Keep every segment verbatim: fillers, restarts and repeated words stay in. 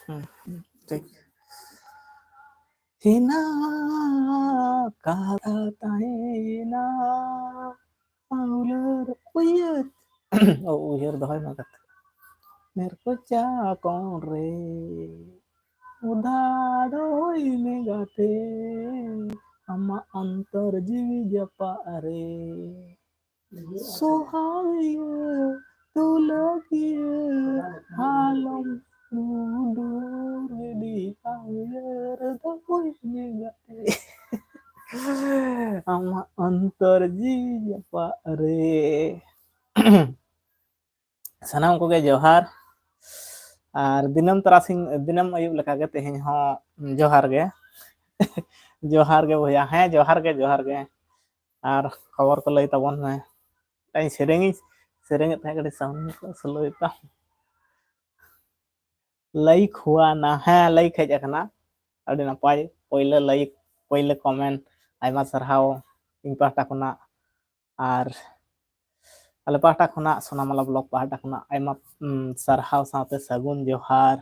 ᱦᱩᱸ, ᱴᱷᱤᱠ᱾ ᱦᱮᱱᱟᱜ ᱠᱟᱛᱷᱟ ᱛᱟᱦᱮᱱᱟ ᱩᱭᱦᱟᱹᱨ, ᱩᱭᱦᱟᱹᱨ, ᱚ, ᱩᱭᱦᱟᱹᱨ ᱫᱚᱦᱚᱭ ᱢᱮ ᱠᱟᱛᱷᱟ᱾ ᱢᱮᱨ ᱠᱚᱪᱟ ᱠᱚᱬ ᱨᱮ ᱩᱫᱷᱟ ᱫᱚᱦᱚᱭ ᱢᱮ ᱜᱟᱛᱮ, ᱟᱢᱟᱜ ᱚᱱᱛᱚᱨ ᱡᱤᱣᱤ ᱡᱟᱯᱟᱜ ᱨᱮ ᱥᱚᱦᱟᱜᱤᱭᱟᱹ ᱫᱩᱞᱟᱹᱲᱤᱭᱟᱹ ᱟᱞᱚᱢ ᱩᱰᱩᱠ ᱜᱤᱰᱤ ᱩᱭᱦᱟᱹᱨ ᱫᱚᱦᱚᱭ ᱢᱮ ᱜᱟᱛᱮ᱾ ᱟᱢᱟᱜ ᱚᱱᱛᱚᱨ ᱡᱤᱣᱤ ᱡᱟᱯᱟᱜ ᱨᱮ᱾ ᱥᱟᱱᱟᱢ ᱠᱚᱜᱮ ᱡᱚᱦᱟᱨ᱾ ᱟᱨ ᱫᱤᱱᱟᱹᱢ ᱛᱟᱨᱟᱥᱤᱧ, ᱫᱤᱱᱟᱹᱢ ᱟᱹᱭᱩᱵ ᱞᱮᱠᱟᱜᱮ ᱛᱮᱦᱮᱧ ᱦᱚᱸ ᱡᱚᱦᱟᱨ ᱜᱮ᱾ ᱡᱚᱦᱟᱨ ᱜᱮ ᱵᱚᱭᱦᱟ, ᱦᱮᱸ, ᱡᱚᱦᱟᱨ ᱜᱮ, ᱡᱚᱦᱟᱨ ᱜᱮ᱾ ᱟᱨ ᱠᱷᱚᱵᱚᱨ ᱠᱚ ᱞᱟᱹᱭ ᱛᱟᱵᱚᱱ ᱢᱮ᱾ ᱢᱤᱫᱴᱟᱝ ᱥᱮᱨᱮᱧ ᱤᱧ ᱥᱮᱨᱮᱧᱮᱫ ᱛᱟᱦᱮᱸᱫ, ᱠᱟᱹᱴᱤᱡ sound ᱠᱚ slow ᱮᱫ ᱛᱟᱢ᱾ Like ᱦᱩᱣᱟ ᱱᱟ, ᱦᱮᱸ, like ᱦᱮᱡ ᱟᱠᱟᱱᱟ, ᱟᱹᱰᱤ ᱱᱟᱯᱟᱭ᱾ ᱯᱳᱭᱞᱳ like, ᱯᱳᱭᱞᱳ comment, ᱟᱭᱢᱟ ᱥᱟᱨᱦᱟᱣ ᱤᱧ ᱯᱟᱦᱴᱟ ᱠᱷᱚᱱᱟᱜ᱾ ᱟᱨ ᱟᱞᱮ ᱯᱟᱦᱴᱟ ᱠᱷᱚᱱᱟᱜ, ᱥᱳᱱᱟᱢᱟᱞᱟ vlog ᱯᱟᱦᱴᱟ ᱠᱷᱚᱱᱟᱜ ᱟᱭᱢᱟ, ᱩᱢ, ᱥᱟᱨᱦᱟᱣ ᱥᱟᱶᱛᱮ ᱥᱟᱹᱜᱩᱱ ᱡᱚᱦᱟᱨ᱾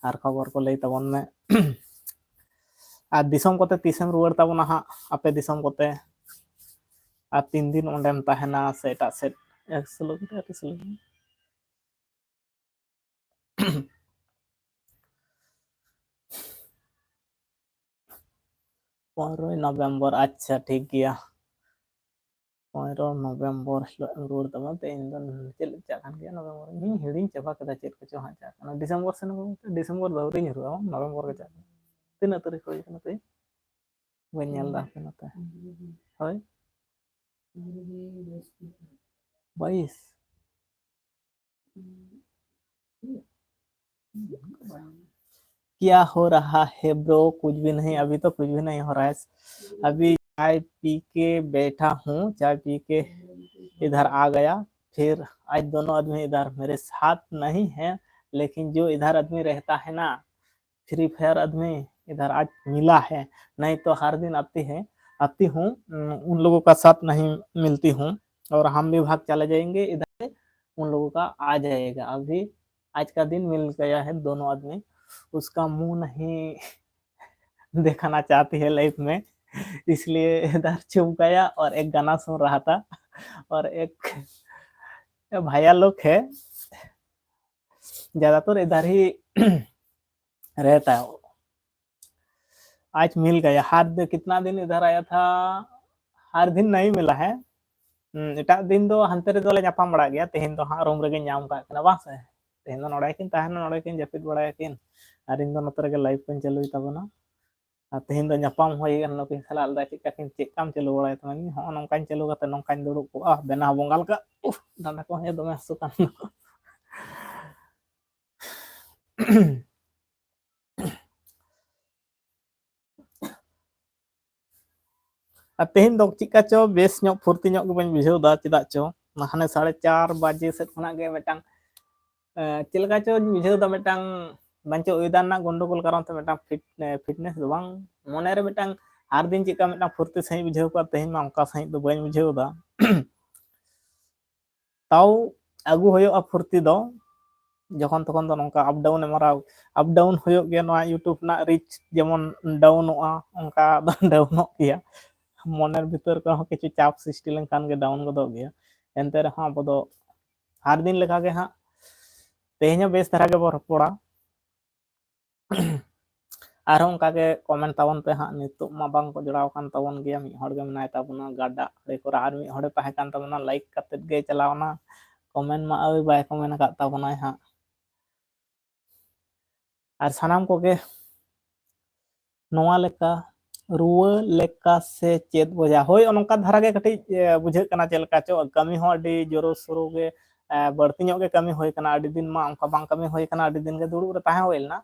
ᱟᱨ ᱠᱷᱚᱵᱚᱨ ᱠᱚ ᱞᱟᱹᱭ ᱛᱟᱵᱚᱱ ᱢᱮ᱾ ᱟᱨ ᱫᱤᱥᱚᱢ ᱠᱚᱛᱮ ᱛᱤᱥᱮᱢ ᱨᱩᱣᱟᱹᱲ ᱛᱟᱵᱚᱱᱟ ᱦᱟᱸᱜ, ᱟᱯᱮ ᱫᱤᱥᱚᱢ ᱠᱚᱛᱮ? ᱟᱨ ᱛᱤᱱ ᱫᱤᱱ ᱚᱸᱰᱮᱢ ᱛᱟᱦᱮᱱᱟ ᱥᱮ ᱮᱴᱟᱜ ᱥᱮᱫ? ᱮᱠ slow ᱠᱟᱛᱮ ᱟᱹᱰᱤ slow᱾ ᱯᱚᱱᱨᱚᱭ ᱱᱚᱵᱷᱮᱢᱵᱚᱨ, ᱟᱪᱪᱷᱟ, ᱴᱷᱤᱠ ᱜᱮᱭᱟ᱾ ᱯᱚᱱᱨᱚ ᱱᱚᱵᱷᱮᱢᱵᱚᱨ ᱦᱤᱞᱳᱜ ᱮᱢ ᱨᱩᱣᱟᱹᱲ ᱛᱟᱵᱚᱱ ᱛᱮ, ᱤᱧ ᱫᱚ ᱪᱮᱫ ᱪᱟᱜ ᱠᱟᱱ ᱜᱮᱭᱟ ᱱᱚᱵᱷᱮᱢᱵᱚᱨ, ᱤᱧ ᱦᱤᱲᱤᱧ ᱪᱟᱵᱟ ᱠᱮᱫᱟ ᱪᱮᱫ ᱠᱚᱪᱚ ᱦᱟᱸᱜ ᱪᱟᱜ ᱠᱟᱱᱟ᱾ ᱰᱤᱥᱮᱢᱵᱚᱨ ᱥᱮᱱ ᱦᱚᱸ ᱰᱤᱥᱮᱢᱵᱚᱨ ᱫᱚ ᱟᱹᱣᱨᱤ ᱧᱩᱨᱩᱜᱼᱟ, ᱱᱚᱵᱷᱮᱢᱵᱚᱨ ᱜᱮ ᱪᱟᱜ ᱠᱟᱱᱟ᱾ ᱛᱤᱱᱟᱹᱜ ᱛᱟᱹᱨᱤᱠᱷ ᱦᱩᱭ ᱠᱟᱱᱟ ᱛᱮᱦᱮᱧ? ᱵᱟᱹᱧ ᱧᱮᱞ ᱮᱫᱟ ᱦᱟᱯᱮ ᱱᱚᱛᱮ᱾ ᱦᱳᱭ, ᱵᱟᱭᱤᱥ᱾ क्या हो रहा है bro? कुछ भी नहीं, अभी तो कुछ भी नहीं हो रहा है। अभी चाय पी के बैठा हूँ, चाय पी के इधर आ गया। फिर आज दोनों आदमी इधर मेरे साथ नहीं है, लेकिन जो इधर आदमी रहता है ना, फ्री फायर आदमी इधर आज मिला है, नहीं तो हर दिन आती है, आती हूँ, उम, उन लोगों का साथ नहीं मिलती हूँ और हम भी भाग चले जाएंगे इधर से, उन लोगों का आ जाएगा। अभी आज का दिन मिल गया है दोनों आदमी। उसका मुंह नहीं दिखाना चाहती है लाइव में, इसलिए इधर चुप गया और एक गाना सुन रहा था। और एक भैया लोग है, ज्यादातर इधर ही रहता है। आज मिल गया। हर दिन, कितना दिन इधर आया था, हर दिन नहीं मिला है। ᱮᱴᱟᱜ ᱫᱤᱱ ᱫᱚ ᱦᱟᱱᱛᱮ ᱨᱮᱫᱚ ᱞᱮ ᱧᱟᱯᱟᱢ ᱵᱟᱲᱟᱜ ᱜᱮᱭᱟ᱾ ᱛᱮᱦᱮᱧ ᱫᱚ ᱦᱟᱸᱜ ᱨᱩᱢ ᱨᱮᱜᱮᱧ ᱧᱟᱢ ᱠᱟᱜ ᱠᱤᱱᱟ, ᱵᱟᱝ ᱥᱮ? ᱛᱮᱦᱮᱧ ᱫᱚ ᱱᱚᱰᱮ ᱠᱤᱱ ᱛᱟᱦᱮᱱᱟ, ᱱᱚᱰᱮ ᱠᱤᱱ ᱡᱟᱹᱯᱤᱫ ᱵᱟᱲᱟᱭᱟᱠᱤᱱ, ᱟᱨ ᱤᱧ ᱫᱚ ᱱᱚᱛᱮ ᱨᱮᱜᱮ ᱞᱟᱭᱤᱵᱷ ᱠᱚᱧ ᱪᱟᱹᱞᱩᱭ ᱛᱟᱵᱚᱱᱟ᱾ ᱟᱨ ᱛᱮᱦᱮᱧ ᱫᱚ ᱧᱟᱯᱟᱢ ᱦᱩᱭ ᱟᱠᱟᱱᱟ ᱱᱩᱠᱤᱱ ᱥᱟᱞᱟᱜ᱾ ᱞᱟᱹᱭᱫᱟ, "ᱪᱮᱫ ᱞᱮᱠᱟ ᱠᱤᱱ, ᱪᱮᱫ ᱞᱮᱠᱟᱢ ᱪᱟᱹᱞᱩ ᱵᱟᱲᱟᱭ ᱛᱟᱢᱟ?" ᱤᱧ, "ᱦᱚᱸᱜᱼᱚ ᱱᱚᱝᱠᱟᱧ ᱪᱟᱹᱞᱩ ᱠᱟᱛᱮ ᱱᱚᱝᱠᱟᱧ ᱫᱩᱲᱩᱵ ᱠᱚᱜᱼᱟ, ᱵᱮᱱᱟᱣ ᱵᱚᱸᱜᱟ ᱞᱮᱠᱟ, ᱩᱦ, ᱰᱟᱸᱰᱟ ᱠᱚ ᱦᱮᱸ ᱫᱚᱢᱮ ᱦᱟᱹᱥᱩ ᱠᱟᱱ ᱫᱚ᱾" ᱟᱨ ᱛᱮᱦᱮᱧ ᱫᱚ ᱪᱮᱫᱠᱟ ᱪᱚ ᱵᱮᱥ ᱧᱚᱜ, ᱯᱷᱩᱨᱛᱤ ᱧᱚᱜ ᱜᱮ ᱵᱟᱹᱧ ᱵᱩᱡᱷᱟᱹᱣ ᱮᱫᱟ᱾ ᱪᱮᱫᱟᱜ ᱪᱚ ᱦᱟᱱᱮ ᱥᱟᱲᱮ ᱪᱟᱨ ᱵᱟᱡᱮ ᱥᱮᱫ ᱠᱷᱚᱱᱟᱜ ᱜᱮ ᱢᱤᱫᱴᱟᱝ, ᱮ, ᱪᱮᱫ ᱞᱮᱠᱟ ᱪᱚᱧ ᱵᱩᱡᱷᱟᱹᱣ ᱮᱫᱟ, ᱢᱤᱫᱴᱟᱝ ᱵᱟᱧᱪᱟᱣ ᱚᱭᱮᱫᱟᱨ ᱨᱮᱱᱟᱜ ᱜᱚᱱᱰᱚᱜᱳᱞ ᱠᱟᱨᱚᱱ ᱛᱮ ᱢᱤᱫᱴᱟᱝ ᱯᱷᱤᱴ-, ᱮ, ᱯᱷᱤᱴᱱᱮᱥ ᱫᱚ ᱵᱟᱝ, ᱢᱚᱱᱮᱨᱮ ᱢᱤᱫᱴᱟᱝ ᱟᱨ ᱫᱤᱱ ᱪᱮᱫᱠᱟ ᱢᱤᱫᱴᱟᱝ ᱯᱷᱩᱨᱛᱤ ᱥᱟᱺᱦᱤᱡ ᱵᱩᱡᱷᱟᱹᱣ ᱠᱚᱜᱼᱟ, ᱛᱮᱦᱮᱧ ᱢᱟ ᱚᱱᱠᱟ ᱥᱟᱺᱦᱤᱡ ᱫᱚ ᱵᱟᱹᱧ ᱵᱩᱡᱷᱟᱹᱣ ᱮᱫᱟ᱾ ᱛᱟᱣ ᱟᱹᱜᱩ ᱦᱩᱭᱩᱜᱼᱟ ᱯᱷᱩᱨᱛᱤ ᱫᱚ, ᱡᱚᱠᱷᱚᱱ ᱛᱚᱠᱷᱚᱱ ᱫᱚ ᱱᱚᱝᱠᱟ ᱟᱯ ᱰᱟᱣᱩᱱ ᱮ ᱢᱟᱨᱟᱣ, ᱟᱯ ᱰᱟᱣᱩᱱ ᱦᱩᱭᱩᱜ ᱜᱮᱭᱟ᱾ ᱱᱚᱣᱟ YouTube ᱨᱮᱱᱟᱜ ᱨᱤᱪ ᱡᱮᱢᱚᱱ ᱰᱟᱣᱩᱱᱚᱜᱼᱟ, ᱚᱱᱠᱟ ᱫᱚ ᱰᱟᱣᱩᱱᱚᱜ ᱜᱮᱭᱟ᱾ ᱢᱚᱱᱮᱨ ᱵᱷᱤᱛᱟᱹᱨ ᱠᱚᱦᱚᱸ ᱠᱤᱪᱷᱩ ᱪᱟᱯ ᱥᱨᱤᱥᱴᱤ ᱞᱮᱱᱠᱷᱟᱱ ᱜᱮ ᱰᱟᱣᱩᱱ ᱜᱚᱫᱚᱜ ᱜᱮᱭᱟ᱾ ᱮᱱᱛᱮ ᱨᱮᱦᱚᱸ ᱟᱵᱚ ᱫᱚ ᱦᱟᱨ ᱫᱤᱱ ᱞᱮᱠᱟ ᱜᱮ ᱦᱟᱸᱜ ᱛᱮᱦᱮᱧ ᱦᱚᱸ ᱵᱮᱥ ᱫᱷᱟᱨᱟ ᱜᱮᱵᱚ ᱨᱚᱯᱚᱲᱟ᱾ ᱟᱨᱦᱚᱸ ᱚᱱᱠᱟ ᱜᱮ ᱠᱚᱢᱮᱱᱴ ᱛᱟᱵᱚᱱ ᱯᱮ ᱦᱟᱸᱜ᱾ ᱱᱤᱛᱚᱜ ᱢᱟ ᱵᱟᱝ ᱠᱚ ᱡᱚᱲᱟᱣ ᱠᱟᱱ ᱛᱟᱵᱚᱱ ᱜᱮᱭᱟ, ᱢᱤᱫ ᱦᱚᱲ ᱜᱮ ᱢᱮᱱᱟᱭ ᱛᱟᱵᱚᱱᱟ ᱜᱟᱰᱟ ᱟᱲᱮ ᱠᱚᱨᱮ, ᱟᱨ ᱢᱤᱫ ᱦᱚᱲᱮ ᱛᱟᱦᱮᱸ ᱠᱟᱱ ᱛᱟᱵᱚᱱᱟ, ᱞᱟᱭᱤᱠ ᱠᱟᱛᱮᱫ ᱜᱮ ᱪᱟᱞᱟᱣᱱᱟ, ᱠᱚᱢᱮᱱᱴ ᱢᱟ ᱟᱹᱣᱨᱤ ᱵᱟᱭ ᱠᱚᱢᱮᱱᱴ ᱟᱠᱟᱫ ᱛᱟᱵᱚᱱᱟᱭ ᱦᱟᱸᱜ᱾ ᱟᱨ ᱥᱟᱱᱟᱢ ᱠᱚᱜᱮ ᱱᱚᱣᱟ ᱞᱮᱠᱟ ᱨᱩᱣᱟᱹ ᱞᱮᱠᱟ ᱥᱮ ᱪᱮᱫ ᱵᱚᱡᱟ? ᱦᱳᱭ, ᱚᱱᱠᱟ ᱫᱷᱟᱨᱟ ᱜᱮ ᱠᱟᱹᱴᱤᱡ, ᱮ, ᱵᱩᱡᱷᱟᱹᱜ ᱠᱟᱱᱟ᱾ ᱪᱮᱫ ᱞᱮᱠᱟ ᱪᱚ ᱠᱟᱹᱢᱤ ᱦᱚᱸ ᱟᱹᱰᱤ ᱡᱳᱨᱳ ᱥᱳᱨᱳ ᱜᱮ, ᱮ, ᱵᱟᱹᱲᱛᱤ ᱧᱚᱜ ᱜᱮ ᱠᱟᱹᱢᱤ ᱦᱩᱭ ᱠᱟᱱᱟ᱾ ᱟᱹᱰᱤ ᱫᱤᱱ ᱢᱟ ᱚᱱᱠᱟ ᱵᱟᱝ ᱠᱟᱹᱢᱤ ᱦᱩᱭ ᱠᱟᱱᱟ, ᱟᱹᱰᱤ ᱫᱤᱱ ᱜᱮ ᱫᱩᱲᱩᱵ ᱨᱮ ᱛᱟᱦᱮᱸ ᱦᱩᱭ ᱞᱮᱱᱟ᱾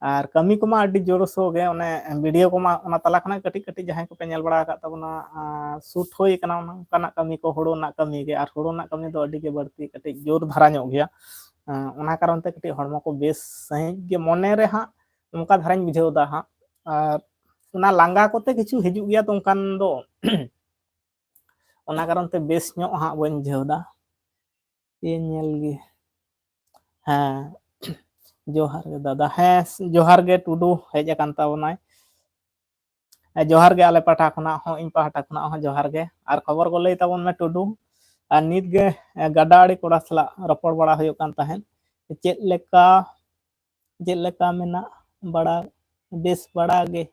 ᱟᱨ ᱠᱟᱹᱢᱤ ᱠᱚᱢᱟ ᱟᱹᱰᱤ ᱡᱳᱨᱳ ᱥᱳᱨᱳ ᱜᱮ, ᱚᱱᱮ ᱵᱷᱤᱰᱤᱭᱳ ᱠᱚᱢᱟ ᱚᱱᱟ ᱛᱟᱞᱟ ᱠᱷᱚᱱᱟᱜ ᱠᱟᱹᱴᱤᱡ ᱠᱟᱹᱴᱤᱡ ᱡᱟᱦᱟᱸᱭ ᱠᱚᱯᱮ ᱧᱮᱞ ᱵᱟᱲᱟ ᱟᱠᱟᱫ ᱛᱟᱵᱚᱱᱟ, ᱟᱨ ᱥᱩᱴ ᱦᱩᱭ ᱠᱟᱱᱟ ᱚᱱᱠᱟᱱᱟᱜ ᱠᱟᱹᱢᱤ ᱠᱚ, ᱦᱳᱲᱳ ᱨᱮᱱᱟᱜ ᱠᱟᱹᱢᱤ ᱜᱮ᱾ ᱟᱨ ᱦᱳᱲᱳ ᱨᱮᱱᱟᱜ ᱠᱟᱹᱢᱤ ᱫᱚ ᱟᱹᱰᱤ ᱜᱮ ᱵᱟᱹᱲᱛᱤ ᱠᱟᱹᱴᱤᱡ ᱡᱳᱨ ᱫᱷᱟᱨᱟ ᱧᱚᱜ ᱜᱮᱭᱟ᱾ ᱮᱸ, ᱚᱱᱟ ᱠᱟᱨᱚᱱ ᱛᱮ ᱠᱟᱹᱴᱤᱡ ᱦᱚᱲᱢᱚ ᱠᱚ ᱵᱮᱥ ᱥᱟᱺᱦᱤᱡ ᱜᱮ ᱢᱚᱱᱮ ᱨᱮ ᱦᱟᱸᱜ ᱚᱱᱠᱟ ᱫᱷᱟᱨᱟᱧ ᱵᱩᱡᱷᱟᱹᱣ ᱮᱫᱟ ᱦᱟᱸᱜ᱾ ᱟᱨ ᱚᱱᱟ ᱞᱟᱸᱜᱟ ᱠᱚᱛᱮ ᱠᱤᱪᱷᱩ ᱦᱤᱡᱩᱜ ᱜᱮᱭᱟ ᱛᱚ ᱚᱱᱠᱟᱱ ᱫᱚ᱾ ᱚᱱᱟ ᱠᱟᱨᱚᱱ ᱛᱮ ᱵᱮᱥ ᱧᱚᱜ ᱦᱟᱸᱜ ᱵᱟᱹᱧ ᱵᱩᱡᱷᱟᱹᱣ ᱮᱫᱟ᱾ ᱤᱭᱟᱹ ᱧᱮᱞ ᱜᱮ᱾ ᱦᱮᱸ, ᱡᱚᱦᱟᱨ ᱜᱮ ᱫᱟᱫᱟ᱾ ᱦᱮᱸ, ᱡᱚᱦᱟᱨ ᱜᱮ ᱴᱩᱰᱩ, ᱦᱮᱡ ᱟᱠᱟᱱ ᱛᱟᱵᱚᱱᱟᱭ᱾ ᱦᱮᱸ, ᱡᱚᱦᱟᱨ ᱜᱮ ᱟᱞᱮ ᱯᱟᱦᱴᱟ ᱠᱷᱚᱱᱟᱜ ᱦᱚᱸ, ᱤᱧ ᱯᱟᱦᱴᱟ ᱠᱷᱚᱱᱟᱜ ᱦᱚᱸ ᱡᱚᱦᱟᱨ ᱜᱮ᱾ ᱟᱨ ᱠᱷᱚᱵᱚᱨ ᱠᱚ ᱞᱟᱹᱭ ᱛᱟᱵᱚᱱ ᱢᱮ ᱴᱩᱰᱩ᱾ ᱟᱨ ᱱᱤᱛ ᱜᱮ, ᱮ, ᱜᱟᱰᱟ ᱟᱲᱮ ᱠᱚᱲᱟ ᱥᱟᱞᱟᱜ ᱨᱚᱯᱚᱲ ᱵᱟᱲᱟ ᱦᱩᱭᱩᱜ ᱠᱟᱱ ᱛᱟᱦᱮᱸᱫ᱾ ᱪᱮᱫ ᱞᱮᱠᱟ, ᱪᱮᱫ ᱞᱮᱠᱟ ᱢᱮᱱᱟᱜ ᱵᱟᱲᱟ, ᱵᱮᱥ ᱵᱟᱲᱟ ᱜᱮ?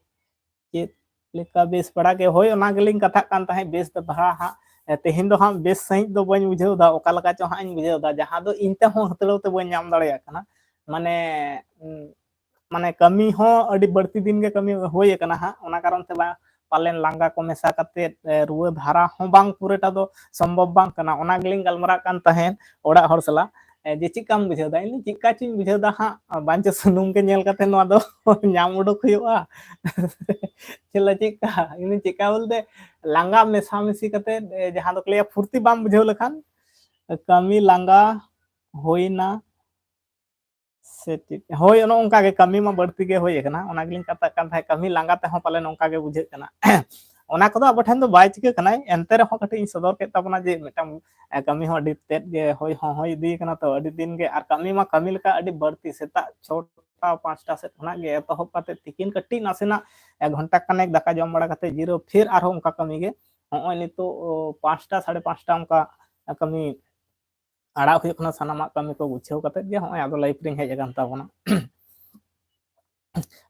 ᱪᱮᱫ ᱞᱮᱠᱟ ᱵᱮᱥ ᱵᱟᱲᱟ ᱜᱮ? ᱦᱳᱭ, ᱚᱱᱟ ᱜᱮᱞᱤᱧ ᱠᱟᱛᱷᱟᱜ ᱠᱟᱱ ᱛᱟᱦᱮᱸᱫ, ᱵᱮᱥ ᱫᱚ ᱵᱟᱲᱟ ᱦᱟᱸᱜ᱾ ᱮ, ᱛᱮᱦᱮᱧ ᱫᱚ ᱦᱟᱸᱜ ᱵᱮᱥ ᱥᱟᱺᱦᱤᱡ ᱫᱚ ᱵᱟᱹᱧ ᱵᱩᱡᱷᱟᱹᱣ ᱮᱫᱟ, ᱚᱠᱟ ᱞᱮᱠᱟ ᱪᱚ ᱦᱟᱸᱜ ᱤᱧ ᱵᱩᱡᱷᱟᱹᱣ ᱮᱫᱟ, ᱡᱟᱦᱟᱸ ᱫᱚ ᱤᱧ ᱛᱮᱦᱚᱸ ᱦᱟᱹᱛᱲᱟᱹᱣ ᱛᱮ ᱵᱟᱹᱧ ᱧᱟᱢ ᱫᱟᱲᱮᱭᱟᱜ ᱠᱟᱱᱟ᱾ ᱢᱟᱱᱮ, ᱩᱸ, ᱢᱟᱱᱮ ᱠᱟᱹᱢᱤ ᱦᱚᱸ ᱟᱹᱰᱤ ᱵᱟᱹᱲᱛᱤ ᱫᱤᱱ ᱜᱮ ᱠᱟᱹᱢᱤ ᱦᱩᱭ ᱟᱠᱟᱱᱟ ᱦᱟᱸᱜ, ᱚᱱᱟ ᱠᱟᱨᱚᱱ ᱛᱮ ᱵᱟ-, ᱯᱟᱞᱮᱱ ᱞᱟᱸᱜᱟ ᱠᱚ ᱢᱮᱥᱟ ᱠᱟᱛᱮᱫ, ᱮ, ᱨᱩᱣᱟᱹ ᱫᱷᱟᱨᱟ ᱦᱚᱸ ᱵᱟᱝ ᱯᱩᱨᱟᱹᱴᱟ ᱫᱚ ᱥᱚᱢᱵᱷᱚᱵ ᱵᱟᱝ ᱠᱟᱱᱟ᱾ ᱚᱱᱟ ᱜᱮᱞᱤᱧ ᱜᱟᱞᱢᱟᱨᱟᱜ ᱠᱟᱱ ᱛᱟᱦᱮᱸᱫ ᱚᱲᱟᱜ ᱦᱚᱲ ᱥᱟᱞᱟᱜ, ᱮ, ᱡᱮ ᱪᱮᱫ ᱞᱮᱠᱟᱢ ᱵᱩᱡᱷᱟᱹᱣ ᱮᱫᱟ? ᱤᱧ ᱫᱚ ᱪᱮᱫ ᱞᱮᱠᱟ ᱪᱚᱧ ᱵᱩᱡᱷᱟᱹᱣ ᱮᱫᱟ ᱦᱟᱸᱜ, ᱵᱟᱧᱪᱚ ᱥᱩᱱᱩᱢ ᱜᱮ ᱧᱮᱞ ᱠᱟᱛᱮ ᱱᱚᱣᱟ ᱫᱚ ᱧᱟᱢ ᱩᱰᱩᱠ ᱦᱩᱭᱩᱜᱼᱟ᱾ ᱪᱮᱫ ᱞᱮ, ᱪᱮᱫ ᱞᱮᱠᱟ? ᱤᱧ ᱫᱚ ᱪᱮᱫ ᱞᱮᱠᱟ ᱵᱚᱞᱛᱮ ᱞᱟᱸᱜᱟ ᱢᱮᱥᱟ ᱢᱮᱥᱤ ᱠᱟᱛᱮ, ᱮ, ᱡᱟᱦᱟᱸ ᱫᱚᱠᱚ ᱞᱟᱹᱭᱟ ᱯᱷᱩᱨᱛᱤ ᱵᱟᱢ ᱵᱩᱡᱷᱟᱹᱣ ᱞᱮᱠᱷᱟᱱ, ᱠᱟᱹᱢᱤ ᱞᱟᱸᱜᱟ ᱦᱩᱭᱱᱟ᱾ ᱥᱮ ᱪᱮᱫ? ᱦᱳᱭ, ᱚᱱᱮ ᱚᱱᱠᱟ ᱜᱮ, ᱠᱟᱹᱢᱤ ᱢᱟ ᱵᱟᱹᱲᱛᱤ ᱜᱮ ᱦᱩᱭ ᱟᱠᱟᱱᱟ, ᱚᱱᱟ ᱜᱮᱞᱤᱧ ᱠᱟᱛᱷᱟᱜ ᱠᱟᱱ ᱛᱟᱦᱮᱸᱫ, ᱠᱟᱹᱢᱤ ᱞᱟᱸᱜᱟ ᱛᱮᱦᱚᱸ ᱯᱟᱞᱮ ᱱᱚᱝᱠᱟ ᱜᱮ ᱵᱩᱡᱷᱟᱹᱜ ᱠᱟᱱᱟ᱾ ᱚᱱᱟ ᱠᱚᱫᱚ ᱟᱵᱚ ᱴᱷᱮᱱ ᱫᱚ ᱵᱟᱭ ᱪᱤᱠᱟᱹ ᱠᱟᱱᱟᱭ, ᱮᱱᱛᱮ ᱨᱮᱦᱚᱸ ᱠᱟᱹᱴᱤᱡ ᱤᱧ ᱥᱚᱫᱚᱨ ᱠᱮᱫ ᱛᱟᱵᱚᱱᱟ ᱡᱮ ᱢᱤᱫᱴᱟᱝ, ᱮ, ᱠᱟᱹᱢᱤ ᱦᱚᱸ ᱟᱹᱰᱤ ᱛᱮᱫ ᱜᱮ ᱦᱩᱭ ᱦᱚᱸ ᱦᱩᱭ ᱤᱫᱤ ᱠᱟᱱᱟ, ᱛᱚ ᱟᱹᱰᱤ ᱫᱤᱱ ᱜᱮ, ᱟᱨ ᱠᱟᱹᱢᱤ ᱢᱟ ᱠᱟᱹᱢᱤ ᱞᱮᱠᱟ ᱟᱹᱰᱤ ᱵᱟᱹᱲᱛᱤ, ᱥᱮᱛᱟᱜ ᱪᱷᱚᱴᱟ ᱯᱟᱸᱪᱴᱟ ᱥᱮᱫ ᱠᱷᱚᱱᱟᱜ ᱜᱮ ᱮᱛᱚᱦᱚᱵ ᱠᱟᱛᱮ ᱛᱤᱠᱤᱱ ᱠᱟᱹᱴᱤᱡ ᱱᱟᱥᱮᱱᱟᱜ, ᱮ, ᱜᱷᱚᱱᱴᱟ ᱠᱷᱟᱱᱮᱠ ᱫᱟᱠᱟ ᱡᱚᱢ ᱵᱟᱲᱟ ᱠᱟᱛᱮ ᱡᱤᱨᱟᱹᱣ, ᱯᱷᱤᱨ ᱟᱨᱦᱚᱸ ᱚᱱᱠᱟ ᱠᱟᱹᱢᱤ ᱜᱮ᱾ ᱱᱚᱜᱼᱚᱭ ᱱᱤᱛᱚᱜ, ᱚ, ᱯᱟᱸᱪᱴᱟ, ᱥᱟᱲᱮ ᱯᱟᱸᱪᱴᱟ ᱚᱱᱠᱟ ᱠᱟᱹᱢᱤ ᱟᱲᱟᱜ ᱦᱩᱭᱩᱜ ᱠᱟᱱᱟ, ᱥᱟᱱᱟᱢᱟᱜ ᱠᱟᱹᱢᱤ ᱠᱚ ᱜᱩᱪᱷᱟᱹᱣ ᱠᱟᱛᱮᱫ ᱜᱮ ᱦᱚᱸᱜᱼᱚᱭ ᱟᱫᱚ live ᱨᱤᱧ ᱦᱮᱡ ᱟᱠᱟᱱ ᱛᱟᱵᱚᱱᱟ᱾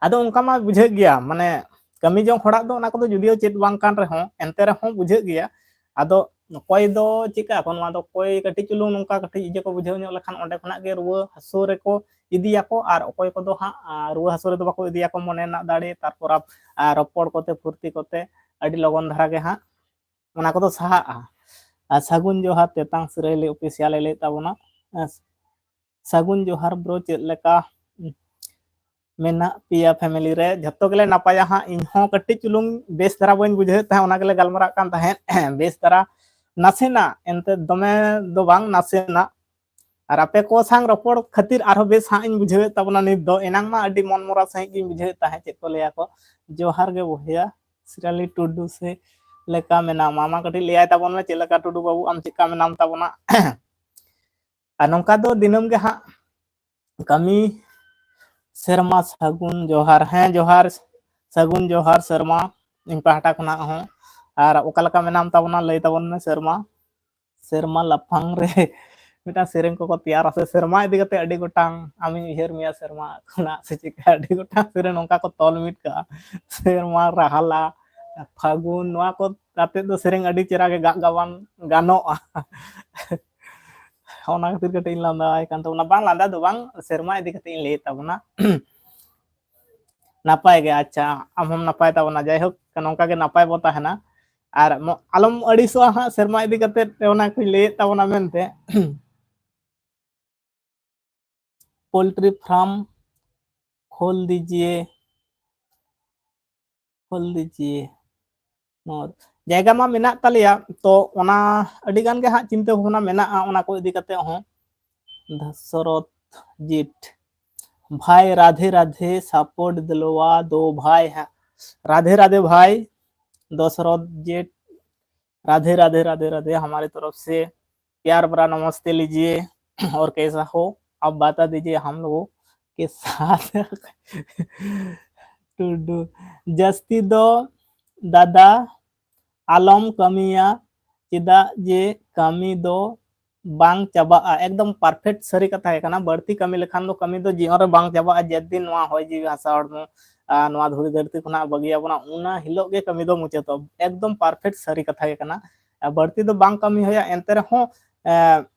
ᱟᱫᱚ ᱚᱱᱠᱟ ᱢᱟ ᱵᱩᱡᱷᱟᱹᱜ ᱜᱮᱭᱟ, ᱢᱟᱱᱮ ᱠᱟᱹᱢᱤ ᱡᱚᱝ ᱦᱚᱲᱟᱜ ᱫᱚ ᱚᱱᱟ ᱠᱚᱫᱚ ᱡᱩᱫᱤᱭᱳ ᱪᱮᱫ ᱵᱟᱝ ᱠᱟᱱ ᱨᱮᱦᱚᱸ ᱮᱱᱛᱮ ᱨᱮᱦᱚᱸ ᱵᱩᱡᱷᱟᱹᱜ ᱜᱮᱭᱟ᱾ ᱟᱫᱚ ᱚᱠᱚᱭ ᱫᱚ ᱪᱮᱠᱟ ᱟᱠᱚ, ᱱᱚᱣᱟ ᱫᱚ ᱚᱠᱚᱭ ᱠᱟᱹᱴᱤᱡ ᱪᱩᱞᱩᱝ ᱱᱚᱝᱠᱟ ᱠᱟᱹᱴᱤᱡ ᱤᱭᱟᱹ ᱠᱚ ᱵᱩᱡᱷᱟᱹᱣ ᱧᱚᱜ ᱞᱮᱠᱷᱟᱱ ᱚᱸᱰᱮ ᱠᱷᱚᱱᱟᱜ ᱜᱮ ᱨᱩᱣᱟᱹ ᱦᱟᱹᱥᱩ ᱨᱮᱠᱚ ᱤᱫᱤᱭᱟᱠᱚ, ᱟᱨ ᱚᱠᱚᱭ ᱠᱚᱫᱚ ᱦᱟᱸᱜ, ᱟ, ᱨᱩᱣᱟᱹ ᱦᱟᱹᱥᱩ ᱨᱮᱫᱚ ᱵᱟᱠᱚ ᱤᱫᱤᱭᱟᱠᱚ, ᱢᱚᱱᱮ ᱨᱮᱱᱟᱜ ᱫᱟᱲᱮ, ᱛᱟᱨᱯᱚᱨ ᱟᱯ-, ᱟ, ᱨᱚᱯᱚᱲ ᱠᱚᱛᱮ, ᱯᱷᱩᱨᱛᱤ ᱠᱚᱛᱮ ᱟᱹᱰᱤ ᱞᱚᱜᱚᱱ ᱫᱷᱟᱨᱟ ᱜᱮ ᱦᱟᱸᱜ ᱚᱱᱟ ᱠᱚᱫᱚ ᱥᱟᱦᱟᱜᱼᱟ᱾ ᱟᱨ ᱥᱟᱹᱜᱩᱱ ᱡᱚᱦᱟᱨ ᱛᱮᱛᱟᱝ ᱥᱤᱨᱟᱹᱭᱞᱤ official ᱮ ᱞᱟᱹᱭᱮᱫ ᱛᱟᱵᱚᱱᱟ᱾ ᱟᱨ ᱥᱟᱹᱜᱩᱱ ᱡᱚᱦᱟᱨ bro, ᱪᱮᱫ ᱞᱮᱠᱟ ᱢᱮᱱᱟᱜ ᱯᱮᱭᱟ family ᱨᱮ? ᱡᱷᱚᱛᱚ ᱜᱮᱞᱮ ᱱᱟᱯᱟᱭᱟ ᱦᱟᱸᱜ᱾ ᱤᱧ ᱦᱚᱸ ᱠᱟᱹᱴᱤᱡ ᱪᱩᱞᱩᱝ ᱵᱮᱥ ᱫᱷᱟᱨᱟ ᱵᱟᱹᱧ ᱵᱩᱡᱷᱟᱹᱣᱮᱫ ᱛᱟᱦᱮᱸᱫ, ᱚᱱᱟ ᱜᱮᱞᱮ ᱜᱟᱞᱢᱟᱨᱟᱜ ᱠᱟᱱ ᱛᱟᱦᱮᱸᱫ᱾ ᱵᱮᱥ ᱫᱷᱟᱨᱟ ᱱᱟᱥᱮᱱᱟᱜ, ᱮᱱᱛᱮ ᱫᱚᱢᱮ ᱫᱚ ᱵᱟᱝ, ᱱᱟᱥᱮᱱᱟᱜ᱾ ᱟᱨ ᱟᱯᱮ ᱠᱚ ᱥᱟᱝ ᱨᱚᱯᱚᱲ ᱠᱷᱟᱹᱛᱤᱨ ᱟᱨᱦᱚᱸ ᱵᱮᱥ ᱦᱟᱸᱜ ᱤᱧ ᱵᱩᱡᱷᱟᱹᱣᱮᱫ ᱛᱟᱵᱚᱱᱟ ᱱᱤᱛ ᱫᱚ᱾ ᱮᱱᱟᱝ ᱢᱟ ᱟᱹᱰᱤ ᱢᱚᱱ ᱢᱚᱨᱟ ᱥᱟᱺᱦᱤᱡ ᱜᱤᱧ ᱵᱩᱡᱷᱟᱹᱣᱮᱫ ᱛᱟᱦᱮᱸᱫ, ᱪᱮᱫ ᱠᱚ ᱞᱟᱹᱭᱟ ᱠᱚ, "ᱡᱚᱦᱟᱨ ᱜᱮ ᱵᱚᱭᱦᱟ, ᱥᱤᱨᱟᱞᱤ ᱴᱩᱰᱩ ᱥᱮ ᱞᱮᱠᱟ ᱢᱮᱱᱟᱢᱟ?" ᱢᱟ ᱠᱟᱹᱴᱤᱡ ᱞᱟᱹᱭᱟᱭ ᱛᱟᱵᱚᱱ ᱢᱮ, ᱪᱮᱫ ᱞᱮᱠᱟ ᱴᱩᱰᱩ ᱵᱟᱹᱵᱩ, ᱟᱢ ᱪᱮᱫ ᱞᱮᱠᱟ ᱢᱮᱱᱟᱢ ᱛᱟᱵᱚᱱᱟ? ᱟᱨ ᱱᱚᱝᱠᱟ ᱫᱚ ᱫᱤᱱᱟᱹᱢ ᱜᱮ ᱦᱟᱸᱜ ᱠᱟᱹᱢᱤ ᱥᱮᱨᱢᱟ ᱥᱟᱹᱜᱩᱱ ᱡᱚᱦᱟᱨ᱾ ᱦᱮᱸ, ᱡᱚᱦᱟᱨ, ᱥᱟᱹᱜᱩᱱ ᱡᱚᱦᱟᱨ ᱥᱮᱨᱢᱟ, ᱤᱧ ᱯᱟᱦᱴᱟ ᱠᱷᱚᱱᱟᱜ ᱦᱚᱸ᱾ ᱟᱨ ᱚᱠᱟ ᱞᱮᱠᱟ ᱢᱮᱱᱟᱢ ᱛᱟᱵᱚᱱᱟ, ᱞᱟᱹᱭ ᱛᱟᱵᱚᱱ ᱢᱮ ᱥᱮᱨᱢᱟ᱾ ᱥᱮᱨᱢᱟ ᱞᱟᱯᱷᱟᱝ ᱨᱮ ᱢᱤᱫᱴᱟᱝ ᱥᱮᱨᱮᱧ ᱠᱚᱠᱚ ᱛᱮᱭᱟᱨᱟ ᱥᱮ, ᱥᱮᱨᱢᱟ ᱤᱫᱤ ᱠᱟᱛᱮ ᱟᱹᱰᱤ ᱜᱚᱴᱟᱝ, ᱟᱢᱤᱧ ᱩᱭᱦᱟᱹᱨ ᱢᱮᱭᱟ ᱥᱮᱨᱢᱟ ᱠᱷᱚᱱᱟᱜ ᱥᱮ ᱪᱮᱫ, ᱟᱹᱰᱤ ᱜᱚᱴᱟᱝ ᱥᱮᱨᱮᱧ ᱱᱚᱝᱠᱟ ᱠᱚ ᱛᱚᱞ ᱢᱤᱫ ᱠᱟᱜᱼᱟ᱾ ᱥᱮᱨᱢᱟ ᱨᱟᱦᱟᱞᱟ, ᱯᱷᱟᱹᱜᱩᱱ, ᱱᱚᱣᱟ ᱠᱚ ᱠᱟᱛᱮ ᱫᱚ ᱥᱮᱨᱮᱧ ᱟᱹᱰᱤ ᱪᱮᱦᱨᱟ ᱜᱮ ᱜᱟᱜ ᱜᱟᱵᱟᱱ ᱜᱟᱱᱚᱜᱼᱟ᱾ ᱚᱱᱟ ᱠᱷᱟᱹᱛᱤᱨ ᱠᱟᱹᱴᱤᱡ ᱤᱧ ᱞᱟᱸᱫᱟᱣᱟᱭ ᱠᱟᱱ ᱛᱟᱵᱚᱱᱟ, ᱵᱟᱝ ᱞᱟᱸᱫᱟ ᱫᱚ ᱵᱟᱝ, ᱥᱮᱨᱢᱟ ᱤᱫᱤ ᱠᱟᱛᱮ ᱤᱧ ᱞᱟᱹᱭᱮᱫ ᱛᱟᱵᱚᱱᱟ᱾ ᱱᱟᱯᱟᱭ ᱜᱮ, ᱟᱪᱪᱷᱟ, ᱟᱢ ᱦᱚᱸᱢ ᱱᱟᱯᱟᱭ ᱛᱟᱵᱚᱱᱟ᱾ ᱡᱟᱭᱦᱳᱠ, ᱱᱚᱝᱠᱟ ᱜᱮ ᱱᱟᱯᱟᱭ ᱵᱚ ᱛᱟᱦᱮᱱᱟ᱾ ᱟᱨ ᱢᱚ-, ᱟᱞᱚᱢ ᱟᱹᱲᱤᱥᱚᱜᱼᱟ ᱦᱟᱸᱜ, ᱥᱮᱨᱢᱟ ᱤᱫᱤ ᱠᱟᱛᱮ ᱚᱱᱟ ᱠᱚᱧ ᱞᱟᱹᱭᱮᱫ ᱛᱟᱵᱚᱱᱟ ᱢᱮᱱᱛᱮ᱾ ᱯᱳᱞᱴᱨᱤ ᱯᱷᱟᱨᱢ ᱠᱷᱳᱞ ᱫᱤᱡᱤᱭᱮ, ᱠᱷᱳᱞ ᱫᱤᱡᱤᱭᱮ᱾ ᱱᱚᱣᱟ ᱡᱟᱭᱜᱟ ᱢᱟ ᱢᱮᱱᱟᱜ ᱛᱟᱞᱮᱭᱟ, ᱛᱚ ᱚᱱᱟ ᱟᱹᱰᱤ ᱜᱟᱱ ᱜᱮ ᱦᱟᱸᱜ ᱪᱤᱱᱛᱟᱹ ᱵᱷᱟᱵᱽᱱᱟ ᱢᱮᱱᱟᱜᱼᱟ ᱚᱱᱟ ᱠᱚ ᱤᱫᱤ ᱠᱟᱛᱮ ᱦᱚᱸ᱾ ᱫᱷᱟᱥᱨᱚᱛ ᱡᱤᱴ ᱵᱷᱟᱭ, ᱨᱟᱫᱷᱮ ᱨᱟᱫᱷᱮ, ᱥᱟᱯᱳᱨᱴ ᱫᱤᱞᱣᱟ ᱫᱚ ᱵᱷᱟᱭ ᱦᱟᱸᱜ, ᱨᱟᱫᱷᱮ ᱨᱟᱫᱷᱮ ᱵᱷᱟᱭ, ᱫᱷᱟᱥᱨᱚᱛ ᱡᱤᱴ, ᱨᱟᱫᱷᱮ ᱨᱟᱫᱷᱮ ᱨᱟᱫᱷᱮ ᱨᱟᱫᱷᱮ, ᱦᱟᱢᱟᱨᱮ ᱛᱚᱨᱚᱯ ᱥᱮ प्यार भरा नमस्ते लीजिए और कैसा हो आप बता दीजिए हम लोगों के साथ। ᱴᱩᱰᱩ, ᱡᱟᱹᱥᱛᱤ ᱫᱚ ᱫᱟᱫᱟ ᱟᱞᱚᱢ ᱠᱟᱹᱢᱤᱭᱟ, ᱪᱮᱫᱟᱜ ᱡᱮ ᱠᱟᱹᱢᱤ ᱫᱚ ᱵᱟᱝ ᱪᱟᱵᱟᱜᱼᱟ᱾ ᱮᱠᱫᱚᱢ perfect ᱥᱟᱹᱨᱤ ᱠᱟᱛᱷᱟ ᱜᱮ ᱠᱟᱱᱟ᱾ ᱵᱟᱹᱲᱛᱤ ᱠᱟᱹᱢᱤ ᱞᱮᱠᱷᱟᱱ ᱫᱚ ᱠᱟᱹᱢᱤ ᱫᱚ ᱡᱤᱭᱚᱱ ᱨᱮ ᱵᱟᱝ ᱪᱟᱵᱟᱜᱼᱟ᱾ ᱡᱮᱫᱤᱱ ᱱᱚᱣᱟ ᱦᱚᱭ ᱡᱤᱣᱤ ᱦᱟᱥᱟ ᱦᱚᱲᱢᱚ, ᱟᱨ ᱱᱚᱣᱟ ᱫᱷᱩᱲᱤ ᱫᱷᱟᱹᱨᱛᱤ ᱠᱷᱚᱱᱟᱜ ᱵᱟᱹᱜᱤᱭᱟᱵᱚᱱᱟ, ᱚᱱᱟ ᱦᱤᱞᱳᱜ ᱜᱮ ᱠᱟᱹᱢᱤ ᱫᱚ ᱢᱩᱪᱟᱹᱫᱚᱜᱼᱟ᱾ ᱮᱠᱫᱚᱢ perfect ᱥᱟᱹᱨᱤ ᱠᱟᱛᱷᱟ ᱜᱮ ᱠᱟᱱᱟ᱾ ᱟᱨ ᱵᱟᱹᱲᱛᱤ ᱫᱚ ᱵᱟᱝ ᱠᱟᱹᱢᱤ ᱦᱩᱭᱩᱜᱼᱟ, ᱮᱱᱛᱮ ᱨᱮᱦᱚᱸ, ᱮ,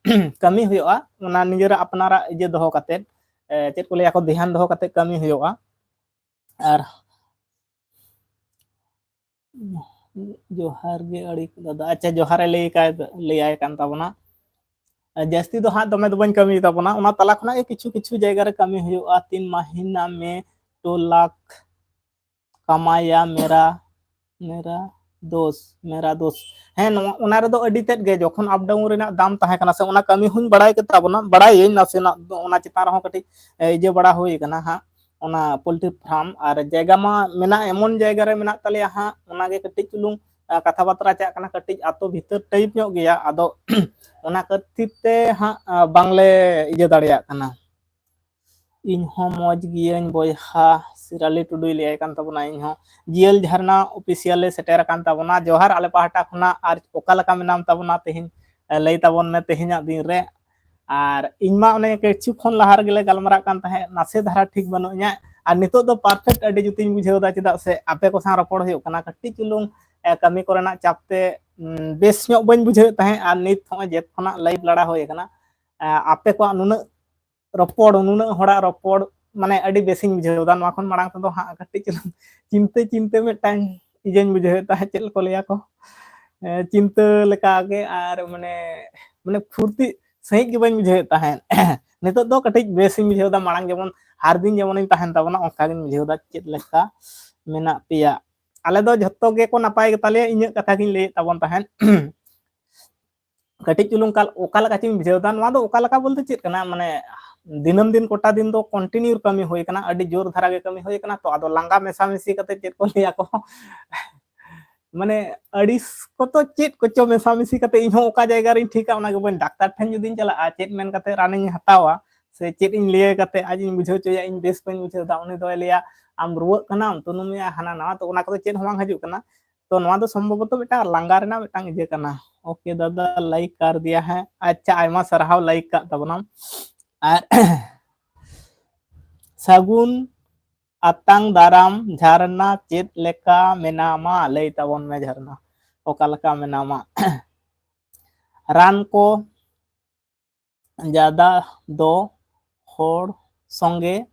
ᱠᱟᱹᱢᱤ ᱦᱩᱭᱩᱜᱼᱟ, ᱚᱱᱟ ᱱᱤᱡᱮᱨᱟᱜ ᱟᱯᱱᱟᱨᱟᱜ ᱤᱭᱟᱹ ᱫᱚᱦᱚ ᱠᱟᱛᱮᱫ, ᱮ, ᱪᱮᱫ ᱠᱚ ᱞᱟᱹᱭᱟ, ᱠᱚ ᱫᱷᱮᱭᱟᱱ ᱫᱚᱦᱚ ᱠᱟᱛᱮᱫ ᱠᱟᱹᱢᱤ ᱦᱩᱭᱩᱜᱼᱟ᱾ ᱟᱨ ᱡᱚᱦᱟᱨ ᱜᱮ ᱟᱹᱲᱤ ᱫᱟᱫᱟ᱾ ᱟᱪᱪᱷᱟ, ᱡᱚᱦᱟᱨᱮ ᱞᱟᱹᱭ ᱠᱟᱭ, ᱞᱟᱹᱭᱟᱭ ᱠᱟᱱ ᱛᱟᱵᱚᱱᱟ᱾ ᱟᱨ ᱡᱟᱹᱥᱛᱤ ᱫᱚ ᱦᱟᱸᱜ ᱫᱚᱢᱮ ᱫᱚ ᱵᱟᱹᱧ ᱠᱟᱹᱢᱤ ᱛᱟᱵᱚᱱᱟ, ᱚᱱᱟ ᱛᱟᱞᱟ ᱠᱷᱚᱱᱟᱜ ᱜᱮ ᱠᱤᱪᱷᱩ ᱠᱤᱪᱷᱩ ᱡᱟᱭᱜᱟ ᱨᱮ ᱠᱟᱹᱢᱤ ᱦᱩᱭᱩᱜᱼᱟ᱾ ᱛᱤᱱ ᱢᱟᱦᱤᱱᱟ ᱢᱮ ᱴᱳ ᱞᱟᱠᱷ ᱠᱟᱢᱟᱭᱟ ᱢᱮᱨᱟ, ᱢᱮᱨᱟ ᱫᱳᱥ, ᱢᱮᱨᱟ ᱫᱳᱥ᱾ ᱦᱮᱸ, ᱱᱚᱣᱟ, ᱚᱱᱟ ᱨᱮᱫᱚ ᱟᱹᱰᱤ ᱛᱮᱫ ᱜᱮ, ᱡᱚᱠᱷᱚᱱ up down ᱨᱮᱱᱟᱜ ᱫᱟᱢ ᱛᱟᱦᱮᱸ ᱠᱟᱱᱟ ᱥᱮ, ᱚᱱᱟ ᱠᱟᱹᱢᱤ ᱦᱚᱸᱧ ᱵᱟᱲᱟᱭ ᱜᱮ ᱛᱟᱵᱚᱱᱟ, ᱵᱟᱲᱟᱭᱟᱹᱧ ᱱᱟᱥᱮᱱᱟᱜ ᱫᱚ, ᱚᱱᱟ ᱪᱮᱛᱟᱱ ᱨᱮᱦᱚᱸ ᱠᱟᱹᱴᱤᱡ, ᱮ, ᱤᱭᱟᱹ ᱵᱟᱲᱟ ᱦᱩᱭ ᱠᱟᱱᱟ ᱦᱟᱸᱜ᱾ ᱚᱱᱟ ᱯᱳᱞᱴᱨᱤ ᱯᱷᱟᱨᱢ ᱟᱨ ᱡᱟᱭᱜᱟ ᱢᱟ ᱢᱮᱱᱟᱜ, ᱮᱢᱚᱱ ᱡᱟᱭᱜᱟ ᱨᱮ ᱢᱮᱱᱟᱜ ᱛᱟᱞᱮᱭᱟ ᱦᱟᱸᱜ, ᱚᱱᱟᱜᱮ ᱠᱟᱹᱴᱤᱡ ᱪᱩᱞᱩᱝ, ᱟ, ᱠᱟᱛᱷᱟ ᱵᱟᱛᱨᱟ ᱪᱟᱜ ᱠᱟᱱᱟ, ᱠᱟᱹᱴᱤᱡ ᱟᱛᱳ ᱵᱷᱤᱛᱟᱹᱨ type ᱧᱚᱜ ᱜᱮᱭᱟ, ᱟᱫᱚ ᱚᱱᱟ ᱠᱷᱟᱹᱛᱤᱨ ᱛᱮ ᱦᱟᱸᱜ, ᱟ, ᱵᱟᱝᱞᱮ ᱤᱭᱟᱹ ᱫᱟᱲᱮᱭᱟᱜ ᱠᱟᱱᱟ᱾ ᱤᱧ ᱦᱚᱸ ᱢᱚᱡᱽ ᱜᱤᱭᱟᱹᱧ ᱵᱚᱭᱦᱟ, ᱥᱤᱨᱟᱞᱤ ᱴᱩᱰᱩᱭ ᱞᱟᱹᱭᱟᱭ ᱠᱟᱱ ᱛᱟᱵᱚᱱᱟ᱾ ᱤᱧ ᱦᱚᱸ ᱡᱤᱭᱟᱹᱞ ᱡᱷᱟᱨᱱᱟ ᱚᱯᱷᱤᱥᱤᱭᱟᱞ ᱮ ᱥᱮᱴᱮᱨ ᱟᱠᱟᱱ ᱛᱟᱵᱚᱱᱟ᱾ ᱡᱚᱦᱟᱨ ᱟᱞᱮ ᱯᱟᱦᱴᱟ ᱠᱷᱚᱱᱟᱜ᱾ ᱟᱨ ᱚᱠᱟ ᱞᱮᱠᱟ ᱢᱮᱱᱟᱢ ᱛᱟᱵᱚᱱᱟ ᱛᱮᱦᱮᱧ? ᱞᱟᱹᱭ ᱛᱟᱵᱚᱱ ᱢᱮ ᱛᱮᱦᱮᱧᱟᱜ ᱫᱤᱱ ᱨᱮ᱾ ᱟᱨ ᱤᱧ ᱢᱟ ᱚᱱᱮ ᱠᱤᱪᱷᱩ ᱠᱷᱚᱱ ᱞᱟᱦᱟ ᱨᱮᱜᱮ ᱞᱮ ᱜᱟᱞᱢᱟᱨᱟᱜ ᱠᱟᱱ ᱛᱟᱦᱮᱸᱫ, ᱱᱟᱥᱮ ᱫᱷᱟᱨᱟ ᱴᱷᱤᱠ ᱵᱟᱹᱱᱩᱜ ᱤᱧᱟ᱾ ᱟᱨ ᱱᱤᱛᱚᱜ ᱫᱚ ᱯᱟᱨᱯᱷᱮᱠᱴ ᱟᱹᱰᱤ ᱡᱩᱛᱤᱧ ᱵᱩᱡᱷᱟᱹᱣ ᱮᱫᱟ, ᱪᱮᱫᱟᱜ ᱥᱮ ᱟᱯᱮ ᱠᱚ ᱥᱟᱶ ᱨᱚᱯᱚᱲ ᱦᱩᱭᱩᱜ ᱠᱟᱱᱟ᱾ ᱠᱟᱹᱴᱤᱡ ᱪᱩᱞᱩᱝ ᱮ, ᱠᱟᱹᱢᱤ ᱠᱚᱨᱮᱱᱟᱜ ᱪᱟᱯ ᱛᱮ, ᱩᱢ, ᱵᱮᱥ ᱧᱚᱜ ᱵᱟᱹᱧ ᱵᱩᱡᱷᱟᱹᱣᱮᱫ ᱛᱟᱦᱮᱸᱫ᱾ ᱟᱨ ᱱᱤᱛ ᱦᱚᱸᱜᱼᱚᱭ ᱡᱮᱫ ᱠᱷᱚᱱᱟᱜ ᱞᱟᱭᱤᱵᱷ ᱞᱟᱲᱟ ᱦᱩᱭ ᱟᱠᱟᱱᱟ, ᱮ, ᱟᱯᱮ ᱠᱚᱣᱟᱜ ᱱᱩᱱᱟᱹᱜ ᱨᱚᱯᱚᱲ, ᱱᱩᱱᱟᱹᱜ ᱦᱚᱲᱟᱜ ᱨᱚᱯᱚᱲ, ᱢᱟᱱᱮ ᱟᱹᱰᱤ ᱵᱮᱥᱤᱧ ᱵᱩᱡᱷᱟᱹᱣ ᱮᱫᱟ᱾ ᱱᱚᱣᱟ ᱠᱷᱚᱱ ᱢᱟᱲᱟᱝ ᱛᱮᱫᱚ ᱦᱟᱸᱜ ᱠᱟᱹᱴᱤᱡ ᱪᱩᱞᱩᱝ ᱪᱤᱱᱛᱟᱹ ᱪᱤᱱᱛᱟᱹ ᱢᱤᱫᱴᱟᱝ ᱤᱭᱟᱹᱧ ᱵᱩᱡᱷᱟᱹᱣᱮᱫ ᱛᱟᱦᱮᱸᱫ, ᱪᱮᱫ ᱠᱚ ᱞᱟᱹᱭᱟ ᱠᱚ, ᱮ, ᱪᱤᱱᱛᱟᱹ ᱞᱮᱠᱟᱜᱮ᱾ ᱟᱨ ᱢᱟᱱᱮ, ᱢᱟᱱᱮ ᱯᱷᱩᱨᱛᱤ ᱥᱟᱺᱦᱤᱡ ᱜᱮ ᱵᱟᱹᱧ ᱵᱩᱡᱷᱟᱹᱣᱮᱫ ᱛᱟᱦᱮᱸᱫ᱾ ᱱᱤᱛᱚᱜ ᱫᱚ ᱠᱟᱹᱴᱤᱡ ᱵᱮᱥᱤᱧ ᱵᱩᱡᱷᱟᱹᱣ ᱮᱫᱟ᱾ ᱢᱟᱲᱟᱝ ᱡᱮᱢᱚᱱ ᱦᱟᱨ ᱫᱤᱱ ᱡᱮᱢᱚᱱᱤᱧ ᱛᱟᱦᱮᱱ ᱛᱟᱵᱚᱱᱟ, ᱚᱱᱠᱟ ᱜᱤᱧ ᱵᱩᱡᱷᱟᱹᱣ ᱮᱫᱟ᱾ ᱪᱮᱫ ᱞᱮᱠᱟ ᱢᱮᱱᱟᱜ ᱯᱮᱭᱟ? ᱟᱞᱮ ᱫᱚ ᱡᱷᱚᱛᱚ ᱜᱮᱠᱚ ᱱᱟᱯᱟᱭ ᱜᱮᱛᱟᱞᱮᱭᱟ, ᱤᱧᱟᱹᱜ ᱠᱟᱛᱷᱟ ᱜᱤᱧ ᱞᱟᱹᱭᱮᱫ ᱛᱟᱵᱚᱱ ᱛᱟᱦᱮᱸᱫ᱾ ᱠᱟᱹᱴᱤᱡ ᱪᱩᱞᱩᱝ ᱚᱠᱟ, ᱚᱠᱟ ᱞᱮᱠᱟ ᱪᱚᱧ ᱵᱩᱡᱷᱟᱹᱣ ᱮᱫᱟ᱾ ᱱᱚᱣᱟ ᱫᱚ ᱚᱠᱟ ᱞᱮᱠᱟ ᱵᱚᱞᱛᱮ ᱪᱮᱫ ᱠᱟᱱᱟ, ᱢᱟᱱᱮ ᱫᱤᱱᱟᱹᱢ ᱫᱤᱱ ᱠᱚᱴᱟ ᱫᱤᱱ ᱫᱚ ᱠᱚᱱᱴᱤᱱᱤᱭᱩ ᱠᱟᱹᱢᱤ ᱦᱩᱭ ᱠᱟᱱᱟ, ᱟᱹᱰᱤ ᱡᱳᱨ ᱫᱷᱟᱨᱟ ᱜᱮ ᱠᱟᱹᱢᱤ ᱦᱩᱭ ᱠᱟᱱᱟ᱾ ᱛᱚ ᱟᱫᱚ ᱞᱟᱸᱜᱟ ᱢᱮᱥᱟᱢᱤᱥᱤ ᱠᱟᱛᱮ ᱪᱮᱫ ᱠᱚ ᱞᱟᱹᱭᱟ ᱠᱚ, ᱢᱟᱱᱮ ᱟᱹᱲᱤᱥ ᱠᱚᱛᱚ ᱪᱮᱫ ᱠᱚᱪᱚ ᱢᱮᱥᱟᱢᱤᱥᱤ ᱠᱟᱛᱮ ᱤᱧ ᱦᱚᱸ ᱚᱠᱟ ᱡᱟᱭᱜᱟ ᱨᱤᱧ ᱴᱷᱤᱠᱟ ᱚᱱᱟ ᱜᱮ ᱵᱟᱹᱧ, ᱰᱟᱠᱛᱟᱨ ᱴᱷᱮᱱ ᱡᱩᱫᱤᱧ ᱪᱟᱞᱟᱜᱼᱟ, ᱪᱮᱫ ᱢᱮᱱ ᱠᱟᱛᱮ ᱨᱟᱱᱤᱧ ᱦᱟᱛᱟᱣᱟ ᱥᱮ ᱪᱮᱫ ᱤᱧ ᱞᱟᱹᱭ ᱠᱟᱛᱮ ᱟᱡ ᱤᱧ ᱵᱩᱡᱷᱟᱹᱣ ᱦᱚᱪᱚᱭᱟ ᱤᱧ ᱵᱮᱥ ᱵᱟᱹᱧ ᱵᱩᱡᱷᱟᱹᱣ ᱮᱫᱟ, ᱩᱱᱤ ᱫᱚᱭ ᱞᱟᱹᱭᱟ ᱟᱢ ᱨᱩᱣᱟᱹᱜ ᱠᱟᱱᱟᱢ, ᱛᱩᱱᱩᱢ ᱮᱭᱟ ᱦᱟᱱᱟ ᱱᱟᱣᱟ, ᱛᱚ ᱚᱱᱟ ᱠᱚᱫᱚ ᱪᱮᱫ ᱦᱚᱸ ᱵᱟᱝ ᱦᱤᱡᱩᱜ ᱠᱟᱱᱟ᱾ ᱛᱚ ᱱᱚᱣᱟ ᱫᱚ ᱥᱚᱢᱵᱷᱚᱵᱚᱛᱚ ᱢᱤᱫᱴᱟᱝ ᱞᱟᱸᱜᱟ ᱨᱮᱱᱟᱜ ᱢᱤᱫᱴᱟᱝ ᱤᱭᱟᱹ ᱠᱟᱱᱟ᱾ ᱳᱠᱮ ᱫᱟᱫᱟ, ᱞᱟᱭᱤᱠ ᱠᱟᱨ ᱫᱤᱭᱟ ᱦᱮᱸ᱾ ᱟᱪᱪᱷᱟ, ᱟᱭᱢᱟ ᱥᱟᱨᱦᱟᱣ ᱞᱟᱭᱤᱠ ᱠᱟᱜ ᱛᱟᱵᱚᱱᱟᱢ᱾ ᱟᱨ ᱥᱟᱹᱜᱩᱱ ᱟᱛᱟᱝ ᱫᱟᱨᱟᱢ ᱡᱷᱟᱨᱱᱟ, ᱪᱮᱫ ᱞᱮᱠᱟ ᱢᱮᱱᱟᱢᱟ? ᱞᱟᱹᱭ ᱛᱟᱵᱚᱱ ᱢᱮ ᱡᱷᱟᱨᱱᱟ, ᱚᱠᱟ ᱞᱮᱠᱟ ᱢᱮᱱᱟᱢᱟ? ᱨᱟᱱ ᱠᱚ ᱡᱟᱫᱟ ᱫᱚ ᱦᱚᱲ ᱥᱚᱸᱜᱮ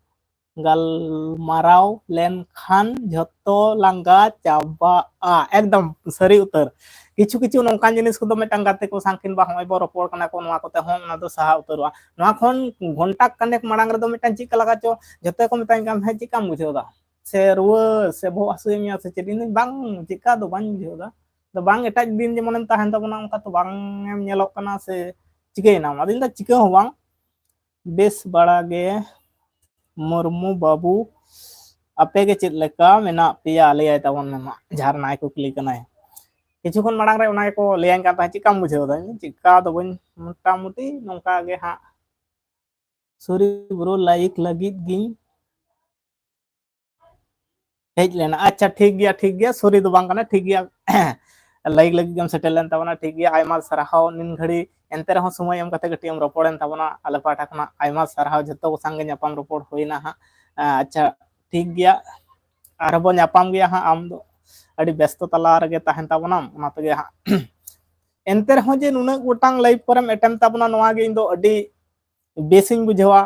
ᱜᱟᱞᱢᱟᱨᱟᱣ ᱞᱮᱱᱠᱷᱟᱱ ᱡᱷᱚᱛᱚ ᱞᱟᱸᱜᱟ ᱪᱟᱵᱟᱜᱼᱟ᱾ ᱮᱠᱫᱚᱢ ᱥᱟᱹᱨᱤ ᱩᱛᱟᱹᱨ᱾ ᱠᱤᱪᱷᱩ ᱠᱤᱪᱷᱩ ᱱᱚᱝᱠᱟᱱ ᱡᱤᱱᱤᱥ ᱠᱚᱫᱚ ᱢᱤᱫᱴᱟᱝ ᱜᱟᱛᱮ ᱠᱚ ᱥᱟᱶ ᱠᱤᱝᱵᱟ ᱦᱚᱸᱜᱼᱚᱭ ᱵᱚ ᱨᱚᱯᱚᱲ ᱠᱟᱱᱟ ᱠᱚ, ᱱᱚᱣᱟ ᱠᱚᱛᱮ ᱦᱚᱸ ᱚᱱᱟ ᱫᱚ ᱥᱟᱦᱟ ᱩᱛᱟᱹᱨᱚᱜᱼᱟ᱾ ᱱᱚᱣᱟ ᱠᱷᱚᱱ ᱜᱷᱚᱱᱴᱟ ᱠᱟᱱᱮᱠ ᱢᱟᱲᱟᱝ ᱨᱮᱫᱚ ᱢᱤᱫᱴᱟᱝ ᱪᱮᱫ ᱞᱮᱠᱟ ᱞᱟᱜᱟ ᱪᱚ, ᱡᱷᱚᱛᱚ ᱠᱚ ᱢᱮᱛᱟᱧ ᱠᱟᱱ ᱛᱟᱦᱮᱸᱫ, "ᱪᱮᱫ ᱞᱮᱠᱟᱢ ᱵᱩᱡᱷᱟᱹᱣ ᱮᱫᱟ? ᱥᱮ ᱨᱩᱣᱟᱹ ᱥᱮ ᱵᱚᱦᱚᱜ ᱦᱟᱹᱥᱩᱭᱮᱫ ᱢᱮᱭᱟ ᱥᱮ ᱪᱮᱫ?" ᱤᱧ ᱫᱚ ᱵᱟᱝ, ᱪᱮᱫ ᱞᱮᱠᱟ ᱫᱚ ᱵᱟᱹᱧ ᱵᱩᱡᱷᱟᱹᱣ ᱮᱫᱟ᱾ ᱟᱫᱚ ᱵᱟᱝ, ᱮᱴᱟᱜ ᱫᱤᱱ ᱡᱮᱢᱚᱱᱮᱢ ᱛᱟᱦᱮᱱ ᱛᱟᱵᱚᱱᱟ, ᱚᱱᱠᱟ ᱛᱚ ᱵᱟᱝ ᱮᱢ ᱧᱮᱞᱚᱜ ᱠᱟᱱᱟ ᱥᱮ ᱪᱤᱠᱟᱹᱭᱮᱱᱟᱢ? ᱟᱫᱚᱧ ᱞᱟᱹᱭᱫᱟ, "ᱪᱤᱠᱟᱹ ᱦᱚᱸ ᱵᱟᱝ, ᱵᱮᱥ ᱵᱟᱲᱟ ᱜᱮ ᱢᱩᱨᱢᱩ ᱵᱟᱹᱵᱩ, ᱟᱯᱮ ᱜᱮ ᱪᱮᱫ ᱞᱮᱠᱟ ᱢᱮᱱᱟᱜ ᱯᱮᱭᱟ?" ᱞᱟᱹᱭᱟᱭ ᱛᱟᱵᱚᱱ ᱢᱮ ᱢᱟ, ᱡᱷᱟᱨᱱᱟᱭ ᱠᱩᱠᱞᱤ ᱠᱟᱱᱟᱭ᱾ ᱠᱤᱪᱷᱩ ᱠᱷᱚᱱ ᱢᱟᱲᱟᱝ ᱨᱮ ᱚᱱᱟ ᱜᱮᱠᱚ ᱞᱟᱹᱭᱟᱹᱧ ᱠᱟᱱ ᱛᱟᱦᱮᱸᱫ, "ᱪᱮᱫ ᱞᱮᱠᱟᱢ ᱵᱩᱡᱷᱟᱹᱣ ᱮᱫᱟ?" ᱤᱧ ᱫᱚ, "ᱪᱮᱫ ᱞᱮᱠᱟ ᱫᱚ ᱵᱟᱹᱧ, ᱢᱚᱴᱟᱢᱩᱴᱤ ᱱᱚᱝᱠᱟ ᱜᱮ ᱦᱟᱸᱜ, Sorry bro, like ᱞᱟᱹᱜᱤᱫ ᱜᱤᱧ ᱦᱮᱡ ᱞᱮᱱᱟ᱾ ᱟᱪᱪᱷᱟ, ᱴᱷᱤᱠ ᱜᱮᱭᱟ, ᱴᱷᱤᱠ ᱜᱮᱭᱟ, sorry ᱫᱚ ᱵᱟᱝ ᱠᱟᱱᱟ, ᱴᱷᱤᱠ ᱜᱮᱭᱟ᱾ Like ᱞᱟᱹᱜᱤᱫ ᱜᱮᱢ ᱥᱮᱴᱮᱨ ᱞᱮᱱ ᱛᱟᱵᱚᱱᱟ, ᱴᱷᱤᱠ ᱜᱮᱭᱟ, ᱟᱭᱢᱟ ᱥᱟᱨᱦᱟᱣ᱾ ᱱᱤᱱ ᱜᱷᱟᱹᱲᱤ ᱮᱱᱛᱮ ᱨᱮᱦᱚᱸ ᱥᱚᱢᱚᱭ ᱮᱢ ᱠᱟᱛᱮ ᱠᱟᱹᱴᱤᱡ ᱮᱢ ᱨᱚᱯᱚᱲᱮᱱ ᱛᱟᱵᱚᱱᱟ, ᱟᱞᱮ ᱯᱟᱦᱴᱟ ᱠᱷᱚᱱᱟᱜ ᱟᱭᱢᱟ ᱥᱟᱨᱦᱟᱣ᱾ ᱡᱷᱚᱛᱚ ᱠᱚ ᱥᱟᱝᱜᱮ ᱧᱟᱯᱟᱢ ᱨᱚᱯᱚᱲ ᱦᱩᱭᱱᱟ ᱦᱟᱸᱜ᱾ ᱟᱪᱪᱷᱟ, ᱴᱷᱤᱠ ᱜᱮᱭᱟ, ᱟᱨᱦᱚᱸ ᱵᱚᱱ ᱧᱟᱯᱟᱢ ᱜᱮᱭᱟ ᱦᱟᱸᱜ᱾ ᱟᱢ ᱫᱚ ᱟᱹᱰᱤ ᱵᱮᱥᱛᱚ ᱛᱟᱞᱟ ᱨᱮᱜᱮ ᱛᱟᱦᱮᱱ ᱛᱟᱵᱚᱱᱟᱢ, ᱚᱱᱟ ᱛᱮᱜᱮ ᱦᱟᱸᱜ᱾ ᱮᱱᱛᱮ ᱨᱮᱦᱚᱸ ᱡᱮ ᱱᱩᱱᱟᱹᱜ ᱜᱚᱴᱟᱝ live ᱠᱚᱨᱮᱢ ᱮᱴᱮᱢ ᱛᱟᱵᱚᱱᱟ, ᱱᱚᱣᱟ ᱜᱮ ᱤᱧ ᱫᱚ ᱟᱹᱰᱤ ᱵᱮᱥᱤᱧ ᱵᱩᱡᱷᱟᱹᱣᱟ᱾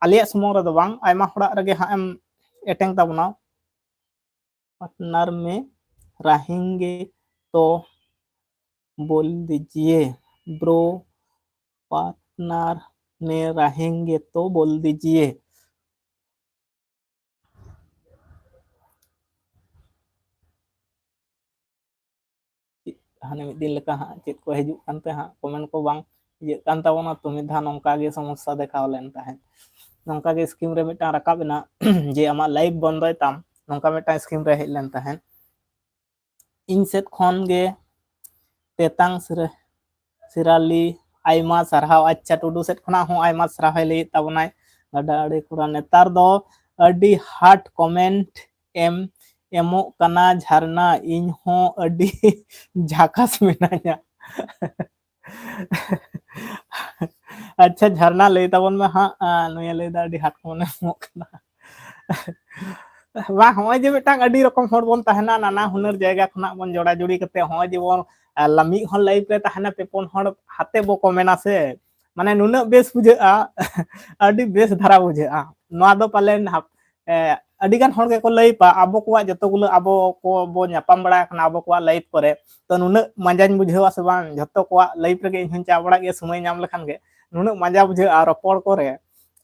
ᱟᱞᱮᱭᱟᱜ ᱥᱩᱢᱩᱝ ᱨᱮᱫᱚ ᱵᱟᱝ, ᱟᱭᱢᱟ ᱦᱚᱲᱟᱜ ᱨᱮᱜᱮ ᱦᱟᱸᱜ ᱮᱢ ᱮᱴᱮᱢ ᱛᱟᱵᱚᱱᱟ᱾ पार्टनर में रहेंगे तो बोल दीजिए, ब्रो पार्टनर में रहेंगे तो बोल दीजिए। ᱦᱟᱱᱮ ᱢᱤᱫ ᱫᱤᱱ ᱞᱮᱠᱟ ᱦᱟᱸᱜ ᱪᱮᱫ ᱠᱚ ᱦᱤᱡᱩᱜ ᱠᱟᱱᱛᱮ ᱦᱟᱸᱜ comment ᱠᱚ ᱵᱟᱝ ᱤᱭᱟᱹᱜ ᱠᱟᱱ ᱛᱟᱵᱚᱱᱟ, ᱛᱚ ᱢᱤᱫ ᱫᱷᱟᱣ ᱱᱚᱝᱠᱟ ᱜᱮ ᱥᱚᱢᱚᱥᱥᱟ ᱫᱮᱠᱷᱟᱣ ᱞᱮᱱ ᱛᱟᱦᱮᱸᱫ᱾ ᱱᱚᱝᱠᱟ ᱜᱮ screen ᱨᱮ ᱢᱤᱫᱴᱟᱝ ᱨᱟᱠᱟᱵ ᱮᱱᱟ ᱡᱮ ᱟᱢᱟᱜ live ᱵᱚᱱᱫᱚᱭ ᱛᱟᱢ, ᱱᱚᱝᱠᱟ ᱢᱤᱫᱴᱟᱝ screen ᱨᱮ ᱦᱮᱡ ᱞᱮᱱ ᱛᱟᱦᱮᱸᱫ᱾ ᱤᱧ ᱥᱮᱫ ᱠᱷᱚᱱ ᱜᱮ ᱛᱮᱛᱟᱝ ᱥᱤᱨᱟᱹ ᱥᱤᱨᱟᱞᱤ, ᱟᱭᱢᱟ ᱥᱟᱨᱦᱟᱣ᱾ ᱟᱪᱪᱷᱟ, ᱴᱩᱰᱩ ᱥᱮᱫ ᱠᱷᱚᱱᱟᱜ ᱦᱚᱸ ᱟᱭᱢᱟ ᱥᱟᱨᱦᱟᱣ ᱮ ᱞᱟᱹᱭᱮᱫ ᱛᱟᱵᱚᱱᱟᱭ᱾ ᱜᱟᱰᱟ ᱟᱲᱮ ᱠᱚᱲᱟ, ᱱᱮᱛᱟᱨ ᱫᱚ ᱟᱹᱰᱤ hard comment ᱮᱢ ᱮᱢᱚᱜ ᱠᱟᱱᱟ ᱡᱷᱟᱨᱱᱟ, ᱤᱧ ᱦᱚᱸ ᱟᱹᱰᱤ ᱡᱷᱟᱠᱟᱥ ᱢᱤᱱᱟᱹᱧᱟ᱾ ᱟᱪᱪᱷᱟ ᱡᱷᱟᱨᱱᱟ, ᱞᱟᱹᱭ ᱛᱟᱵᱚᱱ ᱢᱮ ᱦᱟᱸᱜ, ᱟᱸ, ᱱᱩᱭᱮ ᱞᱟᱹᱭᱫᱟ ᱟᱹᱰᱤ hard comment ᱮᱢᱚᱜ ᱠᱟᱱᱟ᱾ ᱵᱟᱝ, ᱦᱚᱸᱜᱼᱚᱭ ᱡᱮ ᱢᱤᱫᱴᱟᱝ ᱟᱹᱰᱤ ᱨᱚᱠᱚᱢ ᱦᱚᱲ ᱵᱚᱱ ᱛᱟᱦᱮᱱᱟ, ᱱᱟᱱᱟ ᱦᱩᱱᱟᱹᱨ ᱡᱟᱭᱜᱟ ᱠᱷᱚᱱᱟᱜ ᱵᱚᱱ ᱡᱚᱲᱟ ᱡᱩᱲᱤ ᱠᱟᱛᱮ, ᱦᱚᱸᱜᱼᱚᱭ ᱡᱮᱵᱚᱱ, ᱟᱸ, ᱞᱟ-, ᱢᱤᱫ ᱦᱚᱲ live ᱨᱮ ᱛᱟᱦᱮᱱᱟ, ᱯᱮ ᱯᱩᱱ ᱦᱚᱲ ᱦᱟᱛᱮ ᱵᱚ comment ᱟ ᱥᱮ, ᱢᱟᱱᱮ ᱱᱩᱱᱟᱹᱜ ᱵᱮᱥ ᱵᱩᱡᱷᱟᱹᱜᱼᱟ, ᱟᱹᱰᱤ ᱵᱮᱥ ᱫᱷᱟᱨᱟ ᱵᱩᱡᱷᱟᱹᱜᱼᱟ᱾ ᱱᱚᱣᱟ ᱫᱚ ᱯᱟᱞᱮᱱ ᱦᱟᱯ-, ᱮ, ᱟᱹᱰᱤ ᱜᱟᱱ ᱦᱚᱲ ᱜᱮᱠᱚ ᱞᱟᱹᱭ ᱯᱟ, ᱟᱵᱚ ᱠᱚᱣᱟᱜ ᱡᱚᱛᱚ ᱜᱩᱞᱟᱹ ᱟᱵᱚ ᱠᱚ ᱵᱚ ᱧᱟᱯᱟᱢ ᱵᱟᱲᱟ ᱟᱠᱟᱱᱟ ᱟᱵᱚ ᱠᱚᱣᱟᱜ live ᱠᱚᱨᱮ, ᱛᱚ ᱱᱩᱱᱟᱹᱜ ᱢᱟᱡᱟᱧ ᱵᱩᱡᱷᱟᱹᱣᱟ ᱥᱮ ᱵᱟᱝ, ᱡᱷᱚᱛᱚ ᱠᱚᱣᱟᱜ live ᱨᱮᱜᱮ ᱤᱧ ᱦᱚᱸᱧ ᱪᱟ ᱵᱟᱲᱟᱜ ᱜᱮᱭᱟ ᱥᱚᱢᱚᱭ ᱧᱟᱢ ᱞᱮᱠᱷᱟᱱ ᱜᱮ, ᱱᱩᱱᱟᱹᱜ ᱢᱟᱡᱟ ᱵᱩᱡᱷᱟᱹᱜᱼᱟ ᱨᱚᱯᱚᱲ ᱠᱚᱨᱮ,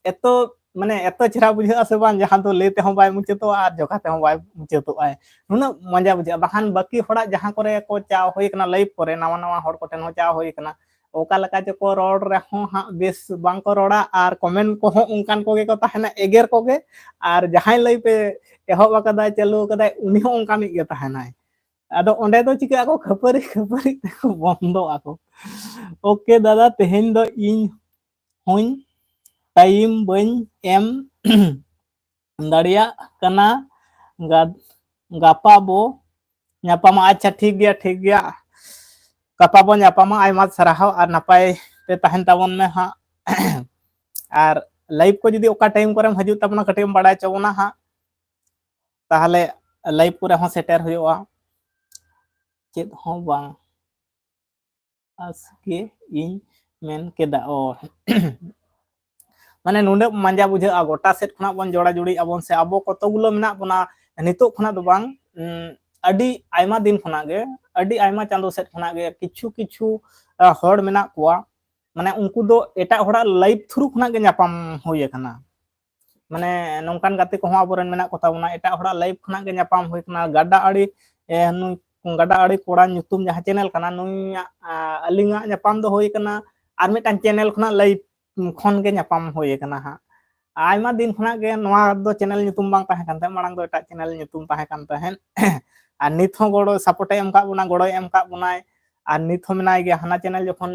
ᱮᱛᱚ ᱢᱟᱱᱮ ᱮᱛᱚ ᱪᱮᱦᱨᱟ ᱵᱩᱡᱷᱟᱹᱜᱼᱟ ᱥᱮ ᱵᱟᱝ, ᱡᱟᱦᱟᱸ ᱫᱚ ᱞᱟᱹᱭ ᱛᱮᱦᱚᱸ ᱵᱟᱭ ᱢᱩᱪᱟᱹᱫᱚᱜᱼᱟ ᱟᱨ ᱡᱚᱠᱷᱟ ᱛᱮᱦᱚᱸ ᱵᱟᱭ ᱢᱩᱪᱟᱹᱫᱚᱜᱼᱟ᱾ ᱱᱩᱱᱟᱹᱜ ᱢᱟᱡᱟ ᱵᱩᱡᱷᱟᱹᱜᱼᱟ᱾ ᱵᱟᱠᱷᱟᱱ ᱵᱟᱹᱠᱤ ᱦᱚᱲᱟᱜ ᱡᱟᱦᱟᱸ ᱠᱚᱨᱮ ᱠᱚ ᱪᱟ ᱦᱩᱭ ᱠᱟᱱᱟ live ᱠᱚᱨᱮ, ᱱᱟᱣᱟ ᱱᱟᱣᱟ ᱦᱚᱲ ᱠᱚᱴᱷᱮᱱ ᱦᱚᱸ ᱪᱟ ᱦᱩᱭ ᱠᱟᱱᱟ, ᱚᱠᱟ ᱞᱮᱠᱟ ᱪᱚᱠᱚ ᱨᱚᱲ ᱨᱮᱦᱚᱸ ᱦᱟᱸᱜ ᱵᱮᱥ ᱵᱟᱝᱠᱚ ᱨᱚᱲᱟ, ᱟᱨ comment ᱠᱚᱦᱚᱸ ᱚᱱᱠᱟᱱ ᱠᱚᱜᱮ ᱠᱚ ᱛᱟᱦᱮᱱᱟ, ᱮᱜᱮᱨ ᱠᱚᱜᱮ, ᱟᱨ ᱡᱟᱦᱟᱸᱭ live ᱮ ᱮᱦᱚᱵ ᱟᱠᱟᱫᱟᱭ, ᱪᱟᱹᱞᱩ ᱟᱠᱟᱫᱟᱭ, ᱩᱱᱤ ᱦᱚᱸ ᱚᱱᱠᱟᱱᱤᱡ ᱜᱮ ᱛᱟᱦᱮᱱᱟᱭ᱾ ᱟᱫᱚ ᱚᱸᱰᱮ ᱫᱚ ᱪᱤᱠᱟᱹᱜ ᱟᱠᱚ, ᱠᱷᱟᱹᱯᱟᱹᱨᱤ ᱠᱷᱟᱹᱯᱟᱹᱨᱤ ᱛᱮᱠᱚ ᱵᱚᱱᱫᱚᱜ ᱟᱠᱚ᱾ OK ᱫᱟᱫᱟ, ᱛᱮᱦᱮᱧ ᱫᱚ ᱤᱧ ᱦᱚᱸᱧ ᱴᱟᱭᱤᱢ ᱵᱟᱹᱧ ᱮᱢ ᱫᱟᱲᱮᱭᱟᱜ ᱠᱟᱱᱟ, ᱜᱟ- ᱜᱟᱯᱟ ᱵᱚ ᱧᱟᱯᱟᱢᱟ᱾ ᱟᱪᱪᱷᱟ, ᱴᱷᱤᱠ ᱜᱮᱭᱟ, ᱴᱷᱤᱠ ᱜᱮᱭᱟ, ᱜᱟᱯᱟ ᱵᱚ ᱧᱟᱯᱟᱢᱟ᱾ ᱟᱭᱢᱟ ᱥᱟᱨᱦᱟᱣ ᱟᱨ ᱱᱟᱯᱟᱭ ᱛᱮ ᱛᱟᱦᱮᱱ ᱛᱟᱵᱚᱱ ᱢᱮ ᱦᱟᱸᱜ᱾ ᱟᱨ ᱞᱟᱭᱤᱵᱷ ᱠᱚ ᱡᱩᱫᱤ ᱚᱠᱟ ᱴᱟᱭᱤᱢ ᱠᱚᱨᱮᱢ ᱦᱤᱡᱩᱜ ᱛᱟᱵᱚᱱᱟ, ᱠᱟᱹᱴᱤᱡ ᱮᱢ ᱵᱟᱲᱟᱭ ᱦᱚᱪᱚ ᱵᱚᱱᱟ ᱦᱟᱸᱜ, ᱛᱟᱦᱚᱞᱮ ᱞᱟᱭᱤᱵᱷ ᱠᱚᱨᱮ ᱦᱚᱸ ᱥᱮᱴᱮᱨ ᱦᱩᱭᱩᱜᱼᱟ᱾ ᱪᱮᱫ ᱦᱚᱸ ᱵᱟᱝ, ᱟᱥᱠᱮ ᱤᱧ ᱢᱮᱱ ᱠᱮᱫᱟ᱾ ᱚ, ᱢᱟᱱᱮ ᱱᱩᱱᱟᱹᱜ ᱢᱟᱸᱡᱟ ᱵᱩᱡᱷᱟᱹᱜᱼᱟ, ᱜᱚᱴᱟ ᱥᱮᱫ ᱠᱷᱚᱱᱟᱜ ᱵᱚᱱ ᱡᱚᱲᱟ ᱡᱩᱲᱤᱜ ᱟᱵᱚᱱ ᱥᱮ, ᱟᱵᱚ ᱠᱚᱛᱚ ᱜᱩᱞᱳ ᱢᱮᱱᱟᱜ ᱵᱚᱱᱟ ᱱᱤᱛᱚᱜ ᱠᱷᱚᱱᱟᱜ ᱫᱚ ᱵᱟᱝ, ᱩᱸ, ᱟᱹᱰᱤ ᱟᱭᱢᱟ ᱫᱤᱱ ᱠᱷᱚᱱᱟᱜ ᱜᱮ, ᱟᱹᱰᱤ ᱟᱭᱢᱟ ᱪᱟᱸᱫᱳ ᱥᱮᱫ ᱠᱷᱚᱱᱟᱜ ᱜᱮ ᱠᱤᱪᱷᱩ ᱠᱤᱪᱷᱩ, ᱟ, ᱦᱚᱲ ᱢᱮᱱᱟᱜ ᱠᱚᱣᱟ, ᱢᱟᱱᱮ ᱩᱱᱠᱩ ᱫᱚ ᱮᱴᱟᱜ ᱦᱚᱲᱟᱜ ᱞᱟᱭᱤᱵᱷ ᱛᱷᱨᱩ ᱠᱷᱚᱱᱟᱜ ᱜᱮ ᱧᱟᱯᱟᱢ ᱦᱩᱭ ᱟᱠᱟᱱᱟ᱾ ᱢᱟᱱᱮ ᱱᱚᱝᱠᱟᱱ ᱜᱟᱛᱮ ᱠᱚᱦᱚᱸ ᱟᱵᱚᱨᱮᱱ ᱢᱮᱱᱟᱜ ᱠᱚ ᱛᱟᱵᱚᱱᱟ, ᱮᱴᱟᱜ ᱦᱚᱲᱟᱜ ᱞᱟᱭᱤᱵᱷ ᱠᱷᱚᱱᱟᱜ ᱜᱮ ᱧᱟᱯᱟᱢ ᱦᱩᱭ ᱟᱠᱟᱱᱟ᱾ ᱜᱟᱰᱟ ᱟᱲᱮ, ᱮ, ᱱᱩᱭ ᱜᱟᱰᱟ ᱟᱲᱮ ᱠᱚᱲᱟ ᱧᱩᱛᱩᱢ ᱡᱟᱦᱟᱸ ᱪᱮᱱᱮᱞ ᱠᱟᱱᱟ, ᱱᱩᱭᱟᱜ, ᱟ, ᱟᱹᱞᱤᱧᱟᱜ ᱧᱟᱯᱟᱢ ᱫᱚ ᱦᱩᱭ ᱟᱠᱟᱱᱟ ᱟᱨ ᱢᱤᱫᱴᱟᱝ ᱪᱮᱱᱮᱞ ᱠᱷᱚᱱᱟᱜ, ᱞᱟᱭᱤᱵᱷ ᱠᱷᱚᱱ ᱜᱮ ᱧᱟᱯᱟᱢ ᱦᱩᱭ ᱟᱠᱟᱱᱟ ᱦᱟᱸᱜ᱾ ᱟᱭᱢᱟ ᱫᱤᱱ ᱠᱷᱚᱱᱟᱜ ᱜᱮ ᱱᱚᱣᱟ ᱫᱚ ᱪᱮᱱᱮᱞ ᱧᱩᱛᱩᱢ ᱵᱟᱝ ᱛᱟᱦᱮᱸ ᱠᱟᱱ ᱛᱟᱦᱮᱸᱫ, ᱢᱟᱲᱟᱝ ᱫᱚ ᱮᱴᱟᱜ ᱪᱮᱱᱮᱞ ᱧᱩᱛᱩᱢ ᱛᱟᱦᱮᱸ ᱠᱟᱱ ᱛᱟᱦᱮᱸᱫ᱾ ᱟᱨ ᱱᱤᱛ ᱦᱚᱸ ᱜᱚᱲᱚ ᱥᱟᱯᱳᱨᱴ ᱮ ᱮᱢ ᱠᱟᱜ ᱵᱚᱱᱟ, ᱜᱚᱲᱚᱭ ᱮᱢ ᱠᱟᱜ ᱵᱚᱱᱟᱭ᱾ ᱟᱨ ᱱᱤᱛ ᱦᱚᱸ ᱢᱮᱱᱟᱭ ᱜᱮᱭᱟ, ᱦᱟᱱᱟ ᱪᱮᱱᱮᱞ ᱡᱚᱠᱷᱚᱱ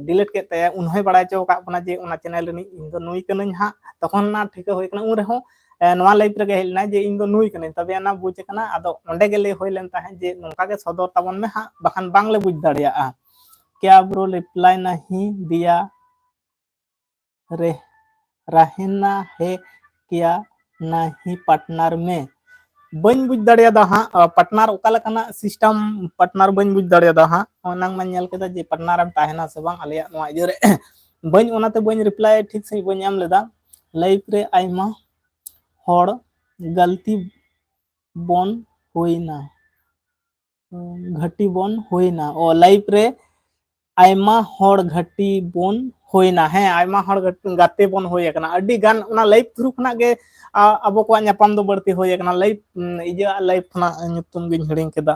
ᱰᱤᱞᱤᱴ ᱠᱮᱫ ᱛᱟᱭᱟ, ᱩᱱ ᱦᱚᱸᱭ ᱵᱟᱲᱟᱭ ᱦᱚᱪᱚ ᱟᱠᱟᱫ ᱵᱚᱱᱟ ᱡᱮ ᱚᱱᱟ ᱪᱮᱱᱮᱞ ᱨᱤᱱᱤᱡ ᱤᱧ ᱫᱚ ᱱᱩᱭ ᱠᱟᱹᱱᱟᱹᱧ ᱦᱟᱸᱜ᱾ ᱛᱚᱠᱷᱚᱱ ᱚᱱᱟ ᱴᱷᱤᱠᱟᱹ ᱦᱩᱭ ᱠᱟᱱᱟ, ᱩᱱ ᱨᱮᱦᱚᱸ, ᱮ, ᱱᱚᱣᱟ ᱞᱟᱭᱤᱵᱷ ᱨᱮᱜᱮ ᱦᱮᱡ ᱞᱮᱱᱟᱭ ᱡᱮ ᱤᱧ ᱫᱚ ᱱᱩᱭ ᱠᱟᱹᱱᱟᱹᱧ, ᱛᱚᱵᱮ ᱟᱱᱟ ᱵᱩᱡᱽ ᱟᱠᱟᱱᱟ᱾ ᱟᱫᱚ ᱚᱸᱰᱮ ᱜᱮ ᱞᱟᱹᱭ ᱦᱩᱭ ᱞᱮᱱ ᱛᱟᱦᱮᱸᱫ ᱡᱮ ᱱᱚᱝᱠᱟ ᱜᱮ ᱥᱚᱫᱚᱨ ᱛᱟᱵᱚᱱ ᱢᱮ ᱦᱟᱸᱜ, ᱵᱟᱠᱷᱟᱱ ᱵᱟᱝᱞᱮ ᱵᱩᱡᱽ ᱫᱟᱲᱮᱭᱟᱜᱼᱟ᱾ ᱠᱮᱭᱟ ᱵᱨᱳ ᱨᱤᱯᱞᱟᱭ ᱱᱟᱦᱤ ᱫᱤᱭᱟ ᱨᱮ ᱨᱟᱦᱮᱱᱟ ᱦᱮ ᱠᱮᱭᱟ ᱱᱟᱦᱤ ᱯᱟᱨᱴᱱᱟᱨ ᱢᱮ᱾ ᱵᱟᱹᱧ ᱵᱩᱡᱽ ᱫᱟᱲᱮᱭᱟᱫᱟ ᱦᱟᱸᱜ, ᱟ, ᱯᱟᱨᱴᱱᱟᱨ ᱚᱠᱟ ᱞᱮᱠᱟᱱᱟᱜ ᱥᱤᱥᱴᱮᱢ, ᱯᱟᱨᱴᱱᱟᱨ ᱵᱟᱹᱧ ᱵᱩᱡᱽ ᱫᱟᱲᱮᱭᱟᱫᱟ ᱦᱟᱸᱜ᱾ ᱚᱱᱟᱝ ᱢᱟᱧ ᱧᱮᱞ ᱠᱮᱫᱟ ᱡᱮ ᱯᱟᱨᱴᱱᱟᱨ ᱮᱢ ᱛᱟᱦᱮᱱᱟ ᱥᱮ ᱵᱟᱝ ᱟᱞᱮᱭᱟᱜ ᱱᱚᱣᱟ ᱤᱭᱟᱹ ᱨᱮ᱾ ᱵᱟᱹᱧ, ᱚᱱᱟᱛᱮ ᱵᱟᱹᱧ ᱨᱤᱯᱞᱟᱭ ᱴᱷᱤᱠ ᱥᱟᱺᱦᱤᱡ ᱵᱟᱹᱧ ᱮᱢ ᱞᱮᱫᱟ᱾ ᱞᱟᱭᱤᱵᱷ ᱨᱮ ᱟᱭᱢᱟ ᱦᱚᱲ ᱜᱟᱹᱞᱛᱤ ᱵᱚᱱ ᱦᱩᱭᱱᱟ, ᱜᱷᱟᱹᱴᱤ ᱵᱚᱱ ᱦᱩᱭᱱᱟ᱾ ᱚ, ᱞᱟᱭᱤᱵᱷ ᱨᱮ ᱟᱭᱢᱟ ᱦᱚᱲ ᱜᱷᱟᱹᱴᱤ ᱵᱚᱱ ᱦᱩᱭᱱᱟ᱾ ᱦᱮᱸ, ᱟᱭᱢᱟ ᱦᱚᱲ ᱜᱟᱛᱮ, ᱜᱟᱛᱮ ᱵᱚᱱ ᱦᱩᱭ ᱟᱠᱟᱱᱟ᱾ ᱟᱹᱰᱤ ᱜᱟᱱ ᱚᱱᱟ ᱞᱟᱭᱤᱵᱷ ᱛᱷᱨᱩ ᱠᱷᱚᱱᱟᱜ ᱜᱮ, ᱟ, ᱟᱵᱚ ᱠᱚᱣᱟᱜ ᱧᱟᱯᱟᱢ ᱫᱚ ᱵᱟᱹᱲᱛᱤ ᱦᱩᱭ ᱟᱠᱟᱱᱟ᱾ ᱞᱟᱭᱤᱵᱷ, ᱩᱢ, ᱤᱭᱟᱹ ᱞᱟᱭᱤᱵᱷ ᱠᱷᱚᱱᱟᱜ ᱧᱩᱛᱩᱢ ᱜᱤᱧ ᱦᱤᱲᱤᱧ ᱠᱮᱫᱟ,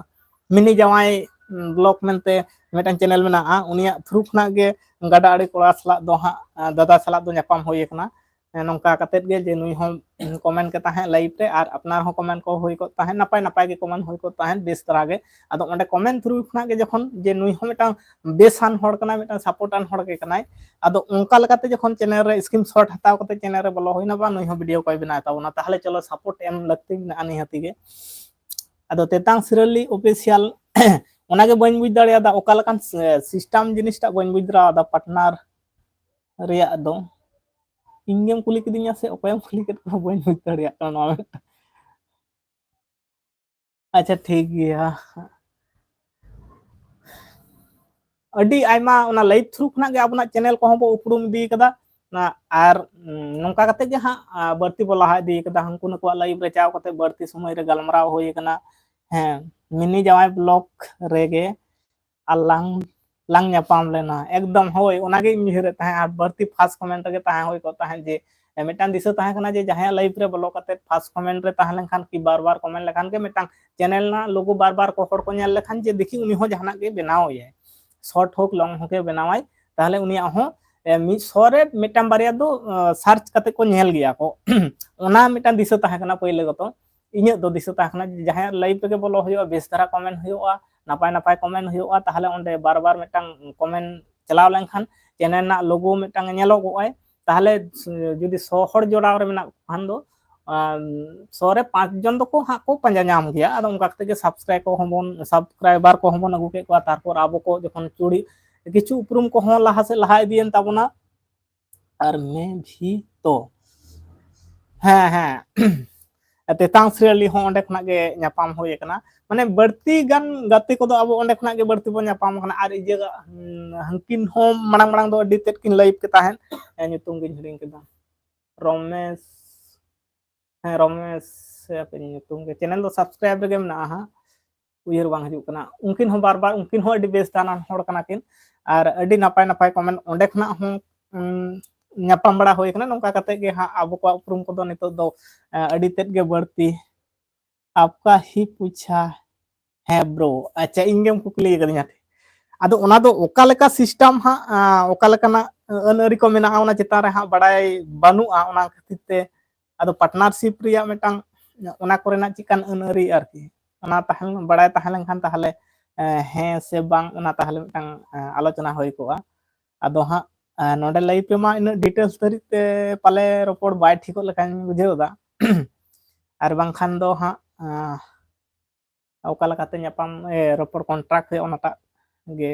ᱢᱤᱱᱤ ᱡᱟᱶᱟᱭ, ᱩᱢ, ᱵᱞᱚᱜ ᱢᱮᱱᱛᱮ ᱢᱤᱫᱴᱟᱝ ᱪᱮᱱᱮᱞ ᱢᱮᱱᱟᱜᱼᱟ, ᱩᱱᱤᱭᱟᱜ ᱛᱷᱨᱩ ᱠᱷᱚᱱᱟᱜ ᱜᱮ ᱜᱟᱰᱟ ᱟᱲᱮ ᱠᱚᱲᱟ ᱥᱟᱞᱟᱜ ᱫᱚ ᱦᱟᱸᱜ, ᱟ, ᱫᱟᱫᱟ ᱥᱟᱞᱟᱜ ᱫᱚ ᱧᱟᱯᱟᱢ ᱦᱩᱭ ᱟᱠᱟᱱᱟ᱾ ᱱᱚᱝᱠᱟ ᱠᱟᱛᱮᱫ ᱜᱮ ᱡᱮ ᱱᱩᱭ ᱦᱚᱸ ᱠᱚᱢᱮᱱᱴ ᱠᱮ ᱛᱟᱦᱮᱸᱫ ᱞᱟᱭᱤᱵᱷ ᱨᱮ, ᱟᱨ ᱟᱯᱱᱟᱨ ᱦᱚᱸ ᱠᱚᱢᱮᱱᱴ ᱠᱚ ᱦᱩᱭ ᱠᱚᱜ ᱛᱟᱦᱮᱸᱫ, ᱱᱟᱯᱟᱭ ᱱᱟᱯᱟᱭ ᱜᱮ ᱠᱚᱢᱮᱱᱴ ᱦᱩᱭ ᱠᱚᱜ ᱛᱟᱦᱮᱸᱫ ᱵᱮᱥ ᱫᱷᱟᱨᱟ ᱜᱮ᱾ ᱟᱫᱚ ᱚᱸᱰᱮ ᱠᱚᱢᱮᱱᱴ ᱛᱷᱨᱩ ᱠᱷᱚᱱᱟᱜ ᱜᱮ ᱡᱚᱠᱷᱚᱱ ᱡᱮ ᱱᱩᱭ ᱦᱚᱸ ᱢᱤᱫᱴᱟᱝ ᱵᱮᱥᱟᱱ ᱦᱚᱲ ᱠᱟᱱᱟᱭ, ᱢᱤᱫᱴᱟᱝ ᱥᱟᱯᱳᱨᱴ ᱟᱱ ᱦᱚᱲ ᱜᱮ ᱠᱟᱱᱟᱭ, ᱟᱫᱚ ᱚᱱᱠᱟ ᱞᱮᱠᱟᱛᱮ ᱡᱚᱠᱷᱚᱱ ᱪᱮᱱᱮᱞ ᱨᱮ ᱥᱠᱨᱤᱱᱥᱚᱴ ᱦᱟᱛᱟᱣ ᱠᱟᱛᱮ ᱪᱮᱱᱮᱞ ᱨᱮ ᱵᱚᱞᱚ ᱦᱩᱭᱱᱟ, ᱵᱟ ᱱᱩᱭ ᱦᱚᱸ ᱵᱷᱤᱰᱤᱭᱳ ᱠᱚᱭ ᱵᱮᱱᱟᱣ ᱛᱟᱵᱚᱱᱟ, ᱛᱟᱦᱚᱞᱮ ᱪᱚᱞᱚ ᱥᱟᱯᱳᱨᱴ ᱮᱢ ᱞᱟᱹᱠᱛᱤ ᱢᱮᱱᱟᱜᱼᱟ ᱱᱤᱦᱟᱹᱛᱤ ᱜᱮ᱾ ᱟᱫᱚ ᱛᱮᱛᱟᱝ ᱥᱤᱨᱟᱹᱞᱤ ᱚᱯᱷᱤᱥᱤᱭᱟᱞ ᱚᱱᱟᱜᱮ ᱵᱟᱹᱧ ᱵᱩᱡᱽ ᱫᱟᱲᱮᱭᱟᱫᱟ, ᱚᱠᱟ ᱞᱮᱠᱟᱱ ᱥᱤᱥᱴᱮᱢ ᱡᱤᱱᱤᱥᱴᱟᱜ ᱵᱟᱹᱧ ᱵᱩᱡᱽ ᱫᱟᱲᱮᱭᱟᱫᱟ ᱯᱟᱨᱴᱱᱟᱨ ᱨᱮᱭᱟᱜ ᱫᱚ᱾ ᱤᱧ ᱜᱮᱢ ᱠᱩᱞᱤ ᱠᱤᱫᱤᱧᱟ ᱥᱮ ᱚᱠᱚᱭᱮᱢ ᱠᱩᱞᱤ ᱠᱮᱫ ᱠᱚᱣᱟ, ᱵᱟᱹᱧ ᱵᱩᱡᱽ ᱫᱟᱲᱮᱭᱟᱜ ᱠᱟᱱᱟ ᱱᱚᱣᱟ ᱢᱤᱫᱴᱟᱝ᱾ ᱟᱪᱪᱷᱟ, ᱴᱷᱤᱠ ᱜᱮᱭᱟ᱾ ᱟᱹᱰᱤ ᱟᱭᱢᱟ ᱚᱱᱟ ᱞᱟᱭᱤᱵᱷ ᱛᱷᱨᱩ ᱠᱷᱚᱱᱟᱜ ᱜᱮ ᱟᱵᱚᱱᱟᱜ ᱪᱮᱱᱮᱞ ᱠᱚᱦᱚᱸ ᱵᱚ ᱩᱯᱨᱩᱢ ᱤᱫᱤ ᱠᱟᱫᱟ᱾ ᱟᱨ ᱱᱚᱝᱠᱟ ᱠᱟᱛᱮ ᱜᱮ ᱦᱟᱸᱜ ᱵᱟᱹᱲᱛᱤ ᱵᱚ ᱞᱟᱦᱟ ᱤᱫᱤ ᱠᱟᱫᱟ᱾ ᱦᱟᱹᱱᱠᱩ ᱱᱩᱠᱩᱣᱟᱜ ᱞᱟᱭᱤᱵᱷ ᱨᱮ ᱪᱟᱣ ᱠᱟᱛᱮ ᱵᱟᱹᱲᱛᱤ ᱥᱚᱢᱚᱭ ᱨᱮ ᱜᱟᱞᱢᱟᱨᱟᱣ ᱦᱩᱭ ᱠᱟᱱᱟ᱾ ᱦᱮᱸ, ᱢᱤᱱᱤ ᱡᱟᱶᱟᱭ ᱵᱞᱚᱜ ᱨᱮᱜᱮ ᱟᱨ ᱞᱟᱝ ᱞᱟᱝ ᱧᱟᱯᱟᱢ ᱞᱮᱱᱟ᱾ ᱮᱠᱫᱚᱢ ᱦᱳᱭ, ᱚᱱᱟᱜᱮ ᱤᱧ ᱩᱭᱦᱟᱹᱨᱮᱫ ᱛᱟᱦᱮᱸᱫ᱾ ᱟᱨ ᱵᱟᱹᱲᱛᱤ ᱯᱷᱟᱥᱴ ᱠᱚᱢᱮᱱᱴ ᱨᱮᱜᱮ ᱛᱟᱦᱮᱸ ᱦᱩᱭ ᱠᱚᱜ ᱛᱟᱦᱮᱸᱫ ᱡᱮ ᱢᱤᱫᱴᱟᱝ ᱫᱤᱥᱟᱹ ᱛᱟᱦᱮᱸ ᱠᱟᱱᱟ ᱡᱮ ᱡᱟᱦᱟᱸᱭᱟᱜ ᱞᱟᱭᱤᱵᱷ ᱨᱮ ᱵᱚᱞᱚ ᱠᱟᱛᱮ ᱯᱷᱟᱥᱴ ᱠᱚᱢᱮᱱᱴ ᱨᱮ ᱛᱟᱦᱮᱸ ᱞᱮᱱᱠᱷᱟᱱ ᱠᱤ ᱵᱟᱨ ᱵᱟᱨ ᱠᱚᱢᱮᱱᱴ ᱞᱮᱠᱷᱟᱱ ᱜᱮ ᱢᱤᱫᱴᱟᱝ ᱪᱮᱱᱮᱞ ᱨᱮᱱᱟᱜ ᱞᱳᱜᱳ ᱵᱟᱨ ᱵᱟᱨ ᱠᱚ ᱦᱚᱲ ᱠᱚ ᱧᱮᱞ ᱞᱮᱠᱷᱟᱱ ᱡᱮ ᱫᱮᱠᱷᱤ ᱩᱱᱤ ᱦᱚᱸ ᱡᱟᱦᱟᱱᱟᱜ ᱜᱮ ᱵᱮᱱᱟᱣ ᱮᱭᱟᱭ, ᱥᱚᱨᱴ ᱦᱳᱠ ᱞᱚᱝ ᱦᱳᱠᱮ ᱵᱮᱱᱟᱣᱟᱭ, ᱛᱟᱦᱚᱞᱮ ᱩᱱᱤᱭᱟᱜ ᱦᱚᱸ ᱢᱤᱫ ᱥᱚ ᱨᱮ ᱢᱤᱫᱴᱟᱝ ᱵᱟᱨᱭᱟ ᱫᱚ ᱥᱟᱨᱪ ᱠᱟᱛᱮ ᱠᱚ ᱧᱮᱞ ᱜᱮᱭᱟ ᱠᱚ᱾ ᱚᱱᱟ ᱢᱤᱫᱴᱟᱝ ᱫᱤᱥᱟᱹ ᱛᱟᱦᱮᱸ ᱠᱟᱱᱟ ᱯᱳᱭᱞᱳ ᱜᱚᱛᱚ᱾ ᱤᱧᱟᱹᱜ ᱫᱚ ᱫᱤᱥᱟᱹ ᱛᱟᱦᱮᱸ ᱠᱟᱱᱟ ᱡᱮ ᱡᱟᱦᱟᱸᱭᱟᱜ ᱞᱟᱭᱤᱵᱷ ᱨᱮᱜᱮ ᱵᱚᱞᱚ ᱦᱩᱭᱩᱜᱼᱟ, ᱵᱮᱥ ᱫᱷᱟᱨᱟ ᱠᱚᱢᱮᱱᱴ ᱦᱩᱭᱩᱜᱼᱟ, ᱱᱟᱯᱟᱭ ᱱᱟᱯᱟᱭ ᱠᱚᱢᱮᱱᱴ ᱦᱩᱭᱩᱜᱼᱟ, ᱛᱟᱦᱚᱞᱮ ᱚᱸᱰᱮ ᱵᱟᱨ ᱵᱟᱨ ᱢᱤᱫᱴᱟᱝ ᱠᱚᱢᱮᱱᱴ ᱪᱟᱞᱟᱣ ᱞᱮᱱᱠᱷᱟᱱ ᱪᱮᱱᱮᱞ ᱨᱮᱱᱟᱜ ᱞᱳᱜᱳ ᱢᱤᱫᱴᱟᱝ ᱧᱮᱞᱚᱜᱚᱜᱼᱟᱭ᱾ ᱛᱟᱦᱚᱞᱮ ᱡᱩᱫᱤ ᱥᱚ ᱦᱚᱲ ᱡᱚᱲᱟᱣ ᱨᱮ ᱢᱮᱱᱟᱜ ᱠᱚ ᱠᱷᱟᱱ ᱫᱚ ᱥᱚ ᱨᱮ ᱯᱟᱸᱪ ᱡᱚᱱ ᱫᱚᱠᱚ ᱦᱟᱸᱜ ᱠᱚ ᱯᱟᱸᱡᱟ ᱧᱟᱢ ᱜᱮᱭᱟ᱾ ᱟᱫᱚ ᱚᱱᱠᱟ ᱠᱟᱛᱮ ᱜᱮ ᱥᱟᱵᱥᱠᱨᱟᱭᱵ ᱠᱚᱦᱚᱸ ᱵᱚᱱ, ᱥᱟᱵᱥᱠᱨᱟᱭᱵᱟᱨ ᱠᱚᱦᱚᱸ ᱵᱚᱱ ᱟᱹᱜᱩ ᱠᱮᱫ ᱠᱚᱣᱟ᱾ ᱛᱟᱨᱯᱚᱨ ᱟᱵᱚ ᱠᱚ ᱡᱚᱠᱷᱚᱱ ᱪᱩᱲᱤ ᱠᱤᱪᱷᱩ ᱩᱯᱨᱩᱢ ᱠᱚᱦᱚᱸ ᱞᱟᱦᱟ ᱥᱮᱫ ᱞᱟᱦᱟ ᱤᱫᱤᱭᱮᱱ ᱛᱟᱵᱚᱱᱟ᱾ ᱟᱨ ᱢᱮ ᱵᱷᱤ ᱛᱚ, ᱦᱮᱸ, ᱦᱮᱸ, ᱛᱮᱛᱟᱝ ᱥᱤᱨᱟᱹᱞᱤ ᱦᱚᱸ ᱚᱸᱰᱮ ᱠᱷᱚᱱᱟᱜ ᱜᱮ ᱧᱟᱯᱟᱢ ᱦᱩᱭ ᱟᱠᱟᱱᱟ᱾ ᱢᱟᱱᱮ ᱵᱟᱹᱲᱛᱤ ᱜᱟᱱ ᱜᱟᱛᱮ ᱠᱚᱫᱚ ᱟᱵᱚ ᱚᱸᱰᱮ ᱠᱷᱚᱱᱟᱜ ᱜᱮ ᱵᱟᱹᱲᱛᱤ ᱵᱚᱱ ᱧᱟᱯᱟᱢ ᱟᱠᱟᱱᱟ᱾ ᱟᱨ ᱤᱭᱟᱹ, ᱦᱩᱸ, ᱦᱟᱹᱱᱠᱤᱱ ᱦᱚᱸ ᱢᱟᱲᱟᱝ ᱢᱟᱲᱟᱝ ᱫᱚ ᱟᱹᱰᱤ ᱛᱮᱫ ᱠᱤᱱ ᱞᱟᱭᱤᱵᱷ ᱠᱮ ᱛᱟᱦᱮᱸᱫ, ᱧᱩᱛᱩᱢ ᱜᱤᱧ ᱦᱤᱲᱤᱧ ᱠᱮᱫᱟ, ᱨᱚᱢᱮᱥ, ᱦᱮᱸ, ᱨᱚᱢᱮᱥ, ᱦᱟᱯᱮ ᱧᱩᱛᱩᱢ ᱜᱮ, ᱪᱮᱱᱮᱞ ᱫᱚ ᱥᱟᱵᱥᱠᱨᱟᱭᱤᱵ ᱨᱮᱜᱮ ᱢᱮᱱᱟᱜᱼᱟ ᱦᱟᱸᱜ, ᱩᱭᱦᱟᱹᱨ ᱵᱟᱝ ᱦᱤᱡᱩᱜ ᱠᱟᱱᱟ᱾ ᱩᱱᱠᱤᱱ ᱦᱚᱸ ᱵᱟᱨ ᱵᱟᱨ, ᱩᱱᱠᱤᱱ ᱦᱚᱸ ᱟᱹᱰᱤ ᱵᱮᱥ ᱫᱟᱱᱟᱱ ᱦᱚᱲ ᱠᱟᱱᱟ ᱠᱤᱱ, ᱟᱨ ᱟᱹᱰᱤ ᱱᱟᱯᱟᱭ ᱱᱟᱯᱟᱭ ᱠᱚᱢᱮᱱᱴ ᱚᱸᱰᱮ ᱠᱷᱚᱱᱟᱜ ᱦᱚᱸ, ᱩᱸ, ᱧᱟᱯᱟᱢ ᱵᱟᱲᱟ ᱦᱩᱭ ᱠᱟᱱᱟ᱾ ᱱᱚᱝᱠᱟ ᱠᱟᱛᱮ ᱜᱮ ᱦᱟᱸᱜ ᱟᱵᱚ ᱠᱚᱣᱟᱜ ᱩᱯᱨᱩᱢ ᱠᱚᱫᱚ ᱱᱤᱛᱚᱜ ᱫᱚ, ᱮᱸ, ᱟᱹᱰᱤ ᱛᱮᱫ ᱜᱮ ᱵᱟᱹᱲᱛᱤ᱾ ᱟᱯᱠᱟ ᱦᱤ ᱯᱩᱪᱷᱟ ᱦᱮ ᱵᱨᱳ᱾ ᱟᱪᱪᱷᱟ, ᱤᱧ ᱜᱮᱢ ᱠᱩᱠᱞᱤ ᱟᱠᱟᱫᱤᱧᱟ᱾ ᱟᱫᱚ ᱚᱱᱟ ᱫᱚ ᱚᱠᱟ ᱞᱮᱠᱟ ᱥᱤᱥᱴᱮᱢ ᱦᱟᱸᱜ, ᱟᱸ, ᱚᱠᱟ ᱞᱮᱠᱟᱱᱟᱜ ᱟᱹᱱ ᱟᱹᱨᱤ ᱠᱚ ᱢᱮᱱᱟᱜᱼᱟ, ᱚᱱᱟ ᱪᱮᱛᱟᱱ ᱨᱮ ᱦᱟᱸᱜ ᱵᱟᱲᱟᱭ ᱵᱟᱹᱱᱩᱜᱼᱟ᱾ ᱚᱱᱟ ᱠᱷᱟᱹᱛᱤᱨ ᱛᱮ ᱟᱫᱚ ᱯᱟᱨᱴᱱᱟᱨᱥᱤᱯ ᱨᱮᱭᱟᱜ ᱢᱤᱫᱴᱟᱝ, ᱚᱱᱟ ᱠᱚᱨᱮᱱᱟᱜ ᱪᱮᱫᱠᱟᱱ ᱟᱹᱱ ᱟᱹᱨᱤ ᱟᱨᱠᱤ, ᱚᱱᱟ ᱛᱟᱦᱮᱸ, ᱵᱟᱲᱟᱭ ᱛᱟᱦᱮᱸ ᱞᱮᱱᱠᱷᱟᱱ ᱛᱟᱦᱚᱞᱮ, ᱮ, ᱦᱮᱸ ᱥᱮ ᱵᱟᱝ, ᱚᱱᱟ ᱛᱟᱦᱚᱞᱮ ᱢᱤᱫᱴᱟᱝ, ᱮ, ᱟᱞᱳᱪᱚᱱᱟ ᱦᱩᱭ ᱠᱚᱜᱼᱟ᱾ ᱟᱫᱚ ᱦᱟᱸᱜ, ᱮ, ᱱᱚᱰᱮ ᱞᱟᱭᱤᱵᱷ ᱨᱮᱢᱟ ᱤᱱᱟᱹᱜ ᱰᱤᱴᱮᱞᱥ ᱫᱷᱟᱹᱨᱤᱡ ᱛᱮ ᱯᱟᱞᱮ ᱨᱚᱯᱚᱲ ᱵᱟᱭ ᱴᱷᱤᱠᱚᱜ ᱞᱮᱠᱟᱧ ᱵᱩᱡᱷᱟᱹᱣ ᱮᱫᱟ᱾ ᱟᱨ ᱵᱟᱝᱠᱷᱟᱱ ᱫᱚ ᱦᱟᱸᱜ, ᱮ, ᱚᱠᱟ ᱞᱮᱠᱟᱛᱮ ᱧᱟᱯᱟᱢ, ᱮ, ᱨᱚᱯᱚᱲ ᱠᱚᱱᱴᱨᱟᱠᱴ ᱦᱩᱭᱩᱜᱼᱟ, ᱚᱱᱟᱴᱟᱜ ᱜᱮ᱾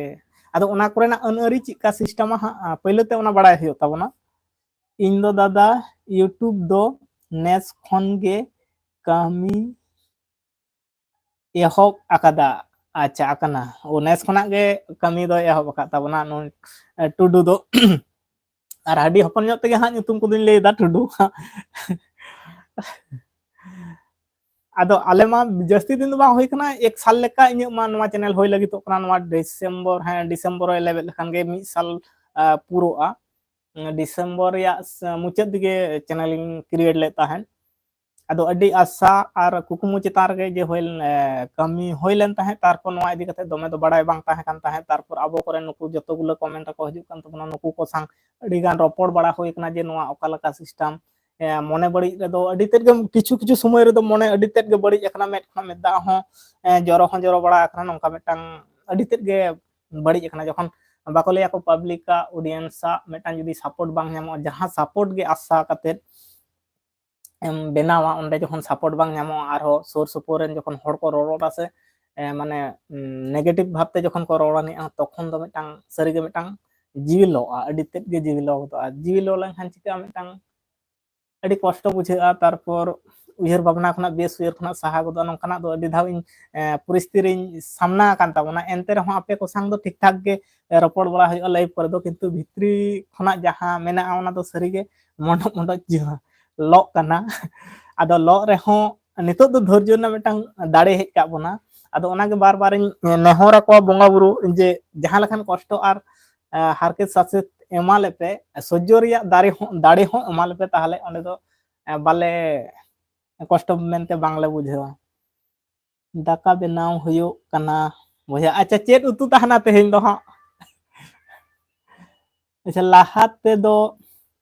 ᱟᱫᱚ ᱚᱱᱟ ᱠᱚᱨᱮᱱᱟᱜ ᱟᱹᱱ ᱟᱹᱨᱤ ᱪᱮᱫᱠᱟ ᱥᱤᱥᱴᱮᱢᱟ ᱦᱟᱸᱜ, ᱟ, ᱯᱟᱹᱭᱞᱟᱹ ᱛᱮ ᱚᱱᱟ ᱵᱟᱲᱟᱭ ᱦᱩᱭᱩᱜ ᱛᱟᱵᱚᱱᱟ᱾ ᱤᱧ ᱫᱚ ᱫᱟᱫᱟ YouTube ᱫᱚ ᱱᱮᱥ ᱠᱷᱚᱱ ᱜᱮ ᱠᱟᱹᱢᱤ ᱮᱦᱚᱵ ᱟᱠᱟᱫᱟ᱾ ᱟᱪᱪᱷᱟ, ᱟᱠᱟᱱᱟ᱾ ᱳ, ᱱᱮᱥ ᱠᱷᱚᱱᱟᱜ ᱜᱮ ᱠᱟᱹᱢᱤ ᱫᱚᱭ ᱮᱦᱚᱵ ᱟᱠᱟᱫ ᱛᱟᱵᱚᱱᱟ ᱱᱩᱭ, ᱮ, ᱴᱩᱰᱩ ᱫᱚ᱾ ᱟᱨ ᱟᱹᱰᱤ ᱦᱚᱯᱚᱱ ᱧᱚᱜ ᱛᱮᱜᱮ ᱦᱟᱸᱜ ᱧᱩᱛᱩᱢ ᱠᱚᱫᱚᱧ ᱞᱟᱹᱭᱫᱟ, ᱴᱩᱰᱩ᱾ ᱟᱫᱚ ᱟᱞᱮ ᱢᱟ ᱡᱟᱹᱥᱛᱤ ᱫᱤᱱ ᱫᱚ ᱵᱟᱝ ᱦᱩᱭ ᱠᱟᱱᱟ, ᱮᱠ ᱥᱟᱞ ᱞᱮᱠᱟ ᱤᱧᱟᱹᱜ ᱢᱟ ᱱᱚᱣᱟ ᱪᱮᱱᱮᱞ ᱦᱩᱭ ᱞᱟᱹᱜᱤᱫᱚᱜ ᱠᱟᱱᱟ᱾ ᱱᱚᱣᱟ ᱰᱤᱥᱮᱢᱵᱚᱨ, ᱦᱮᱸ, ᱰᱤᱥᱮᱢᱵᱚᱨ ᱮ ᱞᱮᱵᱮᱫ ᱞᱮᱠᱷᱟᱱ ᱜᱮ ᱢᱤᱫ ᱥᱟᱞ, ᱟ, ᱯᱩᱨᱟᱹᱜᱼᱟ᱾ ᱰᱤᱥᱮᱢᱵᱚᱨ ᱨᱮᱭᱟᱜ ᱥ-, ᱢᱩᱪᱟᱹᱫ ᱫᱤᱜᱮ ᱪᱮᱱᱮᱞ ᱤᱧ ᱠᱨᱤᱭᱮᱴ ᱞᱮᱫ ᱛᱟᱦᱮᱸᱫ᱾ ᱟᱫᱚ ᱟᱹᱰᱤ ᱟᱥᱟ ᱟᱨ ᱠᱩᱠᱢᱩ ᱪᱮᱛᱟᱱ ᱨᱮᱜᱮ ᱡᱮ ᱦᱩᱭ ᱞᱮᱱ, ᱮ, ᱠᱟᱹᱢᱤ ᱦᱩᱭ ᱞᱮᱱ ᱛᱟᱦᱮᱸᱫ᱾ ᱛᱟᱨᱯᱚᱨ ᱱᱚᱣᱟ ᱤᱫᱤ ᱠᱟᱛᱮ ᱫᱚᱢᱮ ᱫᱚ ᱵᱟᱲᱟᱭ ᱵᱟᱝ ᱛᱟᱦᱮᱸ ᱠᱟᱱ ᱛᱟᱦᱮᱸᱫ᱾ ᱛᱟᱨᱯᱚᱨ ᱟᱵᱚ ᱠᱚᱨᱮᱱ ᱱᱩᱠᱩ ᱡᱚᱛᱚ ᱜᱩᱞᱟᱹ ᱠᱚᱢᱮᱱᱴ ᱨᱮᱠᱚ ᱦᱤᱡᱩᱜ ᱠᱟᱱ ᱛᱟᱵᱚᱱᱟ, ᱱᱩᱠᱩ ᱠᱚ ᱥᱟᱶ ᱟᱹᱰᱤ ᱜᱟᱱ ᱨᱚᱯᱚᱲ ᱵᱟᱲᱟ ᱦᱩᱭ ᱠᱟᱱᱟ ᱡᱮ ᱱᱚᱣᱟ ᱚᱠᱟ ᱞᱮᱠᱟ ᱥᱤᱥᱴᱮᱢ᱾ ᱮ, ᱢᱚᱱᱮ ᱵᱟᱹᱲᱤᱡ ᱨᱮᱫᱚ ᱟᱹᱰᱤ ᱛᱮᱫ ᱜᱮ, ᱠᱤᱪᱷᱩ ᱠᱤᱪᱷᱩ ᱥᱚᱢᱚᱭ ᱨᱮᱫᱚ ᱢᱚᱱᱮ ᱟᱹᱰᱤ ᱛᱮᱫ ᱜᱮ ᱵᱟᱹᱲᱤᱡ ᱟᱠᱟᱱᱟ, ᱢᱮᱫ ᱠᱷᱚᱱᱟᱜ ᱢᱮᱫ ᱫᱟᱜ ᱦᱚᱸ, ᱮ, ᱡᱚᱨᱚ ᱦᱚᱸ ᱡᱚᱨᱚ ᱵᱟᱲᱟ ᱟᱠᱟᱱᱟ᱾ ᱱᱚᱝᱠᱟ ᱢᱤᱫᱴᱟᱝ ᱟᱹᱰᱤ ᱛᱮᱫ ᱜᱮ ᱵᱟᱹᱲᱤᱡ ᱟᱠᱟᱱᱟ᱾ ᱡᱚᱠᱷᱚᱱ ᱵᱟᱠᱚ ᱞᱟᱹᱭᱟ ᱠᱚ ᱯᱟᱵᱽᱞᱤᱠ ᱟᱜ, ᱚᱰᱤᱭᱮᱱᱥ ᱟᱜ ᱢᱤᱫᱴᱟᱝ ᱡᱩᱫᱤ ᱥᱟᱯᱳᱨᱴ ᱵᱟᱝ ᱧᱟᱢᱚᱜᱼᱟ, ᱡᱟᱦᱟᱸ ᱥᱟᱯᱳᱨᱴ ᱜᱮ ᱟᱥᱟ ᱠᱟᱛᱮᱫ ᱮᱢ ᱵᱮᱱᱟᱣᱟ, ᱚᱸᱰᱮ ᱡᱚᱠᱷᱚᱱ ᱥᱟᱯᱳᱨᱴ ᱵᱟᱝ ᱧᱟᱢᱚᱜᱼᱟ, ᱟᱨᱦᱚᱸ ᱥᱩᱨ ᱥᱩᱯᱩᱨ ᱨᱮᱱ ᱡᱚᱠᱷᱚᱱ ᱦᱚᱲ ᱠᱚ ᱨᱚᱨᱚᱲᱟ ᱥᱮ, ᱮ, ᱢᱟᱱᱮ, ᱩᱢ, ᱱᱮᱜᱮᱴᱤᱵᱷ ᱵᱷᱟᱵᱽᱛᱮ ᱡᱚᱠᱷᱚᱱ ᱠᱚ ᱨᱚᱲ ᱟᱹᱱᱤᱡᱼᱟ, ᱛᱚᱠᱷᱚᱱ ᱫᱚ ᱢᱤᱫᱴᱟᱝ ᱥᱟᱹᱨᱤᱜᱮ ᱢᱤᱫᱴᱟᱝ ᱡᱤᱣᱤ ᱞᱚᱜᱼᱟ, ᱟᱹᱰᱤ ᱛᱮᱫ ᱜᱮ ᱡᱤᱣᱤ ᱞᱚ ᱜᱚᱫᱚᱜᱼᱟ᱾ ᱡᱤᱣᱤ ᱞᱚ ᱞᱮᱱᱠᱷᱟᱱ ᱪᱤᱠᱟᱹᱜᱼᱟ, ᱢᱤᱫᱴᱟᱝ ᱟᱹᱰᱤ ᱠᱚᱥᱴᱚ ᱵᱩᱡᱷᱟᱹᱜᱼᱟ᱾ ᱛᱟᱨᱯᱚᱨ ᱩᱭᱦᱟᱹᱨ ᱵᱷᱟᱵᱽᱱᱟ ᱠᱷᱚᱱᱟᱜ, ᱵᱮᱥ ᱩᱭᱦᱟᱹᱨ ᱠᱷᱚᱱᱟᱜ ᱥᱟᱦᱟ ᱜᱚᱫᱚᱜᱼᱟ᱾ ᱱᱚᱝᱠᱟᱱᱟᱜ ᱫᱚ ᱟᱹᱰᱤ ᱫᱷᱟᱣ ᱤᱧ, ᱮ, ᱯᱚᱨᱤᱥᱛᱷᱤᱛᱤ ᱨᱤᱧ ᱥᱟᱢᱱᱟ ᱟᱠᱟᱱ ᱛᱟᱵᱚᱱᱟ᱾ ᱮᱱᱛᱮ ᱨᱮᱦᱚᱸ ᱟᱯᱮ ᱠᱚ ᱥᱟᱝ ᱫᱚ ᱴᱷᱤᱠ ᱴᱷᱟᱠ ᱜᱮ, ᱮ, ᱨᱚᱯᱚᱲ ᱵᱟᱲᱟ ᱦᱩᱭᱩᱜᱼᱟ ᱞᱟᱭᱤᱵᱷ ᱠᱚᱨᱮ ᱫᱚ, ᱠᱤᱱᱛᱩ ᱵᱷᱤᱛᱨᱤ ᱠᱷᱚᱱᱟᱜ ᱡᱟᱦᱟᱸ ᱢᱮᱱᱟᱜᱼᱟ, ᱚᱱᱟ ᱫᱚ ᱥᱟᱹᱨᱤᱜᱮ ᱢᱚᱸᱰᱚᱜ ᱢᱚᱸᱰᱚᱜ ᱡᱤᱣᱟ-, ᱞᱚᱜ ᱠᱟᱱᱟ᱾ ᱟᱫᱚ ᱞᱚᱜ ᱨᱮᱦᱚᱸ ᱱᱤᱛᱚᱜ ᱫᱚ ᱫᱷᱳᱨᱡᱚ ᱨᱮᱱᱟᱜ ᱢᱤᱫᱴᱟᱝ ᱫᱟᱲᱮ ᱦᱮᱡ ᱠᱟᱜ ᱵᱚᱱᱟ᱾ ᱟᱫᱚ ᱚᱱᱟᱜᱮ ᱵᱟᱨ ᱵᱟᱨᱤᱧ ᱱᱮᱦᱚᱨ ᱟᱠᱚᱣᱟ ᱵᱚᱸᱜᱟ ᱵᱩᱨᱩ, ᱡᱮ ᱡᱟᱦᱟᱸ ᱞᱮᱠᱟᱱ ᱠᱚᱥᱴᱚ ᱟᱨ, ᱮ, ᱦᱟᱨᱠᱮᱛ ᱥᱟᱥᱮᱛ ᱮᱢᱟ ᱞᱮᱯᱮ, ᱥᱚᱡᱽᱡᱚ ᱨᱮᱭᱟᱜ ᱫᱟᱲᱮ ᱦᱚᱸ, ᱫᱟᱲᱮ ᱦᱚᱸ ᱮᱢᱟ ᱞᱮᱯᱮ, ᱛᱟᱦᱚᱞᱮ ᱚᱸᱰᱮ ᱫᱚ, ᱮ, ᱵᱟᱞᱮ ᱠᱚᱥᱴᱚ ᱢᱮᱱᱛᱮ ᱵᱟᱝᱞᱮ ᱵᱩᱡᱷᱟᱹᱣᱟ᱾ ᱫᱟᱠᱟ ᱵᱮᱱᱟᱣ ᱦᱩᱭᱩᱜ ᱠᱟᱱᱟ ᱵᱚᱭᱦᱟ᱾ ᱟᱪᱪᱷᱟ, ᱪᱮᱫ ᱩᱛᱩ ᱛᱟᱦᱮᱱᱟ ᱛᱮᱦᱮᱧ ᱫᱚ ᱦᱟᱸᱜ? ᱟᱪᱪᱷᱟ, ᱞᱟᱦᱟ ᱛᱮᱫᱚ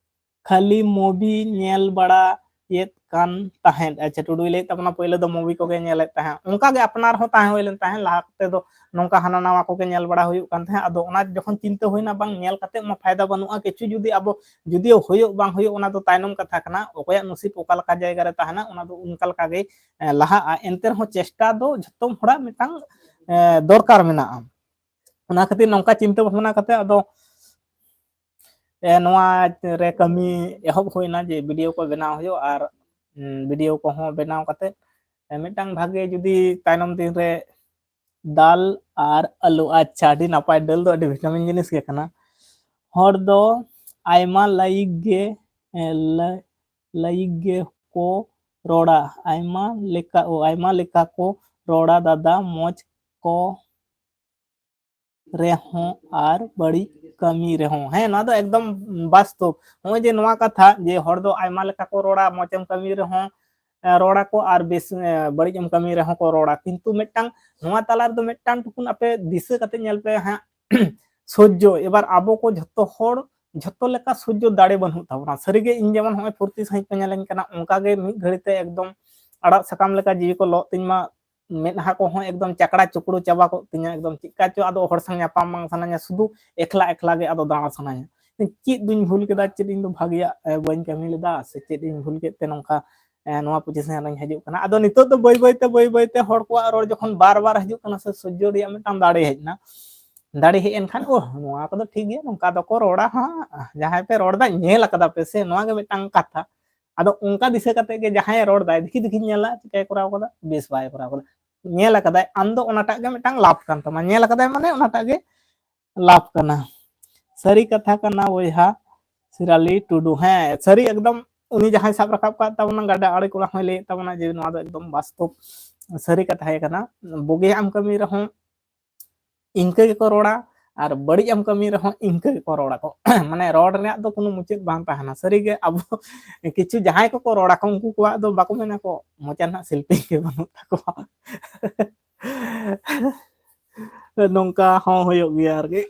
ᱠᱷᱟᱹᱞᱤ movie ᱧᱮᱞ ᱵᱟᱲᱟ ᱭᱮᱫ ᱠᱟᱱ ᱛᱟᱦᱮᱸᱫ᱾ ᱟᱪᱪᱷᱟ, ᱴᱩᱰᱩᱭ ᱞᱟᱹᱭᱮᱫ ᱛᱟᱵᱚᱱᱟ, ᱯᱳᱭᱞᱳ ᱫᱚ movie ᱠᱚᱜᱮ ᱧᱮᱞᱮᱫ ᱛᱟᱦᱮᱸᱫ᱾ ᱚᱱᱠᱟ ᱜᱮ ᱟᱯᱱᱟᱨ ᱦᱚᱸ ᱛᱟᱦᱮᱸ ᱦᱩᱭ ᱞᱮᱱ ᱛᱟᱦᱮᱸᱫ᱾ ᱞᱟᱦᱟ ᱛᱮᱫᱚ ᱱᱚᱝᱠᱟ ᱦᱟᱱᱟ ᱱᱟᱣᱟ ᱠᱚᱜᱮ ᱧᱮᱞ ᱵᱟᱲᱟ ᱦᱩᱭᱩᱜ ᱠᱟᱱ ᱛᱟᱦᱮᱸᱫ᱾ ᱟᱫᱚ ᱚᱱᱟ ᱡᱚᱠᱷᱚᱱ ᱪᱤᱱᱛᱟᱹ ᱦᱩᱭᱱᱟ, ᱵᱟᱝ, ᱧᱮᱞ ᱠᱟᱛᱮ ᱢᱟ ᱯᱷᱟᱭᱫᱟ ᱵᱟᱹᱱᱩᱜᱼᱟ, ᱠᱤᱪᱷᱩ ᱡᱩᱫᱤ ᱟᱵᱚ, ᱡᱩᱫᱤᱭᱳ ᱦᱩᱭᱩᱜ ᱵᱟᱝ ᱦᱩᱭᱩᱜ, ᱚᱱᱟ ᱫᱚ ᱛᱟᱭᱱᱚᱢ ᱠᱟᱛᱷᱟ ᱠᱟᱱᱟ, ᱚᱠᱚᱭᱟᱜ ᱱᱚᱥᱤᱵ ᱚᱠᱟ ᱞᱮᱠᱟ ᱡᱟᱭᱜᱟ ᱨᱮ ᱛᱟᱦᱮᱱᱟ, ᱚᱱᱟ ᱫᱚ ᱚᱱᱠᱟ ᱞᱮᱠᱟ ᱜᱮ, ᱮ, ᱞᱟᱦᱟᱜᱼᱟ᱾ ᱮᱱᱛᱮ ᱨᱮᱦᱚᱸ ᱪᱮᱥᱴᱟ ᱫᱚ ᱡᱷᱚᱛᱚᱢ ᱦᱚᱲᱟᱜ ᱢᱤᱫᱴᱟᱝ, ᱮ, ᱫᱚᱨᱠᱟᱨ ᱢᱮᱱᱟᱜᱼᱟ᱾ ᱚᱱᱟ ᱠᱷᱟᱹᱛᱤᱨ ᱱᱚᱝᱠᱟ ᱪᱤᱱᱛᱟᱹ ᱵᱷᱟᱵᱽᱱᱟ ᱠᱟᱛᱮ ᱟᱫᱚ, ᱮ, ᱱᱚᱣᱟ ᱨᱮ ᱠᱟᱹᱢᱤ ᱮᱦᱚᱵ ᱦᱩᱭᱱᱟ ᱡᱮ video ᱠᱚ ᱵᱮᱱᱟᱣ ᱦᱩᱭᱩᱜ ᱟᱨ, ᱩᱢ, video ᱠᱚᱦᱚᱸ ᱵᱮᱱᱟᱣ ᱠᱟᱛᱮ, ᱮ, ᱢᱤᱫᱴᱟᱝ ᱵᱷᱟᱜᱮ ᱡᱩᱫᱤ ᱛᱟᱭᱱᱚᱢ ᱫᱤᱱ ᱨᱮ ᱫᱟᱞ ᱟᱨ ᱟᱹᱞᱩ, ᱟᱪᱪᱷᱟ, ᱟᱹᱰᱤ ᱱᱟᱯᱟᱭ, ᱫᱟᱹᱞ ᱫᱚ ᱟᱹᱰᱤ vitamin ᱡᱤᱱᱤᱥ ᱜᱮ ᱠᱟᱱᱟ᱾ ᱦᱚᱲ ᱫᱚ ᱟᱭᱢᱟ ᱞᱟᱹᱭᱤᱠ ᱜᱮ, ᱮ, ᱞᱟᱹ-, ᱞᱟᱹᱭᱤᱠ ᱜᱮ ᱠᱚ ᱨᱚᱲᱟ, ᱟᱭᱢᱟ ᱞᱮᱠᱟ, ᱳ, ᱟᱭᱢᱟ ᱞᱮᱠᱟ ᱠᱚ ᱨᱚᱲᱟ ᱫᱟᱫᱟ, ᱢᱚᱡᱽ ᱠᱚ ᱨᱮᱦᱚᱸ ᱟᱨ ᱵᱟᱹᱲᱤᱡ ᱠᱟᱹᱢᱤ ᱨᱮᱦᱚᱸ᱾ ᱦᱮᱸ, ᱱᱚᱣᱟ ᱫᱚ ᱮᱠᱫᱚᱢ ᱵᱟᱥᱛᱚᱵ᱾ ᱱᱚᱜᱼᱚᱭ ᱡᱮ ᱱᱚᱣᱟ ᱠᱟᱛᱷᱟ ᱡᱮ ᱦᱚᱲ ᱫᱚ ᱟᱭᱢᱟ ᱞᱮᱠᱟ ᱠᱚ ᱨᱚᱲᱟ, ᱢᱚᱡᱽ ᱮᱢ ᱠᱟᱹᱢᱤ ᱨᱮᱦᱚᱸ, ᱮ, ᱨᱚᱲᱟ ᱠᱚ ᱟᱨ ᱵᱮᱥ, ᱮ, ᱵᱟᱹᱲᱤᱡ ᱮᱢ ᱠᱟᱹᱢᱤ ᱨᱮᱦᱚᱸ ᱠᱚ ᱨᱚᱲᱟ, ᱠᱤᱱᱛᱩ ᱢᱤᱫᱴᱟᱝ ᱱᱚᱣᱟ ᱛᱟᱞᱟ ᱨᱮᱫᱚ ᱢᱤᱫᱴᱟᱝ ᱴᱩᱠᱩᱱ ᱟᱯᱮ ᱫᱤᱥᱟᱹ ᱠᱟᱛᱮ ᱧᱮᱞ ᱯᱮ ᱦᱟᱸᱜ, ᱥᱚᱡᱽᱡᱚ᱾ ᱮᱵᱟᱨ ᱟᱵᱚ ᱠᱚ ᱡᱷᱚᱛᱚ ᱦᱚᱲ ᱡᱷᱚᱛᱚ ᱞᱮᱠᱟ ᱥᱚᱡᱽᱡᱚ ᱫᱟᱲᱮ ᱵᱟᱹᱱᱩᱜ ᱛᱟᱵᱚᱱᱟ᱾ ᱥᱟᱹᱨᱤᱜᱮ ᱤᱧ ᱡᱮᱢᱚᱱ ᱱᱚᱜᱼᱚᱭ ᱯᱷᱩᱨᱛᱤ ᱥᱟᱺᱦᱤᱡ ᱯᱮ ᱧᱮᱞᱮᱧ ᱠᱟᱱᱟ, ᱚᱱᱠᱟᱜᱮ ᱢᱤᱫ ᱜᱷᱟᱹᱲᱤ ᱛᱮ ᱮᱠᱫᱚᱢ ᱟᱲᱟᱜ ᱥᱟᱠᱟᱢ ᱞᱮᱠᱟ ᱡᱤᱣᱤ ᱠᱚ ᱞᱚᱜ ᱛᱤᱧ ᱢᱟ, ᱢᱮᱫᱦᱟ ᱠᱚᱦᱚᱸ ᱮᱠᱫᱚᱢ ᱪᱟᱠᱲᱟ ᱪᱩᱠᱲᱩ ᱪᱟᱵᱟ ᱠᱚᱜ ᱛᱤᱧᱟ, ᱮᱠᱫᱚᱢ ᱪᱮᱫᱠᱟ ᱪᱚ ᱟᱫᱚ ᱦᱚᱲ ᱥᱟᱶ ᱧᱟᱯᱟᱢ ᱵᱟᱝ ᱥᱟᱱᱟᱧᱟ, ᱥᱩᱫᱷᱩ ᱮᱠᱞᱟ ᱮᱠᱞᱟ ᱜᱮ ᱟᱫᱚ ᱫᱟᱬᱟ ᱥᱟᱱᱟᱧᱟ᱾ ᱪᱮᱫ ᱫᱩᱧ ᱵᱷᱩᱞ ᱠᱮᱫᱟ, ᱪᱮᱫ ᱤᱧ ᱫᱚ ᱵᱷᱟᱜᱮᱭᱟᱜ, ᱮ, ᱵᱟᱹᱧ ᱠᱟᱹᱢᱤ ᱞᱮᱫᱟ, ᱥᱮ ᱪᱮᱫ ᱤᱧ ᱵᱷᱩᱞ ᱠᱮᱫ ᱛᱮ ᱱᱚᱝᱠᱟ, ᱮ, ᱱᱚᱣᱟ position ᱨᱤᱧ ᱦᱤᱡᱩᱜ ᱠᱟᱱᱟ᱾ ᱟᱫᱚ ᱱᱤᱛᱚᱜ ᱫᱚ ᱵᱟᱹᱭ ᱵᱟᱹᱭ ᱛᱮ, ᱵᱟᱹᱭ ᱵᱟᱹᱭ ᱛᱮ ᱦᱚᱲ ᱠᱚᱣᱟᱜ ᱨᱚᱲ ᱡᱚᱠᱷᱚᱱ ᱵᱟᱨ ᱵᱟᱨ ᱦᱤᱡᱩᱜ ᱠᱟᱱᱟ ᱥᱮ, ᱥᱚᱡᱽᱡᱚ ᱨᱮᱭᱟᱜ ᱢᱤᱫᱴᱟᱝ ᱫᱟᱲᱮ ᱦᱮᱡ ᱮᱱᱟ᱾ ᱫᱟᱲᱮ ᱦᱮᱡ ᱮᱱ ᱠᱷᱟᱱ, ᱳᱦ, ᱱᱚᱣᱟ ᱠᱚᱫᱚ ᱴᱷᱤᱠ ᱜᱮᱭᱟ, ᱱᱚᱝᱠᱟ ᱫᱚᱠᱚ ᱨᱚᱲᱟ ᱦᱟᱸᱜ, ᱡᱟᱦᱟᱸᱭ ᱯᱮ ᱨᱚᱲ ᱮᱫᱟ, ᱧᱮᱞ ᱟᱠᱟᱫᱟ ᱯᱮ ᱥᱮ, ᱱᱚᱣᱟ ᱜᱮ ᱢᱤᱫᱴᱟᱝ ᱠᱟᱛᱷᱟ᱾ ᱟᱫᱚ ᱚᱱᱠᱟ ᱫᱤᱥᱟᱹ ᱠᱟᱛᱮ ᱜᱮ ᱡᱟᱦᱟᱸᱭᱮ ᱨᱚᱲ ᱫᱟᱭ, ᱫᱮᱠᱷᱤ ᱫᱮᱠᱷᱤᱧ ᱧᱮᱞᱟ, ᱪᱤᱠᱟᱭ ᱠᱚᱨᱟᱣ ᱠᱟᱫᱟ, ᱵᱮᱥ ᱵᱟᱭ ᱠᱚᱨᱟᱣ ᱠᱟᱫᱟ, ᱧᱮᱞ ᱟᱠᱟᱫᱟᱭ, ᱟᱢ ᱫᱚ ᱚᱱᱟᱴᱟᱜ ᱜᱮ ᱢᱤᱫᱴᱟᱝ ᱞᱟᱵᱷ ᱠᱟᱱ ᱛᱟᱢᱟ᱾ ᱧᱮᱞ ᱟᱠᱟᱫᱟᱭ ᱢᱟᱱᱮ ᱚᱱᱟᱴᱟᱜ ᱜᱮ ᱞᱟᱵᱷ ᱠᱟᱱᱟ᱾ ᱥᱟᱹᱨᱤ ᱠᱟᱛᱷᱟ ᱠᱟᱱᱟ ᱵᱚᱭᱦᱟ ᱥᱤᱨᱟᱞᱤ ᱴᱩᱰᱩ᱾ ᱦᱮᱸ, ᱥᱟᱹᱨᱤ ᱮᱠᱫᱚᱢ᱾ ᱩᱱᱤ ᱡᱟᱦᱟᱸᱭ ᱥᱟᱵ ᱨᱟᱠᱟᱵ ᱠᱟᱫ ᱛᱟᱵᱚᱱᱟ, ᱜᱟᱰᱟ ᱟᱲᱮ ᱠᱚᱲᱟ ᱦᱚᱸᱭ ᱞᱟᱹᱭᱮᱫ ᱛᱟᱵᱚᱱᱟ ᱡᱮ ᱱᱚᱣᱟ ᱫᱚ ᱮᱠᱫᱚᱢ ᱵᱟᱥᱛᱚᱵ ᱥᱟᱹᱨᱤ ᱠᱟᱛᱷᱟ ᱜᱮ ᱠᱟᱱᱟ᱾ ᱵᱩᱜᱤᱭᱟᱜ ᱮᱢ ᱠᱟᱹᱢᱤ ᱨᱮᱦᱚᱸ ᱤᱱᱠᱟᱹ ᱜᱮᱠᱚ ᱨᱚᱲᱟ, ᱟᱨ ᱵᱟᱹᱲᱤᱡ ᱮᱢ ᱠᱟᱹᱢᱤ ᱨᱮᱦᱚᱸ ᱤᱱᱠᱟᱹ ᱜᱮᱠᱚ ᱨᱚᱲᱟ ᱠᱚ᱾ ᱢᱟᱱᱮ ᱨᱚᱲ ᱨᱮᱭᱟᱜ ᱫᱚ ᱠᱳᱱᱳ ᱢᱩᱪᱟᱹᱫ ᱵᱟᱝ ᱛᱟᱦᱮᱱᱟ᱾ ᱥᱟᱹᱨᱤᱜᱮ ᱟᱵᱚ ᱠᱤᱪᱷᱩ ᱡᱟᱦᱟᱸᱭ ᱠᱚᱠᱚ ᱨᱚᱲᱟ ᱠᱚ, ᱩᱱᱠᱩ ᱠᱚᱣᱟᱜ ᱫᱚ ᱵᱟᱠᱚ ᱢᱮᱱᱟ ᱠᱚ ᱢᱚᱪᱟ ᱨᱮᱱᱟᱜ ᱥᱤᱞᱯᱤᱧ ᱜᱮ ᱵᱟᱹᱱᱩᱜ ᱛᱟᱠᱚᱣᱟ᱾ ᱱᱚᱝᱠᱟ ᱦᱚᱸ ᱦᱩᱭᱩᱜ ᱜᱮᱭᱟ ᱟᱨᱠᱤ᱾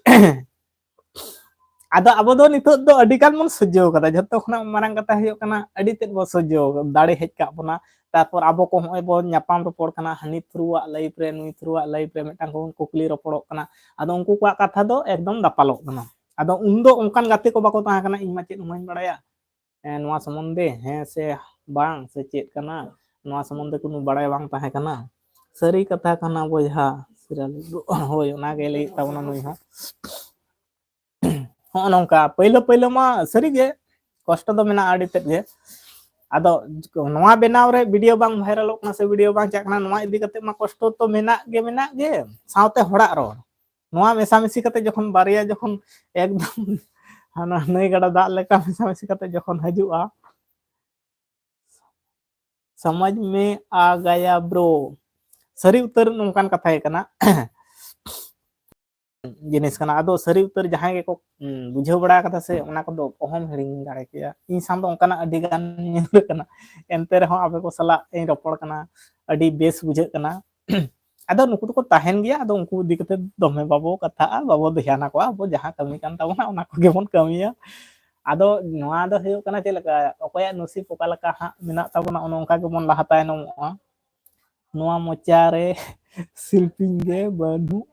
ᱟᱫᱚ ᱟᱵᱚ ᱫᱚ ᱱᱤᱛᱚᱜ ᱫᱚ ᱟᱹᱰᱤ ᱜᱟᱱ ᱵᱚᱱ ᱥᱚᱡᱽᱡᱚ ᱠᱟᱫᱟ᱾ ᱡᱷᱚᱛᱚ ᱠᱷᱚᱱᱟᱜ ᱢᱟᱨᱟᱝ ᱠᱟᱛᱷᱟ ᱦᱩᱭᱩᱜ ᱠᱟᱱᱟ, ᱟᱹᱰᱤ ᱛᱮᱫ ᱵᱚᱱ ᱥᱚᱡᱽᱡᱚ, ᱫᱟᱲᱮ ᱦᱮᱡ ᱠᱟᱜ ᱵᱚᱱᱟ᱾ ᱛᱟᱨᱯᱚᱨ ᱟᱵᱚ ᱠᱚ ᱦᱚᱸᱜᱼᱚᱭ ᱵᱚᱱ ᱧᱟᱯᱟᱢ ᱨᱚᱯᱚᱲ ᱠᱟᱱᱟ, ᱦᱟᱹᱱᱤ ᱛᱷᱨᱩᱣᱟᱜ ᱞᱟᱭᱤᱯᱷ ᱨᱮ, ᱱᱩᱭ ᱛᱷᱨᱩᱣᱟᱜ ᱞᱟᱭᱤᱯᱷ ᱨᱮ ᱢᱤᱫᱴᱟᱝ ᱠᱚ ᱵᱚᱱ ᱠᱩᱠᱞᱤ ᱨᱚᱯᱚᱲᱚᱜ ᱠᱟᱱᱟ᱾ ᱟᱫᱚ ᱩᱱᱠᱩ ᱠᱚᱣᱟᱜ ᱠᱟᱛᱷᱟ ᱫᱚ ᱮᱠᱫᱚᱢ ᱫᱟᱯᱟᱞᱚᱜ ᱠᱟᱱᱟ᱾ ᱟᱫᱚ ᱩᱱᱫᱚ ᱚᱱᱠᱟᱱ ᱜᱟᱛᱮ ᱠᱚ ᱵᱟᱠᱚ ᱛᱟᱦᱮᱸ ᱠᱟᱱᱟ, ᱤᱧ ᱢᱟ ᱪᱮᱫ ᱦᱚᱸ ᱵᱟᱹᱧ ᱵᱟᱲᱟᱭᱟ, ᱮᱸ, ᱱᱚᱣᱟ ᱥᱚᱢᱚᱱᱫᱷᱮ, ᱦᱮᱸ ᱥᱮ ᱵᱟᱝ, ᱥᱮ ᱪᱮᱫ ᱠᱟᱱᱟ, ᱱᱚᱣᱟ ᱥᱚᱢᱚᱱᱫᱷᱮ ᱠᱳᱱᱳ ᱵᱟᱲᱟᱭ ᱵᱟᱝ ᱛᱟᱦᱮᱸ ᱠᱟᱱᱟ᱾ ᱥᱟᱹᱨᱤ ᱠᱟᱛᱷᱟ ᱠᱟᱱᱟ ᱵᱚᱭᱦᱟ, ᱥᱤᱨᱟᱞᱤ ᱫᱚ, ᱦᱳᱭ, ᱚᱱᱟᱜᱮ ᱞᱟᱹᱭᱮᱫ ᱛᱟᱵᱚᱱᱟ ᱱᱩᱭ ᱦᱚᱸ᱾ ᱦᱚᱸᱜᱼᱚ ᱱᱚᱝᱠᱟ, ᱯᱟᱹᱭᱞᱟᱹ ᱯᱟᱹᱭᱞᱟᱹ ᱢᱟ ᱥᱟᱹᱨᱤᱜᱮ ᱠᱚᱥᱴᱚ ᱫᱚ ᱢᱮᱱᱟᱜᱼᱟ ᱟᱹᱰᱤ ᱛᱮᱫ ᱜᱮ᱾ ᱟᱫᱚ ᱱᱚᱣᱟ ᱵᱮᱱᱟᱣ ᱨᱮ ᱵᱷᱤᱰᱤᱭᱳ ᱵᱟᱝ ᱵᱷᱟᱭᱨᱟᱞᱚᱜ ᱠᱟᱱᱟ ᱥᱮ ᱵᱷᱤᱰᱤᱭᱳ ᱵᱟᱝ ᱪᱟᱜ ᱠᱟᱱᱟ, ᱱᱚᱣᱟ ᱤᱫᱤ ᱠᱟᱛᱮ ᱢᱟ ᱠᱚᱥᱴᱚ ᱛᱚ ᱢᱮᱱᱟᱜ ᱜᱮ ᱢᱮᱱᱟᱜ ᱜᱮ, ᱥᱟᱶᱛᱮ ᱦᱚᱲᱟᱜ ᱨᱚᱲ, ᱱᱚᱣᱟ ᱢᱮᱥᱟᱢᱤᱥᱤ ᱠᱟᱛᱮ ᱡᱚᱠᱷᱚᱱ ᱵᱟᱨᱭᱟ ᱡᱚᱠᱷᱚᱱ ᱮᱠᱫᱚᱢ ᱦᱟᱱᱟ ᱱᱟᱹᱭ ᱜᱟᱰᱟ ᱫᱟᱜ ᱞᱮᱠᱟ ᱢᱮᱥᱟᱢᱤᱥᱤ ᱠᱟᱛᱮ ᱡᱚᱠᱷᱚᱱ ᱦᱤᱡᱩᱜᱼᱟ, ᱥᱚᱢᱟᱡᱽ ᱢᱮ ᱟ ᱜᱟᱭᱟ ᱵᱨᱳ, ᱥᱟᱹᱨᱤ ᱩᱛᱟᱹᱨ ᱱᱚᱝᱠᱟᱱ ᱠᱟᱛᱷᱟ ᱜᱮ ᱠᱟᱱᱟ᱾ ᱡᱤᱱᱤᱥ ᱠᱟᱱᱟ᱾ ᱟᱫᱚ ᱥᱟᱹᱨᱤ ᱩᱛᱟᱹᱨ ᱡᱟᱦᱟᱸᱭ ᱜᱮᱠᱚ, ᱩᱸ, ᱵᱩᱡᱷᱟᱹᱣ ᱵᱟᱲᱟ ᱠᱟᱫᱟ ᱥᱮ, ᱚᱱᱟ ᱠᱚᱫᱚ ᱚᱦᱚᱢ ᱦᱤᱲᱤᱧ ᱫᱟᱲᱮ ᱠᱮᱭᱟ᱾ ᱤᱧ ᱥᱟᱶ ᱫᱚ ᱚᱱᱠᱟᱱᱟᱜ ᱟᱹᱰᱤ ᱜᱟᱱ ᱧᱮᱞ ᱟᱠᱟᱱᱟ᱾ ᱮᱱᱛᱮ ᱨᱮᱦᱚᱸ ᱟᱯᱮ ᱠᱚ ᱥᱟᱞᱟᱜ ᱤᱧ ᱨᱚᱯᱚᱲ ᱠᱟᱱᱟ, ᱟᱹᱰᱤ ᱵᱮᱥ ᱵᱩᱡᱷᱟᱹᱜ ᱠᱟᱱᱟ᱾ ᱟᱫᱚ ᱱᱩᱠᱩ ᱫᱚᱠᱚ ᱛᱟᱦᱮᱱ ᱜᱮᱭᱟ, ᱟᱫᱚ ᱩᱱᱠᱩ ᱤᱫᱤ ᱠᱟᱛᱮ ᱫᱚᱢᱮ ᱵᱟᱵᱚ ᱠᱟᱛᱷᱟᱜᱼᱟ, ᱵᱟᱵᱚ ᱫᱷᱮᱭᱟᱱ ᱟᱠᱚᱣᱟ᱾ ᱟᱵᱚ ᱡᱟᱦᱟᱸ ᱠᱟᱹᱢᱤ ᱠᱟᱱ ᱛᱟᱵᱚᱱᱟ, ᱚᱱᱟ ᱠᱚᱜᱮ ᱵᱚᱱ ᱠᱟᱹᱢᱤᱭᱟ᱾ ᱟᱫᱚ ᱱᱚᱣᱟ ᱫᱚ ᱦᱩᱭᱩᱜ ᱠᱟᱱᱟ ᱪᱮᱫ ᱞᱮᱠᱟ, ᱚᱠᱚᱭᱟᱜ ᱱᱚᱥᱤᱵ ᱚᱠᱟ ᱞᱮᱠᱟ ᱦᱟᱸᱜ ᱢᱮᱱᱟᱜ ᱛᱟᱵᱚᱱᱟ, ᱚᱱᱮ ᱚᱱᱠᱟ ᱜᱮᱵᱚᱱ ᱞᱟᱦᱟ ᱛᱟᱭᱱᱚᱢᱚᱜᱼᱟ᱾ ᱱᱚᱣᱟ ᱢᱚᱪᱟ ᱨᱮ ᱥᱤᱞᱯᱤᱧ ᱜᱮ ᱵᱟᱹᱱᱩᱜ,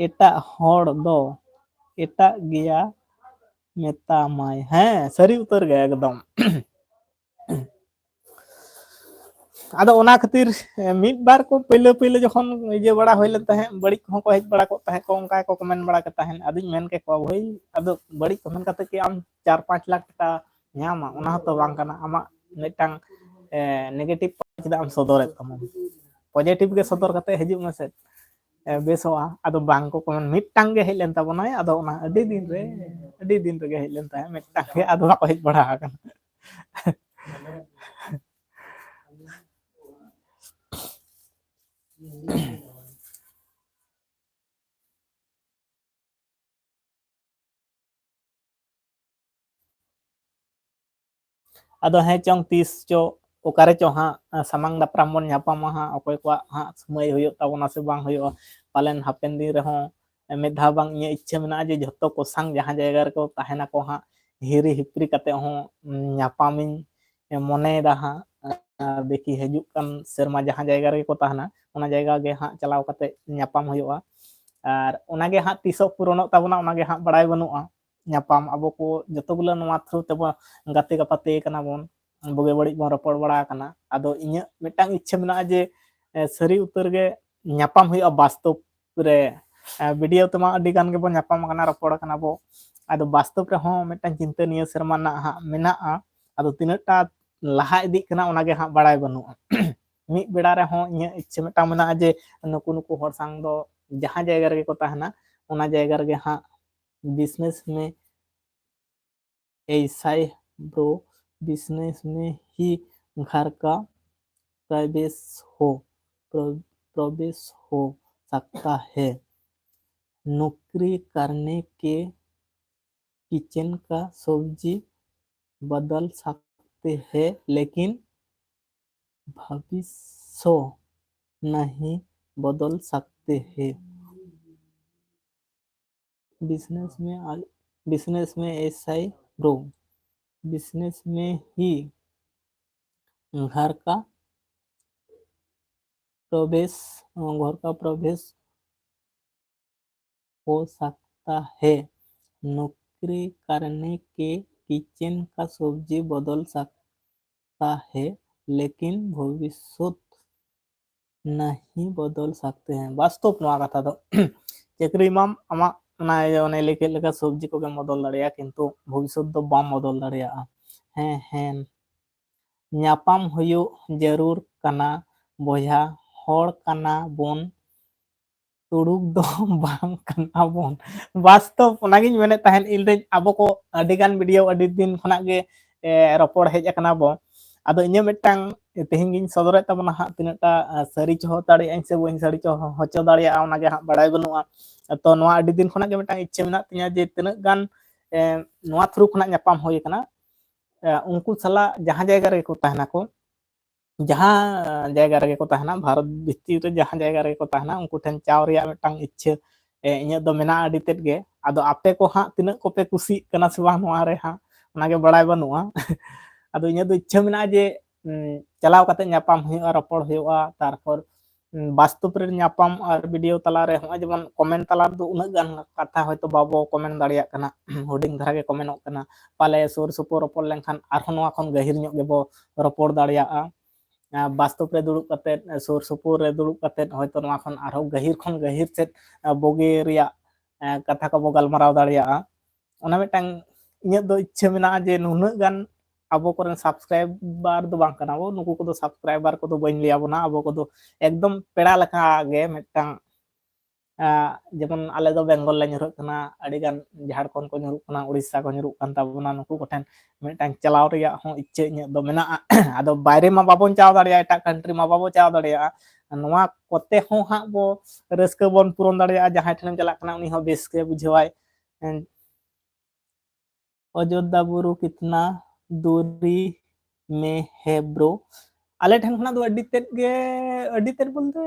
ᱮᱴᱟᱜ ᱦᱚᱲ ᱫᱚ ᱮᱴᱟᱜ ᱜᱮᱭᱟ ᱢᱮᱛᱟᱢᱟᱭ᱾ ᱦᱮᱸ, ᱥᱟᱹᱨᱤ ᱩᱛᱟᱹᱨ ᱜᱮ ᱮᱠᱫᱚᱢ᱾ ᱟᱫᱚ ᱚᱱᱟ ᱠᱷᱟᱹᱛᱤᱨ, ᱮ, ᱢᱤᱫ ᱵᱟᱨ ᱠᱚ ᱯᱟᱹᱭᱞᱟᱹ ᱯᱟᱹᱭᱞᱟᱹ ᱡᱚᱠᱷᱚᱱ ᱤᱭᱟᱹ ᱵᱟᱲᱟ ᱦᱩᱭ ᱞᱮᱱ ᱛᱟᱦᱮᱸᱫ, ᱵᱟᱹᱲᱤᱡ ᱠᱚᱦᱚᱸ ᱠᱚ ᱦᱮᱡ ᱵᱟᱲᱟ ᱠᱚᱜ ᱛᱟᱦᱮᱸᱫ ᱠᱚ, ᱚᱱᱠᱟ ᱜᱮᱠᱚ ᱠᱚᱢᱮᱱᱴ ᱵᱟᱲᱟ ᱠᱮᱫ ᱛᱟᱦᱮᱸᱫ᱾ ᱟᱫᱚᱧ ᱢᱮᱱ ᱠᱮᱫ ᱠᱚᱣᱟ, "ᱵᱷᱟᱹᱭ, ᱟᱫᱚ ᱵᱟᱹᱲᱤᱡ ᱠᱚᱢᱮᱱᱴ ᱠᱟᱛᱮ ᱠᱤ ᱟᱢ ᱪᱟᱨ ᱯᱟᱸᱪ ᱞᱟᱠᱷ ᱴᱟᱠᱟ ᱧᱟᱢᱟ? ᱚᱱᱟ ᱦᱚᱸᱛᱚ ᱵᱟᱝ ᱠᱟᱱᱟ, ᱟᱢᱟᱜ ᱢᱤᱫᱴᱟᱝ, ᱮ, ᱱᱮᱜᱮᱴᱤᱵᱷ ᱪᱮᱫᱟᱜ ᱮᱢ ᱥᱚᱫᱚᱨᱮᱫ ᱛᱟᱢᱟ? ᱯᱚᱡᱮᱴᱤᱵᱷ ᱜᱮ ᱥᱚᱫᱚᱨ ᱠᱟᱛᱮ ᱦᱤᱡᱩᱜ ᱢᱮᱥᱮ, ᱮ, ᱵᱮᱥᱚᱜᱼᱟ᱾" ᱟᱫᱚ ᱵᱟᱝ ᱠᱚ ᱠᱚᱢᱮᱱᱴ, ᱢᱤᱫᱴᱟᱝ ᱜᱮ ᱦᱮᱡ ᱞᱮᱱ ᱛᱟᱵᱚᱱᱟᱭ᱾ ᱟᱫᱚ ᱚᱱᱟ ᱟᱹᱰᱤ ᱫᱤᱱ ᱨᱮ, ᱟᱹᱰᱤ ᱫᱤᱱ ᱨᱮᱜᱮ ᱦᱮᱡ ᱞᱮᱱ ᱛᱟᱦᱮᱸᱫ ᱢᱤᱫᱴᱟᱝ ᱜᱮ, ᱟᱫᱚ ᱵᱟᱠᱚ ᱦᱮᱡ ᱵᱟᱲᱟ ᱟᱠᱟᱱᱟ᱾ ᱟᱫᱚ ᱦᱮᱸ ᱪᱚᱝ, ᱛᱤᱥ ᱪᱚ ᱚᱠᱟᱨᱮ ᱪᱚ ᱦᱟᱸᱜ, ᱟ, ᱥᱟᱢᱟᱝ ᱫᱟᱯᱨᱟᱢ ᱵᱚᱱ ᱧᱟᱯᱟᱢᱟ ᱦᱟᱸᱜ, ᱚᱠᱚᱭ ᱠᱚᱣᱟᱜ ᱦᱟᱸᱜ ᱥᱚᱢᱚᱭ ᱦᱩᱭᱩᱜ ᱛᱟᱵᱚᱱᱟ ᱥᱮ ᱵᱟᱝ ᱦᱩᱭᱩᱜᱼᱟ, ᱯᱟᱞᱮᱱ ᱦᱟᱯᱮᱱ ᱫᱤᱱ ᱨᱮᱦᱚᱸ, ᱢᱤᱫ ᱫᱷᱟᱣ ᱵᱟᱝ ᱤᱧᱟᱹᱜ ᱤᱪᱪᱷᱟᱹ ᱢᱮᱱᱟᱜᱼᱟ ᱡᱮ ᱡᱷᱚᱛᱚ ᱠᱚᱥᱟᱝ ᱡᱟᱦᱟᱸ ᱡᱟᱭᱜᱟ ᱨᱮᱠᱚ ᱛᱟᱦᱮᱱᱟᱠᱚ ᱦᱟᱸᱜ, ᱦᱤᱨᱤ ᱦᱤᱯᱨᱤ ᱠᱟᱛᱮ ᱦᱚᱸ, ᱩᱢ, ᱧᱟᱯᱟᱢᱤᱧ ᱢᱚᱱᱮᱭᱮᱫᱟ ᱦᱟᱸᱜ᱾ ᱟᱨ ᱫᱮᱠᱷᱤ ᱦᱤᱡᱩᱜ ᱠᱟᱱ ᱥᱮᱨᱢᱟ ᱡᱟᱦᱟᱸ ᱡᱟᱭᱜᱟ ᱨᱮᱜᱮ ᱠᱚ ᱛᱟᱦᱮᱱᱟ, ᱚᱱᱟ ᱡᱟᱭᱜᱟ ᱜᱮ ᱦᱟᱸᱜ ᱪᱟᱞᱟᱣ ᱠᱟᱛᱮ ᱧᱟᱯᱟᱢ ᱦᱩᱭᱩᱜᱼᱟ᱾ ᱟᱨ ᱚᱱᱟᱜᱮ ᱦᱟᱸᱜ ᱛᱤᱥᱚᱜ ᱯᱩᱨᱚᱱᱚᱜ ᱛᱟᱵᱚᱱᱟ, ᱚᱱᱟᱜᱮ ᱦᱟᱸᱜ ᱵᱟᱲᱟᱭ ᱵᱟᱹᱱᱩᱜᱼᱟ᱾ ᱧᱟᱯᱟᱢ ᱟᱵᱚ ᱠᱚ ᱡᱚᱛᱚ ᱜᱩᱞᱟᱹ ᱱᱚᱣᱟ through ᱛᱮᱵᱚ ᱜᱟᱛᱮ ᱜᱟᱯᱟᱛᱮ ᱠᱟᱱᱟ ᱵᱚᱱ, ᱵᱩᱜᱤ ᱵᱟᱹᱲᱤᱡ ᱵᱚᱱ ᱨᱚᱯᱚᱲ ᱵᱟᱲᱟ ᱟᱠᱟᱱᱟ᱾ ᱟᱫᱚ ᱤᱧᱟᱹᱜ ᱢᱤᱫᱴᱟᱝ ᱤᱪᱪᱷᱟᱹ ᱢᱮᱱᱟᱜᱼᱟ ᱡᱮ, ᱮ, ᱥᱟᱹᱨᱤ ᱩᱛᱟᱹᱨ ᱜᱮ ᱧᱟᱯᱟᱢ ᱦᱩᱭᱩᱜᱼᱟ ᱵᱟᱥᱛᱚᱵ ᱨᱮ᱾ ᱮ, video ᱛᱮᱢᱟ ᱟᱹᱰᱤ ᱜᱟᱱ ᱜᱮᱵᱚᱱ ᱧᱟᱯᱟᱢ ᱟᱠᱟᱱᱟ, ᱨᱚᱯᱚᱲ ᱟᱠᱟᱱᱟ ᱵᱚ᱾ ᱟᱫᱚ ᱵᱟᱥᱛᱚᱵ ᱨᱮᱦᱚᱸ ᱢᱤᱫᱴᱟᱝ ᱪᱤᱱᱛᱟᱹ ᱱᱤᱭᱟᱹ ᱥᱮᱨᱢᱟ ᱨᱮᱱᱟᱜ ᱦᱟᱸᱜ ᱢᱮᱱᱟᱜᱼᱟ᱾ ᱟᱫᱚ ᱛᱤᱱᱟᱹᱜ ᱴᱟ ᱞᱟᱦᱟ ᱤᱫᱤᱜ ᱠᱟᱱᱟ ᱚᱱᱟᱜᱮ ᱦᱟᱸᱜ ᱵᱟᱲᱟᱭ ᱵᱟᱹᱱᱩᱜᱼᱟ᱾ ᱢᱤᱫ ᱵᱮᱲᱟ ᱨᱮᱦᱚᱸ ᱤᱧᱟᱹᱜ ᱤᱪᱪᱷᱟᱹ ᱢᱤᱫᱴᱟᱝ ᱢᱮᱱᱟᱜᱼᱟ ᱡᱮ ᱱᱩᱠᱩ ᱱᱩᱠᱩ ᱦᱚᱲ ᱥᱟᱝ ᱫᱚ ᱡᱟᱦᱟᱸ ᱡᱟᱭᱜᱟ ᱨᱮᱜᱮ ᱠᱚ ᱛᱟᱦᱮᱱᱟ, ᱚᱱᱟ ᱡᱟᱭᱜᱟ ᱨᱮᱜᱮ ᱦᱟᱸᱜ business में ऐसा ही bro, business में ही घर का प्रवेश हो, प्र-, प्रवेश हो सकता है। नौकरी करने के किचन का सब्जी बदल सकते हैं, लेकिन भविष्य नहीं बदल सकते हैं। बिजनेस में आ-, बिजनेस में ऐसा ही bro, बिजनेस में ही घर का प्रवेश, घर का प्रवेश हो सकता है। नौकरी करने के किचन का सब्जी बदल सकता है, लेकिन भविष्य नहीं बदल सकते हैं। ᱵᱟᱥᱛᱚᱵ ᱱᱚᱣᱟ ᱠᱟᱛᱷᱟ ᱫᱚ᱾ ᱪᱟᱹᱠᱨᱤ ᱢᱟᱢ ᱟᱢᱟᱜ ᱚᱱᱟ ᱚᱱᱮ ᱞᱟᱹᱭ ᱠᱮᱫ ᱞᱮᱠᱟ ᱥᱚᱵᱽᱡᱤ ᱠᱚᱜᱮᱢ ᱵᱚᱫᱚᱞ ᱫᱟᱲᱮᱭᱟᱜᱼᱟ, ᱠᱤᱱᱛᱩ ᱵᱷᱚᱵᱤᱥᱥᱚᱛ ᱫᱚ ᱵᱟᱢ ᱵᱚᱫᱚᱞ ᱫᱟᱲᱮᱭᱟᱜᱼᱟ᱾ ᱦᱮᱸ, ᱦᱮᱸ, ᱧᱟᱯᱟᱢ ᱦᱩᱭᱩᱜ ᱡᱟᱹᱨᱩᱲ ᱠᱟᱱᱟ ᱵᱚᱭᱦᱟ, ᱦᱚᱲ ᱠᱟᱱᱟ ᱵᱚᱱ, ᱛᱩᱲᱩᱠ ᱫᱚ ᱵᱟᱝ ᱠᱟᱱᱟ ᱵᱚᱱ᱾ ᱵᱟᱥᱛᱚᱵ ᱚᱱᱟᱜᱤᱧ ᱢᱮᱱᱮᱫ ᱛᱟᱦᱮᱸᱫ, ᱤᱧ ᱫᱚ ᱟᱵᱚ ᱠᱚ ᱟᱹᱰᱤ ᱜᱟᱱ video ᱟᱹᱰᱤ ᱫᱤᱱ ᱠᱷᱚᱱᱟᱜ ᱜᱮ, ᱮ, ᱨᱚᱯᱚᱲ ᱦᱮᱡ ᱟᱠᱟᱱᱟ ᱵᱚ᱾ ᱟᱫᱚ ᱤᱧᱟᱹᱜ ᱢᱤᱫᱴᱟᱝ ᱛᱮᱦᱮᱧ ᱜᱤᱧ ᱥᱚᱫᱚᱨᱮᱫ ᱛᱟᱵᱚᱱᱟ ᱦᱟᱸᱜ, ᱛᱤᱱᱟᱹᱜ ᱴᱟ, ᱮ, ᱥᱟᱹᱨᱤ ᱪᱚᱦᱚ ᱫᱟᱲᱮᱭᱟᱜ ᱟᱹᱧ ᱥᱮ ᱵᱟᱹᱧ ᱥᱟᱹᱨᱤ ᱪᱚᱦᱚ ᱦᱚᱪᱚ ᱫᱟᱲᱮᱭᱟᱜᱼᱟ, ᱚᱱᱟᱜᱮ ᱦᱟᱸᱜ ᱵᱟᱲᱟᱭ ᱵᱟᱹᱱᱩᱜᱼᱟ᱾ ᱛᱚ ᱱᱚᱣᱟ ᱟᱹᱰᱤ ᱫᱤᱱ ᱠᱷᱚᱱᱟᱜ ᱜᱮ ᱢᱤᱫᱴᱟᱝ ᱤᱪᱪᱷᱟᱹ ᱢᱮᱱᱟᱜ ᱛᱤᱧᱟᱹ ᱡᱮ ᱛᱤᱱᱟᱹᱜ ᱜᱟᱱ, ᱮ, ᱱᱚᱣᱟ through ᱠᱷᱚᱱᱟᱜ ᱧᱟᱯᱟᱢ ᱦᱩᱭ ᱟᱠᱟᱱᱟ, ᱮ, ᱩᱱᱠᱩ ᱥᱟᱞᱟᱜ ᱡᱟᱦᱟᱸ ᱡᱟᱭᱜᱟ ᱨᱮᱜᱮ ᱠᱚ ᱛᱟᱦᱮᱱᱟᱠᱚ, ᱡᱟᱦᱟᱸ ᱡᱟᱭᱜᱟ ᱨᱮᱜᱮ ᱠᱚ ᱛᱟᱦᱮᱱᱟ, ᱵᱷᱟᱨᱚᱛ ᱵᱷᱤᱛᱤᱨ ᱨᱮ ᱡᱟᱦᱟᱸ ᱡᱟᱭᱜᱟ ᱨᱮᱜᱮ ᱠᱚ ᱛᱟᱦᱮᱱᱟ, ᱩᱱᱠᱩ ᱴᱷᱮᱱ ᱪᱟᱣ ᱨᱮᱭᱟᱜ ᱢᱤᱫᱴᱟᱝ ᱤᱪᱪᱷᱟᱹ ᱮ, ᱤᱧᱟᱹᱜ ᱫᱚ ᱢᱮᱱᱟᱜᱼᱟ ᱟᱹᱰᱤ ᱛᱮᱫ ᱜᱮ᱾ ᱟᱫᱚ ᱟᱯᱮ ᱠᱚ ᱦᱟᱸᱜ ᱛᱤᱱᱟᱹᱜ ᱠᱚᱯᱮ ᱠᱩᱥᱤᱜ ᱠᱟᱱᱟ ᱥᱮ ᱵᱟᱝ ᱱᱚᱣᱟ ᱨᱮ ᱦᱟᱸᱜ, ᱚᱱᱟᱜᱮ ᱵᱟᱲᱟᱭ ᱵᱟᱹᱱᱩᱜᱼᱟ᱾ ᱟᱫᱚ ᱤᱧᱟᱹᱜ ᱫᱚ ᱤᱪᱪᱷᱟᱹ ᱢᱮᱱᱟᱜᱼᱟ ᱡᱮ, ᱩᱸ, ᱪᱟᱞᱟᱣ ᱠᱟᱛᱮ ᱧᱟᱯᱟᱢ ᱦᱩᱭᱩᱜᱼᱟ, ᱨᱚᱯᱚᱲ ᱦᱩᱭᱩᱜᱼᱟ, ᱛᱟᱨᱯᱚᱨ, ᱩᱸ, ᱵᱟᱥᱛᱚᱵ ᱨᱮ ᱧᱟᱯᱟᱢ ᱟᱨ ᱵᱷᱤᱰᱤᱭᱳ ᱛᱟᱞᱟᱨᱮ ᱦᱚᱸᱜᱼᱚᱭ ᱡᱮᱢᱚᱱ ᱠᱚᱢᱮᱱᱴ ᱛᱟᱞᱟ ᱨᱮᱫᱚ ᱩᱱᱟᱹᱜ ᱜᱟᱱ ᱠᱟᱛᱷᱟ ᱦᱚᱭᱛᱳ ᱵᱟᱵᱚ ᱠᱚᱢᱮᱱᱴ ᱫᱟᱲᱮᱭᱟᱜ ᱠᱟᱱᱟ, ᱦᱩᱰᱤᱧ ᱫᱷᱟᱨᱟ ᱜᱮ ᱠᱚᱢᱮᱱᱴᱚᱜ ᱠᱟᱱᱟ, ᱯᱟᱞᱮ ᱥᱩᱨ ᱥᱩᱯᱩᱨ ᱨᱚᱯᱚᱲ ᱞᱮᱱᱠᱷᱟᱱ ᱟᱨᱦᱚᱸ ᱱᱚᱣᱟ ᱠᱷᱚᱱ ᱜᱟᱹᱦᱤᱨ ᱧᱚᱜ ᱜᱮᱵᱚ ᱨᱚᱯᱚᱲ ᱫᱟᱲᱮᱭᱟᱜᱼᱟ᱾ ᱟᱸ, ᱵᱟᱥᱛᱚᱵ ᱨᱮ ᱫᱩᱲᱩᱵ ᱠᱟᱛᱮᱫ, ᱥᱩᱨ ᱥᱩᱯᱩᱨ ᱨᱮ ᱫᱩᱲᱩᱵ ᱠᱟᱛᱮᱫ ᱦᱚᱭᱛᱳ ᱱᱚᱣᱟ ᱠᱷᱚᱱ ᱟᱨᱦᱚᱸ ᱜᱟᱹᱦᱤᱨ ᱠᱷᱚᱱ ᱜᱟᱹᱦᱤᱨ ᱥᱮᱫ, ᱟᱸ, ᱵᱩᱜᱤ ᱨᱮᱭᱟᱜ, ᱟᱸ, ᱠᱟᱛᱷᱟ ᱠᱚᱵᱚ ᱜᱟᱞᱢᱟᱨᱟᱣ ᱫᱟᱲᱮᱭᱟᱜᱼᱟ᱾ ᱚᱱᱟ ᱢᱤᱫᱴᱟᱝ ᱤᱧᱟᱹᱜ ᱫᱚ ᱤᱪᱪᱷᱟᱹ ᱢᱮᱱᱟᱜᱼᱟ ᱡᱮ ᱱᱩᱱᱟᱹᱜ ᱜᱟᱱ ᱟᱵᱚ ᱠᱚᱨᱮᱱ ᱥᱟᱵᱥᱠᱨᱟᱭᱵᱟᱨ ᱫᱚ ᱵᱟᱝ ᱠᱟᱱᱟ ᱵᱚ, ᱱᱩᱠᱩ ᱠᱚᱫᱚ ᱥᱟᱵᱥᱠᱨᱟᱭᱵᱟᱨ ᱠᱚᱫᱚ ᱵᱟᱹᱧ ᱞᱟᱹᱭ ᱟᱵᱚᱱᱟ, ᱟᱵᱚ ᱠᱚᱫᱚ ᱮᱠᱫᱚᱢ ᱯᱮᱲᱟ ᱞᱮᱠᱟ ᱜᱮ ᱢᱤᱫᱴᱟᱝ, ᱟᱸ, ᱡᱮᱢᱚᱱ ᱟᱞᱮ ᱫᱚ ᱵᱮᱝᱜᱚᱞ ᱞᱮ ᱧᱩᱨᱦᱟᱹᱜ ᱠᱟᱱᱟ, ᱟᱹᱰᱤᱜᱟᱱ ᱡᱷᱟᱲᱠᱷᱚᱸᱰ ᱠᱚ ᱧᱩᱨᱩᱜ ᱠᱟᱱᱟ, ᱩᱲᱤᱥᱥᱟ ᱠᱚ ᱧᱩᱨᱩᱜ ᱠᱟᱱ ᱛᱟᱵᱚᱱᱟ, ᱱᱩᱠᱩ ᱠᱚᱴᱷᱮᱱ ᱢᱤᱫᱴᱟᱝ ᱪᱟᱞᱟᱣ ᱨᱮᱭᱟᱜ ᱦᱚᱸ ᱤᱪᱪᱷᱟᱹ ᱤᱧᱟᱹᱜ ᱫᱚ ᱢᱮᱱᱟᱜᱼᱟ᱾ ᱟᱫᱚ ᱵᱟᱭᱨᱮ ᱢᱟ ᱵᱟᱵᱚᱱ ᱪᱟᱞᱟᱣ ᱫᱟᱲᱮᱭᱟᱜᱼᱟ, ᱮᱴᱟᱜ ᱠᱟᱱᱴᱨᱤ ᱢᱟ ᱵᱟᱵᱚ ᱪᱟᱞᱟᱣ ᱫᱟᱲᱮᱭᱟᱜᱼᱟ, ᱱᱚᱣᱟ ᱠᱚᱛᱮ ᱦᱚᱸ ᱦᱟᱸᱜ ᱵᱚ ᱨᱟᱹᱥᱠᱟᱹ ᱵᱚᱱ ᱯᱩᱨᱚᱱ ᱫᱟᱲᱮᱭᱟᱜᱼᱟ᱾ ᱡᱟᱦᱟᱸᱭ ᱴᱷᱮᱱᱮᱢ ᱪᱟᱞᱟᱜ ᱠᱟᱱᱟ ᱩᱱᱤ ᱦᱚᱸ ᱵᱮᱥ ᱜᱮ ᱵᱩᱡᱷᱟᱹᱣᱟᱭ᱾ ᱮᱸ, ᱚᱡᱳᱫᱽᱫᱷᱟ ᱵᱩᱨᱩ ᱠᱤᱛᱱᱟ ᱫᱩᱨᱤ ᱢᱮ ᱦᱮ ᱵᱨᱳ? ᱟᱞᱮ ᱴᱷᱮᱱ ᱠᱷᱚᱱᱟᱜ ᱫᱚ ᱟᱹᱰᱤ ᱛᱮᱫ ᱜᱮ, ᱟᱹᱰᱤ ᱛᱮᱫ ᱵᱚᱞᱛᱮ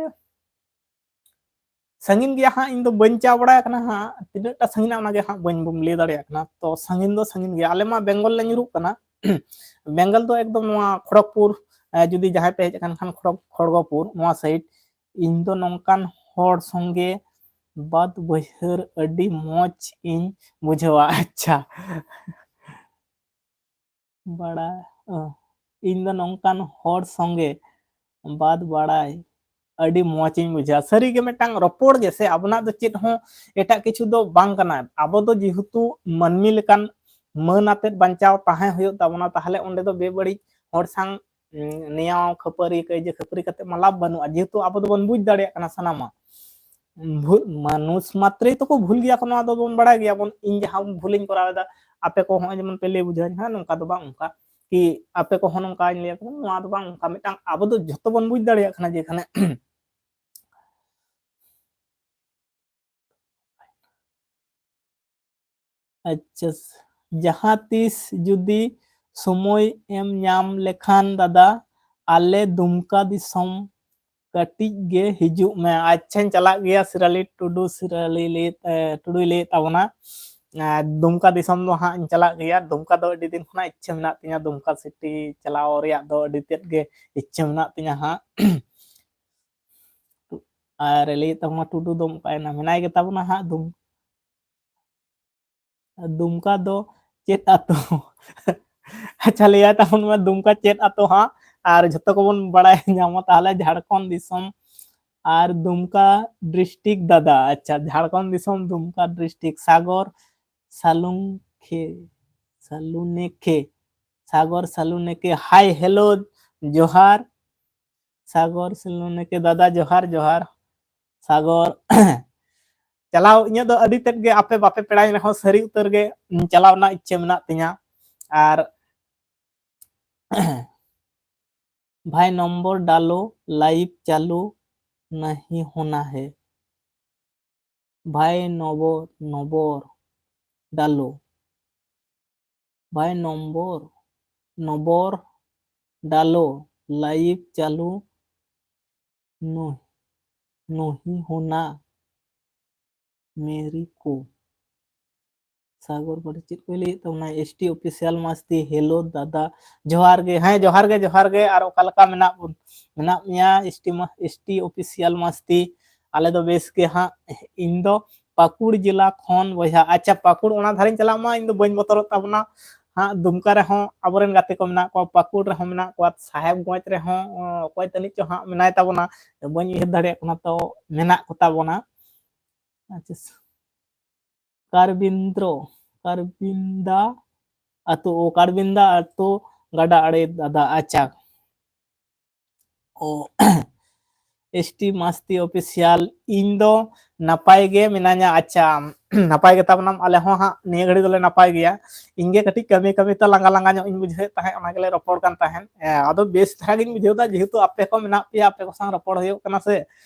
ᱥᱟᱺᱜᱤᱧ ᱜᱮᱭᱟ ᱦᱟᱸᱜ, ᱤᱧ ᱫᱚ ᱵᱟᱹᱧ ᱪᱟ ᱵᱟᱲᱟ ᱟᱠᱟᱱᱟ ᱦᱟᱸᱜ, ᱛᱤᱱᱟᱹᱜ ᱴᱟ ᱥᱟᱺᱜᱤᱧᱟ ᱚᱱᱟ ᱜᱮ ᱦᱟᱸᱜ ᱵᱟᱹᱧ ᱞᱟᱹᱭ ᱫᱟᱲᱮᱭᱟᱜ ᱠᱟᱱᱟ᱾ ᱛᱚ ᱥᱟᱺᱜᱤᱧ ᱫᱚ ᱥᱟᱺᱜᱤᱧ ᱜᱮᱭᱟ, ᱟᱞᱮ ᱢᱟ ᱵᱮᱝᱜᱚᱞ ᱞᱮ ᱧᱩᱨᱩᱜ ᱠᱟᱱᱟ᱾ ᱵᱮᱝᱜᱚᱞ ᱫᱚ ᱮᱠᱫᱚᱢ ᱱᱚᱣᱟ ᱠᱷᱚᱲᱚᱜᱽᱯᱩᱨ, ᱮ, ᱡᱩᱫᱤ ᱡᱟᱦᱟᱸᱭ ᱯᱮ ᱦᱮᱡ ᱟᱠᱟᱱ ᱠᱷᱟᱱ ᱠᱷᱚᱲᱚᱜᱽ-, ᱠᱷᱚᱲᱜᱚᱯᱩᱨ ᱱᱚᱣᱟ ᱥᱟᱭᱤᱰ, ᱤᱧ ᱫᱚ ᱱᱚᱝᱠᱟᱱ ᱦᱚᱲ ᱥᱚᱸᱜᱮ ᱵᱟᱫ ᱵᱟᱹᱭᱦᱟᱹᱲ ᱟᱹᱰᱤ ᱢᱚᱡᱽ ᱤᱧ ᱵᱩᱡᱷᱟᱹᱣᱟ᱾ ᱟᱪᱪᱷᱟ, ᱵᱟᱲᱟ-, ᱚ, ᱤᱧ ᱫᱚ ᱱᱚᱝᱠᱟᱱ ᱦᱚᱲ ᱥᱚᱸᱜᱮ ᱵᱟᱫ ᱵᱟᱲᱟᱭ ᱟᱹᱰᱤ ᱢᱚᱡᱽ ᱤᱧ ᱵᱩᱡᱷᱟᱹᱣᱟ᱾ ᱥᱟᱹᱨᱤᱜᱮ ᱢᱤᱫᱴᱟᱝ ᱨᱚᱯᱚᱲ ᱜᱮᱥᱮ ᱟᱵᱚᱱᱟᱜ ᱫᱚ ᱪᱮᱫ ᱦᱚᱸ ᱮᱴᱟᱜ ᱠᱤᱪᱷᱩ ᱫᱚ ᱵᱟᱝ ᱠᱟᱱᱟ᱾ ᱟᱵᱚ ᱫᱚ ᱡᱮᱦᱮᱛᱩ ᱢᱟᱹᱱᱢᱤ ᱞᱮᱠᱟᱱ ᱢᱟᱹᱱ ᱟᱛᱮᱫ ᱵᱟᱧᱪᱟᱣ ᱛᱟᱦᱮᱸ ᱦᱩᱭᱩᱜ ᱛᱟᱵᱚᱱᱟ, ᱛᱟᱦᱚᱞᱮ ᱚᱸᱰᱮ ᱫᱚ ᱵᱮᱵᱟᱹᱲᱤᱡ ᱦᱚᱲ ᱥᱟᱶ, ᱩᱸ, ᱱᱮᱭᱟᱣ ᱠᱷᱟᱹᱯᱟᱹᱨᱤ ᱠᱟᱹᱭᱡᱟᱹ ᱠᱷᱟᱹᱯᱟᱹᱨᱤ ᱠᱟᱛᱮ ᱢᱟ ᱞᱟᱵᱷ ᱵᱟᱹᱱᱩᱜᱼᱟ, ᱡᱮᱦᱮᱛᱩ ᱟᱵᱚ ᱫᱚᱵᱚᱱ ᱵᱩᱡᱽ ᱫᱟᱲᱮᱭᱟᱜ ᱠᱟᱱᱟ ᱥᱟᱱᱟᱢᱟᱜ᱾ ᱵᱷᱩ-, ᱢᱟᱱᱩᱥ ᱢᱟᱛᱨᱮ ᱛᱚᱠᱚ ᱵᱷᱩᱞ ᱜᱮᱭᱟ ᱠᱚ, ᱱᱚᱣᱟ ᱫᱚᱵᱚᱱ ᱵᱟᱲᱟᱭ ᱜᱮᱭᱟᱵᱚᱱ᱾ ᱤᱧ ᱡᱟᱦᱟᱸ ᱵᱷᱩᱞᱤᱧ ᱠᱚᱨᱟᱣ ᱮᱫᱟ, ᱟᱯᱮ ᱠᱚ ᱦᱚᱸᱜᱼᱚᱭ ᱡᱮᱢᱚᱱ ᱯᱮ ᱞᱟᱹᱭ ᱵᱩᱡᱷᱟᱹᱣᱟᱹᱧ, ᱦᱮᱸ, ᱱᱚᱝᱠᱟ ᱫᱚ ᱵᱟᱝ, ᱚᱱᱠᱟ ᱠᱤ ᱟᱯᱮ ᱠᱚᱦᱚᱸ ᱱᱚᱝᱠᱟᱧ ᱞᱟᱹᱭ ᱟᱯᱮ ᱠᱟᱱᱟ, ᱱᱚᱣᱟ ᱫᱚ ᱵᱟᱝ, ᱚᱱᱠᱟ ᱢᱤᱫᱴᱟᱝ ᱟᱵᱚ ᱫᱚ ᱡᱷᱚᱛᱚ ᱵᱚᱱ ᱵᱩᱡᱽ ᱫᱟᱲᱮᱭᱟᱜ ᱠᱟᱱᱟ ᱡᱮ ᱮᱠᱷᱟᱱᱮ ᱟᱪᱪᱷᱟ, ᱡᱟᱦᱟᱸ ᱛᱤᱥ ᱡᱩᱫᱤ ᱥᱚᱢᱚᱭ ᱮᱢ ᱧᱟᱢ ᱞᱮᱠᱷᱟᱱ ᱫᱟᱫᱟ, ᱟᱞᱮ ᱫᱩᱢᱠᱟ ᱫᱤᱥᱚᱢ ᱠᱟᱹᱴᱤᱡ ᱜᱮ ᱦᱤᱡᱩᱜ ᱢᱮ᱾ ᱟᱪᱪᱷᱟᱧ ᱪᱟᱞᱟᱜ ᱜᱮᱭᱟ, ᱥᱤᱨᱟᱞᱤ ᱴᱩᱰᱩ, ᱥᱤᱨᱟᱞᱤ ᱞᱟᱹᱭ, ᱮ, ᱴᱩᱰᱩᱭ ᱞᱟᱹᱭᱮᱫ ᱛᱟᱵᱚᱱᱟ᱾ ᱮ, ᱫᱩᱢᱠᱟ ᱫᱤᱥᱚᱢ ᱫᱚ ᱦᱟᱸᱜ ᱤᱧ ᱪᱟᱞᱟᱜ ᱜᱮᱭᱟ᱾ ᱫᱩᱢᱠᱟ ᱫᱚ ᱟᱹᱰᱤ ᱫᱤᱱ ᱠᱷᱚᱱᱟᱜ ᱤᱪᱪᱷᱟᱹ ᱢᱮᱱᱟᱜ ᱛᱤᱧᱟᱹ, ᱫᱩᱢᱠᱟ ᱥᱤᱴᱤ ᱪᱟᱞᱟᱣ ᱨᱮᱭᱟᱜ ᱫᱚ ᱟᱹᱰᱤ ᱛᱮᱫ ᱜᱮ ᱤᱪᱪᱷᱟᱹ ᱢᱮᱱᱟᱜ ᱛᱤᱧᱟᱹ ᱦᱟᱸᱜ᱾ ᱟᱨ ᱞᱟᱹᱭᱮᱫ ᱛᱟᱵᱚᱱᱟ ᱴᱩᱰᱩ ᱫᱚ ᱚᱠᱟᱭᱮᱱᱟ? ᱢᱮᱱᱟᱭ ᱜᱮ ᱛᱟᱵᱚᱱᱟ ᱦᱟᱸᱜ ᱫᱩᱢ-, ᱫᱩᱢᱠᱟ ᱫᱚ ᱪᱮᱫ ᱟᱛᱳ? ᱟᱪᱪᱷᱟ, ᱞᱟᱹᱭᱟᱭ ᱛᱟᱵᱚᱱ ᱢᱮ ᱫᱩᱢᱠᱟ ᱪᱮᱫ ᱟᱛᱳ ᱦᱟᱸᱜ? ᱟᱨ ᱡᱷᱚᱛᱚ ᱠᱚᱵᱚᱱ ᱵᱟᱲᱟᱭ ᱧᱟᱢᱟ ᱛᱟᱦᱚᱞᱮ ᱡᱷᱟᱲᱠᱷᱚᱸᱰ ᱫᱤᱥᱚᱢ ᱟᱨ ᱫᱩᱢᱠᱟ ᱰᱤᱥᱴᱨᱤᱠᱴ ᱫᱟᱫᱟ᱾ ᱟᱪᱪᱷᱟ, ᱡᱷᱟᱲᱠᱷᱚᱸᱰ ᱫᱤᱥᱚᱢ ᱫᱩᱢᱠᱟ ᱰᱤᱥᱴᱨᱤᱠᱴ᱾ ᱥᱟᱜᱚᱨ ᱥᱟᱞᱩᱝᱠᱷᱮ, ᱥᱟᱞᱩᱱᱮᱠᱷᱮ, ᱥᱟᱜᱚᱨ ᱥᱟᱞᱩᱱᱮᱠᱷᱮ, ᱦᱟᱭ, ᱦᱮᱞᱳ, ᱡᱚᱦᱟᱨ᱾ ᱥᱟᱜᱚᱨ ᱥᱟᱞᱩᱱᱮᱠᱷᱮ ᱫᱟᱫᱟ, ᱡᱚᱦᱟᱨ, ᱡᱚᱦᱟᱨ᱾ ᱥᱟᱜᱚᱨ, ᱪᱟᱞᱟᱣ, ᱤᱧᱟᱹᱜ ᱫᱚ ᱟᱹᱰᱤ ᱛᱮᱫ ᱜᱮ, ᱟᱯᱮ ᱵᱟᱯᱮ ᱯᱮᱲᱟᱧ ᱨᱮᱦᱚᱸ ᱥᱟᱹᱨᱤ ᱩᱛᱟᱹᱨ ᱜᱮ ᱪᱟᱞᱟᱣ ᱨᱮᱱᱟᱜ ᱤᱪᱪᱷᱟᱹ ᱢᱮᱱᱟᱜ ᱛᱤᱧᱟᱹ᱾ ᱟᱨ ᱵᱷᱟᱭ ᱱᱚᱢᱵᱚᱨ ᱰᱟᱞᱳ, ᱞᱟᱭᱤᱵᱷ ᱪᱟᱞᱩ ᱱᱟᱦᱤ ᱦᱳᱱᱟ ᱦᱮ᱾ ᱵᱷᱟᱭ ᱱᱚᱵᱚ-, ᱱᱚᱵᱚᱨ ᱰᱟᱞᱳ, ᱵᱷᱟᱭ ᱱᱚᱢᱵᱚᱨ, ᱱᱚᱵᱚᱨ ᱰᱟᱞᱳ, ᱞᱟᱭᱤᱵᱷ ᱪᱟᱞᱩ ᱱᱩ-, ᱱᱩᱦᱤ ᱦᱳᱱᱟ ᱢᱮᱨᱤ ᱠᱳ᱾ ᱥᱟᱜᱚᱨ ᱵᱟᱹᱲᱤ ᱪᱮᱫ ᱠᱚᱭ ᱞᱟᱹᱭᱮᱫ ᱛᱟᱵᱚᱱᱟ? ᱮᱥ ᱴᱤ ᱚᱯᱷᱤᱥᱤᱭᱟᱞ ᱢᱟᱥᱛᱤ, ᱦᱮᱞᱳ ᱫᱟᱫᱟ, ᱡᱚᱦᱟᱨ ᱜᱮ᱾ ᱦᱮᱸ, ᱡᱚᱦᱟᱨ ᱜᱮ, ᱡᱚᱦᱟᱨ ᱜᱮ᱾ ᱟᱨ ᱚᱠᱟ ᱞᱮᱠᱟ ᱢᱮᱱᱟᱜ ᱵᱚᱱ, ᱢᱮᱱᱟᱜ ᱢᱮᱭᱟ? ᱮᱥ ᱴᱤ ᱢᱟ-, ᱮᱥ ᱴᱤ ᱚᱯᱷᱤᱥᱤᱭᱟᱞ ᱢᱟᱥᱛᱤ, ᱟᱞᱮ ᱫᱚ ᱵᱮᱥ ᱜᱮ ᱦᱟᱸᱜ᱾ ᱤᱧ ᱫᱚ ᱯᱟᱹᱠᱩᱲ ᱡᱮᱞᱟ ᱠᱷᱚᱱ ᱵᱚᱭᱦᱟ᱾ ᱟᱪᱪᱷᱟ, ᱯᱟᱹᱠᱩᱲ ᱚᱱᱟ ᱫᱷᱟᱨᱮᱧ ᱪᱟᱞᱟᱜ ᱢᱟ, ᱤᱧ ᱫᱚ ᱵᱟᱹᱧ ᱵᱚᱛᱚᱨᱚᱜ ᱛᱟᱵᱚᱱᱟ ᱦᱟᱸᱜ᱾ ᱫᱩᱢᱠᱟ ᱨᱮᱦᱚᱸ ᱟᱵᱚᱨᱮᱱ ᱜᱟᱛᱮ ᱠᱚ ᱢᱮᱱᱟᱜ ᱠᱚᱣᱟ, ᱯᱟᱹᱠᱩᱲ ᱨᱮᱦᱚᱸ ᱢᱮᱱᱟᱜ ᱠᱚᱣᱟ, ᱥᱟᱦᱮᱵᱽᱜᱚᱸᱡᱽ ᱨᱮᱦᱚᱸ, ᱚ, ᱚᱠᱚᱭ ᱛᱟᱹᱱᱤᱡ ᱪᱚ ᱦᱟᱸᱜ ᱢᱮᱱᱟᱭ ᱛᱟᱵᱚᱱᱟ, ᱵᱟᱹᱧ ᱩᱭᱦᱟᱹᱨ ᱫᱟᱲᱮᱭᱟᱜ ᱠᱟᱱᱟ, ᱛᱚ ᱢᱮᱱᱟᱜ ᱠᱚ ᱛᱟᱵᱚᱱᱟ᱾ ᱟᱪᱪᱷᱟ, ᱠᱟᱨᱵᱤᱱᱫᱨᱚ, ᱠᱟᱨᱵᱤᱱᱫᱟ ᱟᱛᱳ, ᱚ, ᱠᱟᱨᱵᱤᱱᱫᱟ ᱟᱛᱳ ᱜᱟᱰᱟ ᱟᱲᱮ ᱫᱟᱫᱟ, ᱟᱪᱪᱷᱟ᱾ ᱚ, ᱮᱥ ᱴᱤ ᱢᱟᱥᱛᱤ ᱚᱯᱷᱤᱥᱤᱭᱟᱞ, ᱤᱧ ᱫᱚ ᱱᱟᱯᱟᱭ ᱜᱮ ᱢᱮᱱᱟᱧᱟ᱾ ᱟᱪᱪᱷᱟ, ᱱᱟᱯᱟᱭ ᱜᱮ ᱛᱟᱵᱚᱱᱟᱢ, ᱟᱞᱮ ᱦᱚᱸ ᱦᱟᱸᱜ ᱱᱤᱭᱟᱹ ᱜᱷᱟᱹᱲᱤ ᱫᱚᱞᱮ ᱱᱟᱯᱟᱭ ᱜᱮᱭᱟ᱾ ᱤᱧ ᱜᱮ ᱠᱟᱹᱴᱤᱡ ᱠᱟᱹᱢᱤ ᱠᱟᱹᱢᱤ ᱛᱮ ᱞᱟᱸᱜᱟ ᱞᱟᱸᱜᱟ ᱧᱚᱜ ᱤᱧ ᱵᱩᱡᱷᱟᱹᱣᱮᱫ ᱛᱟᱦᱮᱸᱫ, ᱚᱱᱟ ᱜᱮᱞᱮ ᱨᱚᱯᱚᱲ ᱠᱟᱱ ᱛᱟᱦᱮᱸᱫ᱾ ᱦᱮᱸ, ᱟᱫᱚ ᱵᱮᱥ ᱫᱷᱟᱨᱟ ᱜᱤᱧ ᱵᱩᱡᱷᱟᱹᱣ ᱮᱫᱟ, ᱡᱮᱦᱮᱛᱩ ᱟᱯᱮ ᱠᱚ ᱢᱮᱱᱟᱜ ᱯᱮᱭᱟ, ᱟᱯᱮ ᱠᱚ ᱥᱟᱶ ᱨᱚᱯᱚᱲ ᱦᱩᱭᱩᱜ ᱠᱟᱱᱟ ᱥᱮ᱾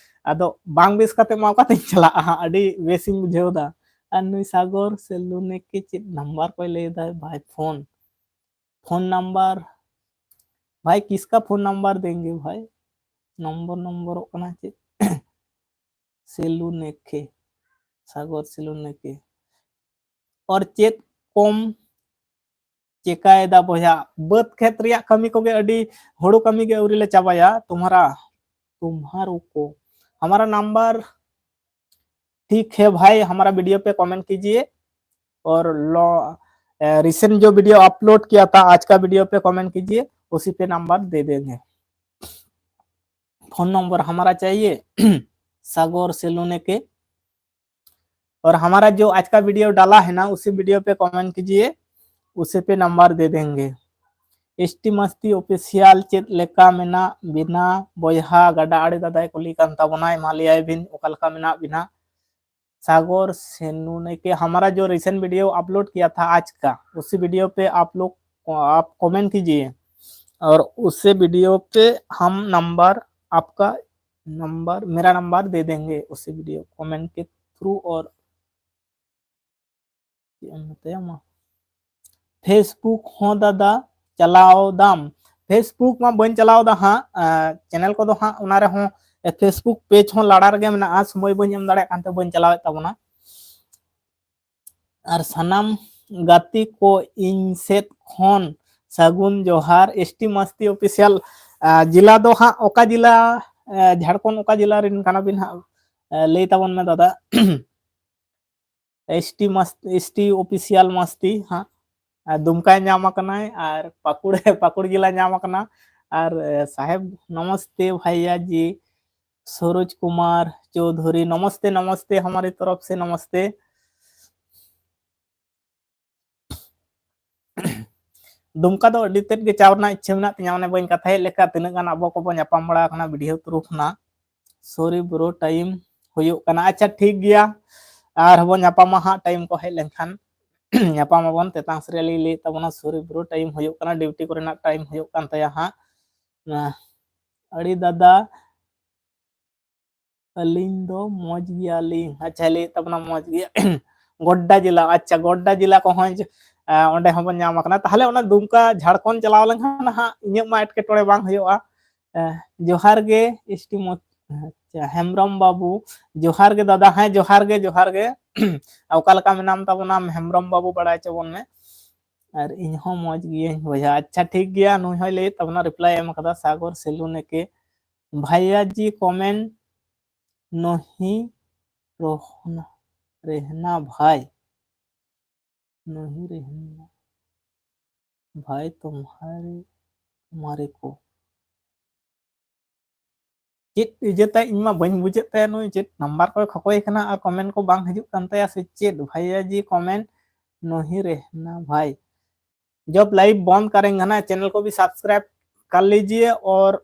ᱟᱫᱚ ᱵᱟᱝ ᱵᱮᱥ ᱠᱟᱛᱮ ᱢᱟ ᱚᱠᱟᱛᱤᱧ ᱪᱟᱞᱟᱜᱼᱟ ᱦᱟᱸᱜ, ᱟᱹᱰᱤ ᱵᱮᱥᱤᱧ ᱵᱩᱡᱷᱟᱹᱣ ᱮᱫᱟ᱾ ᱟᱨ ᱱᱩᱭ ᱥᱟᱜᱚᱨ ᱥᱮ ᱞᱩᱱᱮᱠᱮ ᱪᱮᱫ ᱱᱟᱢᱵᱟᱨ ᱠᱚᱭ ᱞᱟᱹᱭ ᱮᱫᱟ ᱵᱷᱟᱭ? ᱯᱷᱳᱱ, ᱯᱷᱳᱱ ᱱᱟᱢᱵᱟᱨ, ᱵᱷᱟᱭ ᱠᱤᱥᱠᱟ ᱯᱷᱳᱱ ᱱᱟᱢᱵᱟᱨ ᱫᱮᱝᱜᱮ ᱵᱷᱟᱭ? ᱱᱚᱢᱵᱚᱨ ᱱᱚᱢᱵᱚᱨᱚᱜ ᱠᱟᱱᱟ ᱪᱮᱫ? ᱥᱮᱞᱩᱱᱮᱠᱮ, ᱥᱟᱜᱚᱨ ᱥᱮᱞᱩᱱᱮᱠᱮ᱾ ᱟᱨ ᱪᱮᱫ ᱠᱚᱢ ᱪᱮᱠᱟᱭᱮᱫᱟ ᱵᱚᱭᱦᱟ? ᱵᱟᱹᱫᱽ ᱠᱷᱮᱛ ᱨᱮᱭᱟᱜ ᱠᱟᱹᱢᱤ ᱠᱚᱜᱮ, ᱟᱹᱰᱤ ᱦᱩᱲᱩ ᱠᱟᱹᱢᱤ ᱜᱮ ᱟᱹᱣᱨᱤ ᱞᱮ ᱪᱟᱵᱟᱭᱟ᱾ तुम्हारा, तुम्हारों को, हमारा नंबर ठीक है भाई, हमारा वीडियो पे कमेंट कीजिए और लो, रिसेंट जो वीडियो अपलोड किया था आज का वीडियो पे कमेंट कीजिए, उसी पे नंबर दे देंगे। फोन नंबर हमारा चाहिए। सागोर सेलुने के। और हमारा जो आज का वीडियो डाला है ना, उसी वीडियो पे कमेंट कीजिए, उसी पे नंबर दे देंगे। ᱮᱥ ᱴᱤ ᱢᱟᱥᱛᱤ ᱚᱯᱷᱤᱥᱤᱭᱟᱞ ᱪᱮᱫ ᱞᱮᱠᱟ ᱢᱮᱱᱟᱜ ᱵᱤᱱᱟ ᱵᱚᱭᱦᱟ? ᱜᱟᱰᱟ ᱟᱲᱮ ᱫᱟᱫᱟᱭ ᱠᱩᱞᱤ ᱠᱟᱱ ᱛᱟᱵᱚᱱᱟᱭ, ᱢᱟ ᱞᱟᱹᱭᱟᱭ ᱵᱤᱱ ᱚᱠᱟ ᱞᱮᱠᱟ ᱢᱮᱱᱟᱜ ᱵᱤᱱᱟ? सागोर सेनुने के, हमारा जो रिसेंट वीडियो अपलोड किया था आज का, उसी वीडियो पे आप लोग, आप कमेंट कीजिए और उसी वीडियो पे हम नंबर, आपका नंबर, मेरा नंबर दे देंगे उसी वीडियो कमेंट के थ्रू। और ᱪᱮᱫ ᱮᱢ ᱢᱮᱛᱟᱭᱟ ᱢᱟ? Facebook ᱦᱚᱸ ᱫᱟᱫᱟ ᱪᱟᱞᱟᱣ ᱫᱟᱢ? Facebook ᱢᱟ ᱵᱟᱹᱧ ᱪᱟᱞᱟᱣ ᱫᱟ ᱦᱟᱸᱜ, ᱪᱮᱱᱮᱞ ᱠᱚᱫᱚ ᱦᱟᱸᱜ ᱚᱱᱟ ᱨᱮᱦᱚᱸ, Facebook ᱯᱮᱡᱽ ᱦᱚᱸ ᱞᱟᱲᱟ ᱨᱮᱜᱮ ᱢᱮᱱᱟᱜᱼᱟ, ᱥᱚᱢᱚᱭ ᱵᱟᱹᱧ ᱮᱢ ᱫᱟᱲᱮᱭᱟᱜ ᱠᱟᱱᱛᱮ ᱵᱟᱹᱧ ᱪᱟᱞᱟᱣᱮᱫ ᱛᱟᱵᱚᱱᱟ᱾ ᱟᱨ ᱥᱟᱱᱟᱢ ᱜᱟᱛᱮ ᱠᱚ ᱤᱧ ᱥᱮᱫ ᱠᱷᱚᱱ ᱥᱟᱹᱜᱩᱱ ᱡᱚᱦᱟᱨ᱾ ᱮᱥ ᱴᱤ ᱢᱟᱥᱛᱤ ᱚᱯᱷᱤᱥᱤᱭᱟᱞ, ᱡᱮᱞᱟ ᱫᱚ ᱦᱟᱸᱜ ᱚᱠᱟ ᱡᱮᱞᱟ, ᱡᱷᱟᱲᱠᱷᱚᱸᱰ ᱚᱠᱟ ᱡᱮᱞᱟ ᱨᱮᱱ ᱠᱟᱱᱟ ᱵᱤᱱ ᱦᱟᱸᱜ? ᱞᱟᱹᱭ ᱛᱟᱵᱚᱱ ᱢᱮ ᱫᱟᱫᱟ᱾ ᱮᱥ ᱴᱤ ᱢᱟᱥ-, ᱮᱥ ᱴᱤ ᱚᱯᱷᱤᱥᱤᱭᱟᱞ ᱢᱟᱥᱛᱤ ᱦᱟᱸᱜ, ᱟᱨ ᱫᱩᱢᱠᱟᱭ ᱧᱟᱢ ᱟᱠᱟᱱᱟᱭ ᱟᱨ ᱯᱟᱹᱠᱩᱲ, ᱯᱟᱹᱠᱩᱲ ᱡᱮᱞᱟ ᱧᱟᱢ ᱟᱠᱟᱱᱟ᱾ ᱟᱨ, ᱥᱟᱦᱮᱵᱽ, ᱱᱚᱢᱚᱥᱛᱮ ᱵᱷᱟᱭᱭᱟ ᱡᱤ, ᱥᱚᱨᱳᱡᱽ ᱠᱩᱢᱟᱨ ᱪᱳᱣᱫᱷᱩᱨᱤ, ᱱᱚᱢᱚᱥᱛᱮ, ᱱᱚᱢᱚᱥᱛᱮ, ᱦᱟᱢᱟᱨᱮ ᱛᱚᱨᱚᱯ ᱥᱮ ᱱᱚᱢᱚᱥᱛᱮ᱾ ᱫᱩᱢᱠᱟ ᱫᱚ ᱟᱹᱰᱤ ᱛᱮᱫ ᱜᱮ ᱪᱟᱣ ᱨᱮᱱᱟᱜ ᱤᱪᱪᱷᱟᱹ ᱢᱮᱱᱟᱜ ᱛᱤᱧᱟᱹ, ᱚᱱᱮ ᱵᱟᱹᱧ ᱠᱟᱛᱷᱟᱭᱮᱫ ᱞᱮᱠᱟ, ᱛᱤᱱᱟᱹᱜ ᱜᱟᱱ ᱟᱵᱚ ᱠᱚᱵᱚ ᱧᱟᱯᱟᱢ ᱵᱟᱲᱟ ᱟᱠᱟᱱᱟ ᱵᱷᱤᱰᱤᱭᱳ ᱛᱷᱨᱩ ᱠᱷᱚᱱᱟᱜ᱾ ᱥᱚᱨᱤ ᱵᱨᱳ, ᱴᱟᱭᱤᱢ ᱦᱩᱭᱩᱜ ᱠᱟᱱᱟ᱾ ᱟᱪᱪᱷᱟ, ᱴᱷᱤᱠ ᱜᱮᱭᱟ, ᱟᱨᱦᱚᱸ ᱵᱚᱱ ᱧᱟᱯᱟᱢᱟ ᱦᱟᱸᱜ, ᱴᱟᱭᱤᱢ ᱠᱚ ᱦᱮᱡ ᱞᱮᱱᱠᱷᱟᱱ᱾ ᱧᱟᱯᱟᱢ ᱟᱵᱚᱱ᱾ ᱛᱮᱛᱟᱝ ᱥᱮᱨᱮ ᱞᱤᱧ ᱞᱟᱹᱭᱮᱫ ᱛᱟᱵᱚᱱᱟ, ᱥᱚᱨᱤ ᱵᱨᱳ, ᱴᱟᱭᱤᱢ ᱦᱩᱭᱩᱜ ᱠᱟᱱᱟ, ᱰᱤᱭᱩᱴᱤ ᱠᱚᱨᱮᱱᱟᱜ ᱴᱟᱭᱤᱢ ᱦᱩᱭᱩᱜ ᱠᱟᱱ ᱛᱟᱭᱟ ᱦᱟᱸᱜ᱾ ᱟᱹᱰᱤ ᱫᱟᱫᱟ, ᱟᱹᱞᱤᱧ ᱫᱚ ᱢᱚᱡᱽ ᱜᱮᱭᱟᱞᱤᱧ᱾ ᱟᱪᱪᱷᱟ, ᱞᱟᱹᱭᱮᱫ ᱛᱟᱵᱚᱱᱟ ᱢᱚᱡᱽ ᱜᱮ᱾ ᱜᱚᱰᱰᱟ ᱡᱮᱞᱟ, ᱟᱪᱪᱷᱟ, ᱜᱚᱰᱰᱟ ᱡᱮᱞᱟ ᱠᱚᱦᱚᱸ, ᱚᱸᱰᱮ ᱦᱚᱸᱵᱚᱱ ᱧᱟᱢ ᱟᱠᱟᱱᱟ᱾ ᱛᱟᱦᱚᱞᱮ ᱚᱱᱟ ᱫᱩᱢᱠᱟ ᱡᱷᱟᱲᱠᱷᱚᱸᱰ ᱪᱟᱞᱟᱣ ᱞᱮᱱᱠᱷᱟᱱ ᱦᱟᱸᱜ ᱤᱧᱟᱹᱜ ᱢᱟ ᱮᱴᱠᱮᱴᱚᱬᱮ ᱵᱟᱝ ᱦᱩᱭᱩᱜᱼᱟ᱾ ᱡᱚᱦᱟᱨ ᱜᱮ ᱮᱥᱴᱤ ᱢᱚ-, ᱟᱪᱪᱷᱟ, ᱦᱮᱢᱵᱨᱚᱢ ᱵᱟᱹᱵᱩ, ᱡᱚᱦᱟᱨ ᱜᱮ ᱫᱟᱫᱟ᱾ ᱦᱮᱸ, ᱡᱚᱦᱟᱨ ᱜᱮ, ᱡᱚᱦᱟᱨ ᱜᱮ᱾ ᱚᱠᱟ ᱞᱮᱠᱟ ᱢᱮᱱᱟᱢ ᱛᱟᱵᱚᱱᱟ ᱦᱮᱢᱵᱨᱚᱢ ᱵᱟᱹᱵᱩ, ᱵᱟᱲᱟᱭ ᱦᱚᱪᱚ ᱵᱚᱱ ᱢᱮ᱾ ᱟᱨ ᱤᱧ ᱦᱚᱸ ᱢᱚᱡᱽ ᱜᱤᱭᱟᱹᱧ ᱵᱚᱭᱦᱟ᱾ ᱟᱪᱪᱷᱟ, ᱴᱷᱤᱠ ᱜᱮᱭᱟ, ᱱᱩᱭ ᱦᱚᱸᱭ ᱞᱟᱹᱭᱮᱫ ᱛᱟᱵᱚᱱᱟ, ᱨᱤᱯᱞᱟᱭ ᱮᱢ ᱠᱟᱫᱟ ᱥᱟᱜᱚᱨ ᱥᱮᱞᱩ ᱱᱮᱠᱮ, ᱵᱷᱟᱭᱭᱟ ᱡᱤ ᱠᱚᱢᱮᱱᱴ ᱱᱚᱦᱤ ᱨᱚᱦᱱᱟ, ᱨᱮᱦᱱᱟ ᱵᱷᱟᱭ, ᱱᱚᱦᱤ ᱨᱮᱦᱱᱟ ᱵᱷᱟᱭ ᱛᱩᱢᱦᱟᱨᱮ, ᱛᱩᱢᱦᱟᱨᱮ ᱠᱚ᱾ ᱪᱮᱫ ᱤᱭᱟᱹ ᱛᱟᱭ, ᱤᱧ ᱢᱟ ᱵᱟᱹᱧ ᱵᱩᱡᱮᱫ ᱛᱟᱭᱟ, ᱱᱩᱭ ᱪᱮᱫ ᱱᱟᱢᱵᱟᱨ ᱠᱚᱭ ᱠᱷᱚᱠᱚᱭ ᱠᱟᱱᱟ ᱟᱨ ᱠᱚᱢᱮᱱᱴ ᱠᱚ ᱵᱟᱝ ᱦᱤᱡᱩᱜ ᱠᱟᱱ ᱛᱟᱭᱟ ᱥᱮ ᱪᱮᱫ? ᱵᱷᱟᱭᱭᱟ ᱡᱤ ᱠᱚᱢᱮᱱᱴ ᱱᱚᱦᱤ ᱨᱮᱦᱱᱟ ᱵᱷᱟᱭ, जब लाइव बंद करेंगे ना, चैनल को भी सब्सक्राइब कर लीजिए और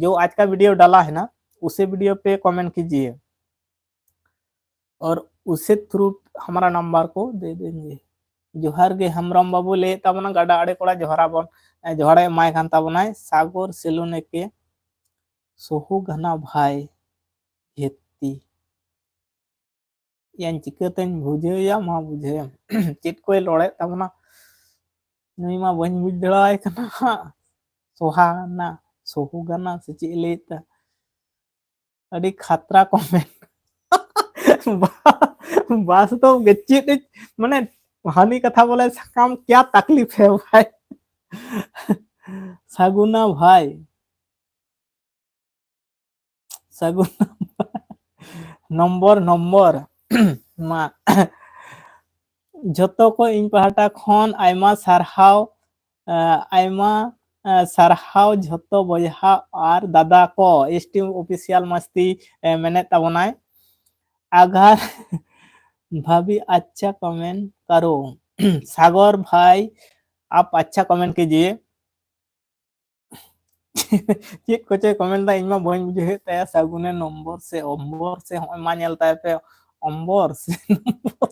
जो आज का वीडियो डाला है ना, उसे वीडियो पे कमेंट कीजिए और उसे थ्रू हमारा नंबर को दे देंगे। ᱡᱚᱦᱟᱨ ᱜᱮ ᱦᱮᱢᱵᱨᱚᱢ ᱵᱟᱹᱵᱩ ᱞᱟᱹᱭᱮᱫ ᱛᱟᱵᱚᱱᱟ, ᱜᱟᱰᱟ ᱟᱲᱮ ᱠᱚᱲᱟ ᱡᱚᱦᱟᱨ ᱟᱵᱚᱱ, ᱮ, ᱡᱚᱦᱟᱨᱮ ᱮᱢᱟᱭ ᱠᱟᱱ ᱛᱟᱵᱚᱱᱟᱭ, ᱥᱟᱜᱚᱨ ᱥᱮᱞᱩ ᱱᱮᱠᱮ ᱥᱚᱦᱩ ᱜᱷᱟᱱᱟ ᱵᱷᱟᱭ ᱜᱷᱮᱛᱤ᱾ ᱭᱟᱧ ᱪᱤᱠᱟᱹᱛᱮᱧ ᱵᱩᱡᱷᱟᱹᱣᱭᱟ, ᱢᱟ ᱵᱩᱡᱷᱟᱹᱣᱭᱟᱢ᱾ ᱪᱮᱫ ᱠᱚᱭ ᱨᱚᱲᱮᱫ ᱛᱟᱵᱚᱱᱟ, ᱱᱩᱭ ᱢᱟ ᱵᱟᱹᱧ ᱵᱩᱡᱽ ᱫᱟᱲᱮᱣᱟᱭ ᱠᱟᱱᱟ ᱦᱟᱸᱜ᱾ ᱥᱚᱦᱟᱱᱟ, ᱥᱚᱦᱩᱜᱟᱱᱟ ᱥᱮ ᱪᱮᱫ ᱮ ᱞᱟᱹᱭᱮᱫ ᱛᱟᱦᱮᱸ? ᱟᱹᱰᱤ ᱠᱷᱟᱛᱨᱟ ᱠᱚᱢᱮᱱᱴ᱾ ᱵᱟ-, ᱵᱟᱥ ᱫᱚ ᱪᱮᱫ ᱮ, ᱢᱟᱱᱮ, ᱦᱟᱹᱱᱤ ᱠᱟᱛᱷᱟ ᱵᱚᱞᱮ ᱥᱟᱠᱟᱢ ᱠᱮᱭᱟ ᱛᱟᱠᱞᱤᱯ ᱦᱮ ᱵᱷᱟᱭ᱾ ᱥᱟᱜᱩᱱᱟ ᱵᱷᱟᱭ᱾ ᱥᱟᱹᱜᱩᱱ ᱱᱚᱢᱵᱚᱨ, ᱱᱚᱢᱵᱚᱨ᱾ ᱢᱟ, ᱡᱷᱚᱛᱚ ᱠᱚ ᱤᱧ ᱯᱟᱦᱴᱟ ᱠᱷᱚᱱ ᱟᱭᱢᱟ ᱥᱟᱨᱦᱟᱣ, ᱮ, ᱟᱭᱢᱟ, ᱮ, ᱥᱟᱨᱦᱟᱣ ᱡᱷᱚᱛᱚ ᱵᱚᱭᱦᱟ ᱟᱨ ᱫᱟᱫᱟ ᱠᱚ᱾ ᱮᱥᱴᱤ ᱚᱯᱷᱤᱥᱤᱭᱟᱞ ᱢᱟᱥᱛᱤ, ᱮ, ᱢᱮᱱᱮᱫ ᱛᱟᱵᱚᱱᱟᱭ, ᱟᱜᱟᱨ ᱵᱷᱟᱵᱤ ᱟᱪᱪᱷᱟ ᱠᱚᱢᱮᱱᱴ ᱠᱟᱨᱳ᱾ ᱥᱟᱜᱚᱨ ᱵᱷᱟᱭ, ᱟᱯ ᱟᱪᱪᱷᱟ ᱠᱚᱢᱮᱱᱴ ᱠᱤᱡᱤᱭᱮ᱾ ᱪᱮᱫ ᱠᱚᱪᱚᱭ ᱠᱚᱢᱮᱱᱴ ᱫᱟ, ᱤᱧ ᱢᱟ ᱵᱟᱹᱧ ᱵᱩᱡᱷᱟᱹᱣᱮᱫ ᱛᱟᱭᱟ᱾ ᱥᱟᱹᱜᱩᱱᱮ ᱱᱚᱢᱵᱚᱨ ᱥᱮ ᱚᱢᱵᱚᱨ ᱥᱮ, ᱦᱚᱸᱜᱼᱚᱭ ᱢᱟ ᱧᱮᱞ ᱛᱟᱭ ᱯᱮ, ᱚᱢᱵᱚᱨ ᱥᱮ ᱱᱚᱢᱵᱚᱨ᱾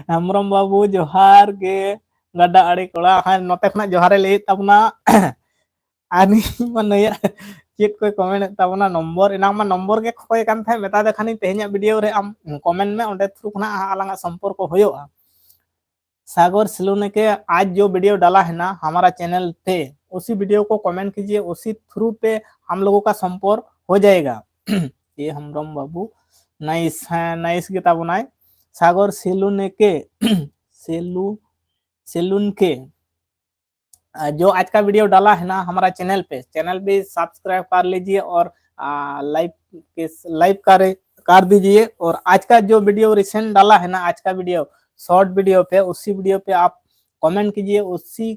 ᱦᱮᱢᱵᱨᱚᱢ ᱵᱟᱹᱵᱩ ᱡᱚᱦᱟᱨ ᱜᱮ, ᱜᱟᱰᱟ ᱟᱲᱮ ᱠᱚᱲᱟ᱾ ᱦᱮᱸ, ᱱᱚᱛᱮ ᱠᱷᱚᱱᱟᱜ ᱡᱚᱦᱟᱨᱮ ᱞᱟᱹᱭᱮᱫ ᱛᱟᱵᱚᱱᱟ᱾ ᱟᱨ ᱱᱤᱭᱟᱹ ᱢᱟ ᱱᱩᱭᱟᱜ ᱪᱮᱫ ᱠᱚᱭ ᱠᱚᱢᱮᱱᱴ ᱮᱫ ᱛᱟᱵᱚᱱᱟ, ᱱᱚᱢᱵᱚᱨ, ᱮᱱᱟᱝ ᱢᱟ ᱱᱚᱢᱵᱚᱨ ᱜᱮ ᱠᱷᱚᱠᱚᱭ ᱠᱟᱱ ᱛᱟᱦᱮᱸᱫ, ᱢᱮᱛᱟ ᱫᱮ ᱠᱷᱟᱱᱤᱧ ᱛᱮᱦᱮᱧᱟᱜ ᱵᱷᱤᱰᱤᱭᱳ ᱨᱮ ᱟᱢ ᱠᱚᱢᱮᱱᱴ ᱢᱮ, ᱚᱸᱰᱮ ᱛᱷᱨᱩ ᱠᱷᱚᱱᱟᱜ ᱟᱞᱟᱝᱟᱜ ᱥᱚᱢᱯᱚᱨᱠᱚ ᱦᱩᱭᱩᱜᱼᱟ᱾ सागर सिलों ने के आज जो वीडियो डाला है ना हमारा चैनल पे, उसी वीडियो को कमेंट कीजिए, उसी थ्रू पे हम लोगों का संपर्क हो जाएगा। ये हमरम बाबू नाइस, हाँ नाइस ᱜᱮ ᱛᱟᱵᱚᱱᱟᱭ। ᱥᱟᱜᱚᱨ ᱥᱮᱞᱩᱱᱮ ᱠᱮ, ᱥᱮᱞᱩ, ᱥᱮᱞᱩᱱ ᱠᱮ, आ, जो आज का वीडियो डाला है ना हमारा चैनल पे, चैनल भी सब्सक्राइब कर लीजिए और लाइक के लाइक कर कर दीजिए। और आज का जो वीडियो रिसेंट डाला है ना, आज का वीडियो शॉर्ट वीडियो पे, उसी वीडियो पे आप कमेंट कीजिए, उसी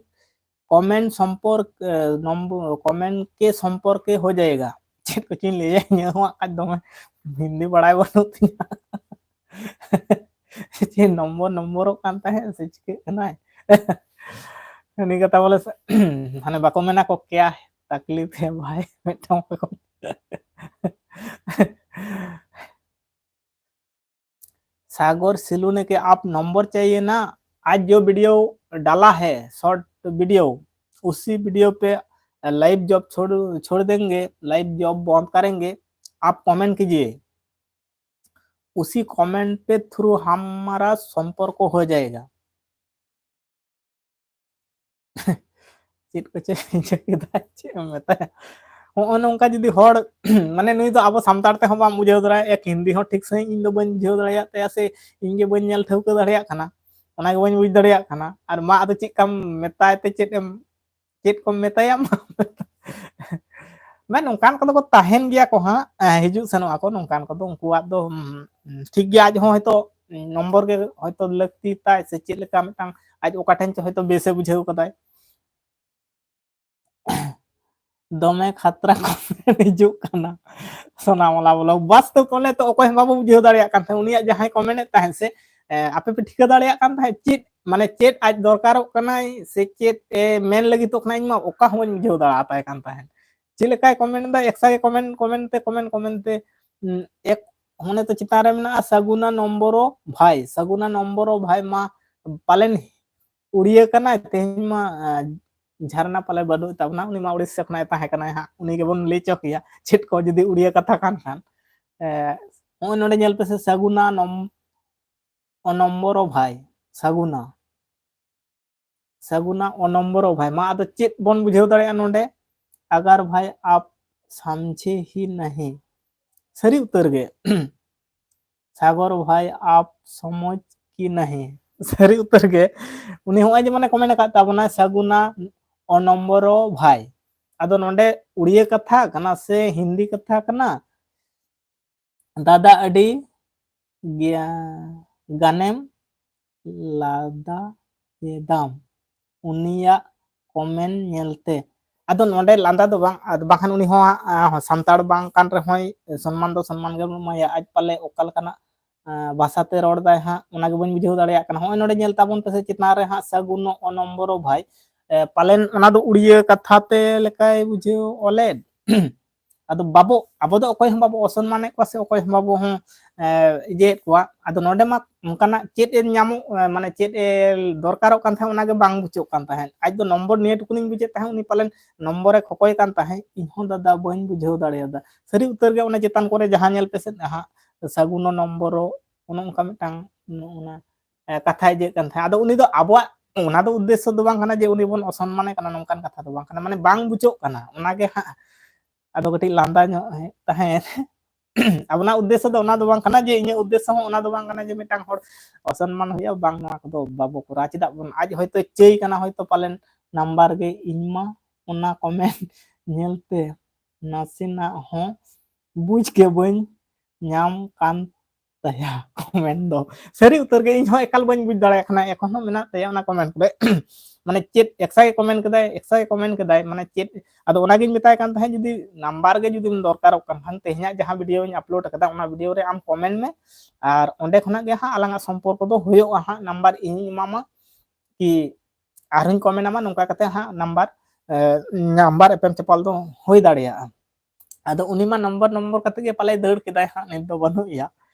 कमेंट संपर्क, अ, नंबर कमेंट के संपर्क के हो जाएगा। ᱪᱮᱫ ᱠᱚᱪᱚᱧ ᱞᱟᱹᱭᱟ ᱤᱧᱟᱹᱜ ᱦᱚᱸ ᱟᱡ ᱫᱚᱢᱮ ᱦᱤᱱᱫᱤ ᱵᱟᱲᱟᱭ ᱵᱟᱹᱱᱩᱜ ᱛᱤᱧᱟ᱾ ᱪᱮᱫ ᱱᱚᱢᱵᱚᱨ ᱱᱚᱢᱵᱚᱨᱚᱜ ᱠᱟᱱ ᱛᱟᱦᱮᱸᱫ ᱥᱮ ᱪᱤᱠᱟᱹᱜ ᱠᱟᱱᱟᱭ? ᱩᱱᱤ ᱠᱟᱛᱷᱟ ᱵᱚᱞᱮ ᱥᱮ, ᱢᱟᱱᱮ ᱵᱟᱠᱚ ᱢᱮᱱᱟ ᱠᱚ ᱠᱮᱭᱟ ᱛᱟᱠᱞᱤᱯ ᱦᱮ ᱵᱷᱟᱭ, ᱢᱤᱫᱴᱟᱝ ᱵᱟᱠᱚ सागर सिलूने के आप नंबर चाहिए ना? आज जो वीडियो डाला है शॉर्ट वीडियो, उसी वीडियो पे लाइव जॉब छोड़ छोड़ देंगे, लाइव जॉब बंद करेंगे। आप कमेंट कीजिए, उसी कमेंट पे थ्रू हमारा संपर्क हो जाएगा। ᱪᱮᱫ ᱠᱚᱪᱚ ᱪᱤᱠᱟᱹ ᱠᱮᱫᱟ, ᱪᱮᱫ ᱮᱢ ᱢᱮᱛᱟᱭᱟ? ᱦᱚᱸᱜᱼᱚ ᱱᱚᱝᱠᱟ ᱡᱩᱫᱤ ᱦᱚᱲ ᱢᱟᱱᱮ ᱱᱩᱭ ᱫᱚ ᱟᱵᱚ ᱥᱟᱱᱛᱟᱲ ᱛᱮᱦᱚᱸ ᱵᱟᱢ ᱵᱩᱡᱷᱟᱹᱣ ᱫᱟᱲᱮᱭᱟᱜᱼᱟ, ᱮᱠ ᱦᱤᱱᱫᱤ ᱦᱚᱸ ᱴᱷᱤᱠ ᱥᱟᱺᱦᱤᱡ ᱤᱧ ᱫᱚ ᱵᱟᱹᱧ ᱵᱩᱡᱷᱟᱹᱣ ᱫᱟᱲᱮᱭᱟᱜ ᱛᱟᱭᱟ ᱥᱮ ᱤᱧ ᱜᱮ ᱵᱟᱹᱧ ᱧᱮᱞ ᱴᱷᱟᱹᱣᱠᱟᱹ ᱫᱟᱲᱮᱭᱟᱜ ᱠᱟᱱᱟ, ᱚᱱᱟ ᱜᱮ ᱵᱟᱹᱧ ᱵᱩᱡᱽ ᱫᱟᱲᱮᱭᱟᱜ ᱠᱟᱱᱟ᱾ ᱟᱨ ᱢᱟ ᱟᱫᱚ ᱪᱮᱫ ᱠᱟᱢ ᱢᱮᱛᱟᱭ ᱛᱮ ᱪᱮᱫ ᱮᱢ ᱪᱮᱫ ᱠᱚᱢ ᱢᱮᱛᱟᱭᱟ? ᱢᱟ ᱢᱮᱱ ᱚᱱᱠᱟᱱ ᱠᱚᱫᱚ ᱠᱚ ᱛᱟᱦᱮᱱ ᱜᱮᱭᱟ ᱠᱚ ᱦᱟᱸᱜ, ᱦᱤᱡᱩᱜ ᱥᱮᱱᱚᱜ ᱟᱠᱚ ᱱᱚᱝᱠᱟᱱ ᱠᱚᱫᱚ, ᱩᱱᱠᱩᱣᱟᱜ ᱫᱚ ᱴᱷᱤᱠ ᱜᱮᱭᱟ, ᱟᱡ ᱦᱚᱸ ᱦᱚᱭᱛᱳ ᱱᱚᱢᱵᱚᱨ ᱜᱮ ᱦᱚᱭᱛᱳ ᱞᱟᱹᱠᱛᱤ ᱛᱟᱭ ᱥᱮ ᱪᱮᱫ ᱞᱮᱠᱟ ᱢᱤᱫᱴᱟᱝ ᱟᱡ ᱚᱠᱟ ᱴᱷᱮᱱ ᱪᱚ ᱦᱚᱭᱛᱳ ᱵᱮᱥᱮ ᱵᱩᱡᱷᱟᱹᱣ ᱠᱟᱫᱟᱭ᱾ ᱫᱚᱢᱮ ᱠᱷᱟᱛᱨᱟ ᱠᱚᱢᱮᱱᱴ ᱦᱤᱡᱩᱜ ᱠᱟᱱᱟ ᱥᱳᱱᱟᱢᱟᱞᱟ ᱵᱞᱚᱜ᱾ ᱵᱟᱥ ᱛᱚ ᱠᱚᱞᱮ ᱛᱚ ᱚᱠᱚᱭ ᱦᱚᱸ ᱵᱟᱵᱚ ᱵᱩᱡᱷᱟᱹᱣ ᱫᱟᱲᱮᱭᱟᱜ ᱠᱟᱱ ᱛᱟᱦᱮᱸᱫ ᱩᱱᱤᱭᱟᱜ ᱡᱟᱦᱟᱸᱭ ᱠᱚᱢᱮᱱᱴ ᱮᱫ ᱛᱟᱦᱮᱸᱫ ᱥᱮ, ᱮ, ᱟᱯᱮ ᱯᱮ ᱴᱷᱤᱠᱟᱹ ᱫᱟᱲᱮᱭᱟᱜ ᱠᱟᱱ ᱛᱟᱦᱮᱸᱫ ᱪᱮᱫ ᱢᱟᱱᱮ ᱪᱮᱫ ᱟᱡ ᱫᱚᱨᱠᱟᱨᱚᱜ ᱠᱟᱱᱟᱭ ᱥᱮ ᱪᱮᱫ ᱮ ᱢᱮᱱ ᱞᱟᱹᱜᱤᱫᱚᱜ ᱠᱟᱱᱟᱭ? ᱤᱧ ᱢᱟ ᱚᱠᱟ ᱦᱚᱸ ᱵᱟᱹᱧ ᱵᱩᱡᱷᱟᱹᱣ ᱫᱟᱲᱮᱭᱟᱛᱟᱭ ᱠᱟᱱ ᱛᱟᱦᱮᱸᱫ᱾ ᱪᱮᱫ ᱞᱮᱠᱟᱭ ᱠᱚᱢᱮᱱᱴ ᱮᱫᱟ, ᱮᱠᱥᱟ ᱜᱮ ᱠᱚᱢᱮᱱᱴ, ᱠᱚᱢᱮᱱᱴ ᱛᱮ ᱠᱚᱢᱮᱱᱴ, ᱠᱚᱢᱮᱱᱴ ᱛᱮ, ᱩᱸ, ᱮᱠ, ᱚᱱᱮ ᱛᱚ ᱪᱮᱛᱟᱱ ᱨᱮ ᱢᱮᱱᱟᱜᱼᱟ ᱥᱟᱜᱩᱱᱟ ᱱᱚᱢᱵᱚᱨᱚ ᱵᱷᱟᱭ, ᱥᱟᱜᱩᱱᱟ ᱱᱚᱢᱵᱚᱨᱚ ᱵᱷᱟᱭ ᱢᱟ ᱯᱟᱞᱮᱱ ᱩᱲᱤᱭᱟᱹ ᱠᱟᱱᱟᱭ ᱛᱮᱦᱮᱧ ᱢᱟ, ᱟᱸ, ᱡᱷᱟᱨᱱᱟ ᱯᱟᱞᱮ ᱵᱟᱹᱱᱩᱜ ᱛᱟᱵᱚᱱᱟ, ᱩᱱᱤ ᱢᱟ ᱩᱲᱤᱥᱥᱟ ᱠᱷᱚᱱᱟᱜ ᱮ ᱛᱟᱦᱮᱸ ᱠᱟᱱᱟᱭ ᱦᱟᱸᱜ, ᱩᱱᱤ ᱜᱮᱵᱚᱱ ᱞᱟᱹᱭ ᱪᱚ ᱠᱮᱭᱟ ᱪᱮᱫ ᱠᱚ ᱡᱩᱫᱤ ᱩᱲᱤᱭᱟᱹ ᱠᱟᱛᱷᱟ ᱠᱟᱱ ᱠᱷᱟᱱ᱾ ᱮ, ᱱᱚᱜᱼᱚᱭ ᱱᱚᱰᱮ ᱧᱮᱞ ᱯᱮᱥᱮ ᱥᱟᱜᱩᱱᱟ ᱱᱚᱢ-, ᱚ ᱱᱚᱢᱵᱚᱨᱚ ᱵᱷᱟᱭ, ᱥᱟᱜᱩᱱᱟ᱾ ᱥᱟᱜᱩᱱᱟ ᱚ ᱱᱚᱢᱵᱚᱨᱚ ᱵᱷᱟᱭ, ᱢᱟ ᱟᱫᱚ ᱪᱮᱫ ᱵᱚᱱ ᱵᱩᱡᱷᱟᱹᱣ ᱫᱟᱲᱮᱭᱟᱜᱼᱟ ᱱᱚᱰᱮ? ᱟᱜᱟᱨ ᱵᱷᱟᱭ ᱟᱯ ᱥᱟᱢᱡᱷᱮ ᱦᱤ ᱱᱟᱦᱤ, ᱥᱟᱹᱨᱤ ᱩᱛᱟᱹᱨ ᱜᱮ᱾ ᱥᱟᱜᱚᱨ ᱵᱷᱟᱭ ᱟᱯ ᱥᱚᱢᱚᱡᱽ ᱠᱤ ᱱᱟᱦᱤ, ᱥᱟᱹᱨᱤ ᱩᱛᱟᱹᱨ ᱜᱮ᱾ ᱩᱱᱤ ᱦᱚᱸᱜᱼᱚᱭ ᱡᱮ ᱢᱟᱱᱮ ᱠᱚᱢᱮᱱᱴ ᱟᱠᱟᱫ ᱛᱟᱵᱚᱱᱟᱭ ᱥᱟᱜᱩᱱᱟ ᱚ ᱱᱚᱢᱵᱚᱨᱚ ᱵᱷᱟᱭ, ᱟᱫᱚ ᱱᱚᱰᱮ ᱩᱲᱤᱭᱟᱹ ᱠᱟᱛᱷᱟ ᱠᱟᱱᱟ ᱥᱮ ᱦᱤᱱᱫᱤ ᱠᱟᱛᱷᱟ ᱠᱟᱱᱟ? ᱫᱟᱫᱟ ᱟᱹᱰᱤ ᱜᱮ-, ᱜᱟᱱᱮᱢ ᱞᱟᱸᱫᱟ ᱮᱫᱟᱢ ᱩᱱᱤᱭᱟᱜ ᱠᱚᱢᱮᱱᱴ ᱧᱮᱞᱛᱮ᱾ ᱟᱫᱚ ᱱᱚᱰᱮ ᱞᱟᱸᱫᱟ ᱫᱚ ᱵᱟᱝ, ᱟᱫᱚ ᱵᱟᱠᱷᱟᱱ ᱩᱱᱤ ᱦᱚᱸ, ᱟ, ᱥᱟᱱᱛᱟᱲ ᱵᱟᱝ ᱠᱟᱱ ᱨᱮᱦᱚᱸᱭ ᱥᱚᱱᱢᱟᱱ ᱫᱚ ᱥᱚᱱᱢᱟᱱ ᱜᱮᱵᱚᱱ ᱮᱢᱟᱭᱟ᱾ ᱟᱡ ᱯᱟᱞᱮ ᱚᱠᱟ ᱞᱮᱠᱟᱱᱟᱜ, ᱟ, ᱵᱷᱟᱥᱟᱛᱮ ᱨᱚᱲ ᱫᱟᱭ ᱦᱟᱸᱜ, ᱚᱱᱟ ᱜᱮ ᱵᱟᱹᱧ ᱵᱩᱡᱷᱟᱹᱣ ᱫᱟᱲᱮᱭᱟᱜ ᱠᱟᱱᱟ᱾ ᱦᱚᱸᱜᱼᱚᱭ ᱱᱚᱰᱮ ᱧᱮᱞ ᱛᱟᱵᱚᱱ ᱯᱮᱥᱮ ᱪᱮᱛᱟᱱ ᱨᱮ ᱦᱟᱸᱜ ᱥᱟᱹᱜᱩᱱ ᱚ ᱱᱚᱢᱵᱚᱨᱚ ᱵᱷᱟᱭ, ᱮ, ᱯᱟᱞᱮᱱ ᱚᱱᱟ ᱫᱚ ᱩᱲᱤᱭᱟᱹ ᱠᱟᱛᱷᱟ ᱛᱮ ᱞᱮᱠᱟᱭ ᱵᱩᱡᱷᱟᱹᱣ ᱚᱞᱮᱫ᱾ ᱟᱫᱚ ᱵᱟᱵᱚ, ᱟᱵᱚ ᱫᱚ ᱚᱠᱚᱭ ᱦᱚᱸ ᱵᱟᱵᱚ ᱚᱥᱚᱱᱢᱟᱱᱮᱫ ᱠᱚᱣᱟ ᱥᱮ ᱚᱠᱚᱭ ᱦᱚᱸ ᱵᱟᱵᱚ ᱦᱚᱸ, ᱮ, ᱤᱭᱟᱹᱭᱮᱫ ᱠᱚᱣᱟ᱾ ᱟᱫᱚ ᱱᱚᱰᱮ ᱢᱟ ᱚᱱᱠᱟᱱᱟᱜ ᱪᱮᱫ ᱮ ᱧᱟᱢᱚᱜ, ᱮ, ᱢᱟᱱᱮ ᱪᱮᱫ ᱮ ᱫᱚᱨᱠᱟᱨᱚᱜ ᱠᱟᱱ ᱛᱟᱦᱮᱸᱫ, ᱚᱱᱟ ᱜᱮ ᱵᱟᱝ ᱵᱩᱡᱷᱟᱹᱜ ᱠᱟᱱ ᱛᱟᱦᱮᱸᱫ᱾ ᱟᱡ ᱫᱚ ᱱᱚᱢᱵᱚᱨ ᱱᱤᱭᱟᱹ ᱴᱩᱠᱩᱱᱤᱧ ᱵᱩᱡᱮᱫ ᱛᱟᱦᱮᱸᱫ, ᱩᱱᱤ ᱯᱟᱞᱮᱱ ᱱᱚᱢᱵᱚᱨᱮ ᱠᱷᱚᱠᱚᱭ ᱠᱟᱱ ᱛᱟᱦᱮᱸᱫ᱾ ᱤᱧ ᱦᱚᱸ ᱫᱟᱫᱟ ᱵᱟᱹᱧ ᱵᱩᱡᱷᱟᱹᱣ ᱫᱟᱲᱮᱭᱟᱫᱟ᱾ ᱥᱟᱹᱨᱤ ᱩᱛᱟᱹᱨ ᱜᱮ ᱚᱱᱮ ᱪᱮᱛᱟᱱ ᱠᱚᱨᱮ ᱡᱟᱦᱟᱸ ᱧᱮᱞ ᱯᱮᱥᱮ ᱦᱟᱸᱜ, ᱥᱟᱹᱜᱩᱱᱚ ᱱᱚᱢᱵᱚᱨᱚ, ᱚᱱᱮ ᱚᱱᱠᱟ ᱢᱤᱫᱴᱟᱝ ᱚᱱᱟ, ᱮ, ᱠᱟᱛᱷᱟ ᱤᱡᱟᱹᱜ ᱠᱟᱱ ᱛᱟᱦᱮᱸᱫ᱾ ᱟᱫᱚ ᱩᱱᱤ ᱫᱚ ᱟᱵᱚᱣᱟᱜ, ᱚᱱᱟ ᱫᱚ ᱩᱫᱽᱫᱮᱥᱥᱚ ᱫᱚ ᱵᱟᱝ ᱠᱟᱱᱟ ᱡᱮ ᱩᱱᱤ ᱵᱚᱱ ᱚᱥᱚᱱᱢᱟᱱᱮ ᱠᱟᱱᱟ, ᱱᱚᱝᱠᱟᱱ ᱠᱟᱛᱷᱟ ᱫᱚ ᱵᱟᱝ ᱠᱟᱱᱟ, ᱢᱟᱱᱮ ᱵᱟᱝ ᱵᱩᱡᱷᱟᱹᱜ ᱠᱟᱱᱟ, ᱚᱱᱟ ᱜᱮ ᱦᱟᱸᱜ᱾ ᱟᱫᱚ ᱠᱟᱹᱴᱤᱡ ᱞᱟᱸᱫᱟ ᱧᱚᱜ ᱛᱟᱦᱮᱸᱫ᱾ ᱟᱵᱚᱱᱟᱜ ᱩᱫᱽᱫᱮᱥᱥᱚ ᱫᱚ ᱚᱱᱟ ᱫᱚ ᱵᱟᱝ ᱠᱟᱱᱟ, ᱡᱮ ᱤᱧᱟᱹᱜ ᱩᱫᱽᱫᱮᱥᱥᱚ ᱦᱚᱸ ᱚᱱᱟ ᱫᱚ ᱵᱟᱝ ᱠᱟᱱᱟ ᱡᱮ ᱢᱤᱫᱴᱟᱝ ᱦᱚᱲ ᱚᱥᱚᱱᱢᱟᱱ ᱦᱩᱭᱩᱜᱼᱟ, ᱵᱟᱝ, ᱱᱚᱣᱟ ᱠᱚᱫᱚ ᱵᱟᱵᱚ ᱠᱚᱨᱟᱣᱟ᱾ ᱪᱮᱫᱟᱜ ᱵᱚᱱ, ᱟᱡ ᱦᱚᱭᱛᱳ ᱪᱟᱹᱭ ᱠᱟᱱᱟ, ᱦᱚᱭᱛᱳ ᱯᱟᱞᱮᱱ ᱱᱟᱢᱵᱟᱨ ᱜᱮ ᱤᱧ ᱢᱟ ᱚᱱᱟ ᱠᱚᱢᱮᱱᱴ ᱧᱮᱞᱛᱮ ᱱᱟᱥᱮᱱᱟᱜ ᱦᱚᱸ ᱵᱩᱡᱽ ᱜᱮ ᱵᱟᱹᱧ ᱧᱟᱢ ᱠᱟᱱ ᱛᱟᱭᱟ ᱠᱚᱢᱮᱱᱴ ᱫᱚ᱾ ᱥᱟᱹᱨᱤ ᱩᱛᱟᱹᱨ ᱜᱮ, ᱤᱧ ᱦᱚᱸ ᱮᱠᱟᱞ ᱵᱟᱹᱧ ᱵᱩᱡᱽ ᱫᱟᱲᱮᱭᱟᱜ ᱠᱟᱱᱟ, ᱮᱠᱷᱚᱱ ᱦᱚᱸ ᱢᱮᱱᱟᱜ ᱛᱟᱭᱟ ᱚᱱᱟ ᱠᱚᱢᱮᱱᱴ ᱠᱚᱨᱮ᱾ ᱢᱟᱱᱮ ᱪᱮᱫ ᱮᱠᱥᱟ ᱜᱮ ᱠᱚᱢᱮᱱᱴ ᱠᱮᱫᱟᱭ, ᱮᱠᱥᱟ ᱜᱮ ᱠᱚᱢᱮᱱᱴ ᱠᱮᱫᱟᱭ, ᱢᱟᱱᱮ ᱪᱮᱫ? ᱟᱫᱚ ᱚᱱᱟᱜᱤᱧ ᱢᱮᱛᱟᱭ ᱠᱟᱱ ᱛᱟᱦᱮᱸᱫ, ᱡᱩᱫᱤ ᱱᱟᱢᱵᱟᱨ ᱜᱮ ᱡᱩᱫᱤᱢ ᱫᱚᱨᱠᱟᱨᱚᱜ ᱠᱟᱱ ᱠᱷᱟᱱ, ᱛᱮᱦᱮᱧᱟᱜ ᱡᱟᱦᱟᱸ ᱵᱷᱤᱰᱤᱭᱳᱧ ᱟᱯᱞᱳᱰ ᱟᱠᱟᱫᱟ, ᱚᱱᱟ ᱵᱷᱤᱰᱤᱭᱳ ᱨᱮ ᱟᱢ ᱠᱚᱢᱮᱱᱴ ᱢᱮ, ᱟᱨ ᱚᱸᱰᱮ ᱠᱷᱚᱱᱟᱜ ᱜᱮ ᱦᱟᱸᱜ ᱟᱞᱟᱝᱟᱜ ᱥᱚᱢᱯᱚᱨᱠᱚ ᱫᱚ ᱦᱩᱭᱩᱜᱼᱟ ᱦᱟᱸᱜ᱾ ᱱᱟᱢᱵᱟᱨ ᱤᱧᱤᱧ ᱮᱢᱟᱢᱟ, ᱠᱤ ᱟᱨᱦᱚᱸᱧ ᱠᱚᱢᱮᱱᱴ ᱟᱢᱟ, ᱱᱚᱝᱠᱟ ᱠᱟᱛᱮ ᱦᱟᱸᱜ ᱱᱟᱢᱵᱟᱨ, ᱮ, ᱱᱟᱢᱵᱟᱨ ᱮᱯᱮᱢ ᱪᱟᱯᱟᱞ ᱫᱚ ᱦᱩᱭ ᱫᱟᱲᱮᱭᱟᱜᱼᱟ᱾ ᱟᱫᱚ ᱩᱱᱤ ᱢᱟ ᱱᱚᱢᱵᱚᱨ, ᱱᱚᱢᱵᱚᱨ ᱠᱟᱛᱮ ᱜᱮ ᱯᱟᱞᱮ ᱫᱟᱹᱲ ᱠᱮᱫᱟᱭ ᱦᱟᱸᱜ, ᱱᱤᱛ ᱫᱚ ᱵᱟᱹᱱᱩᱜ ᱮᱭᱟ᱾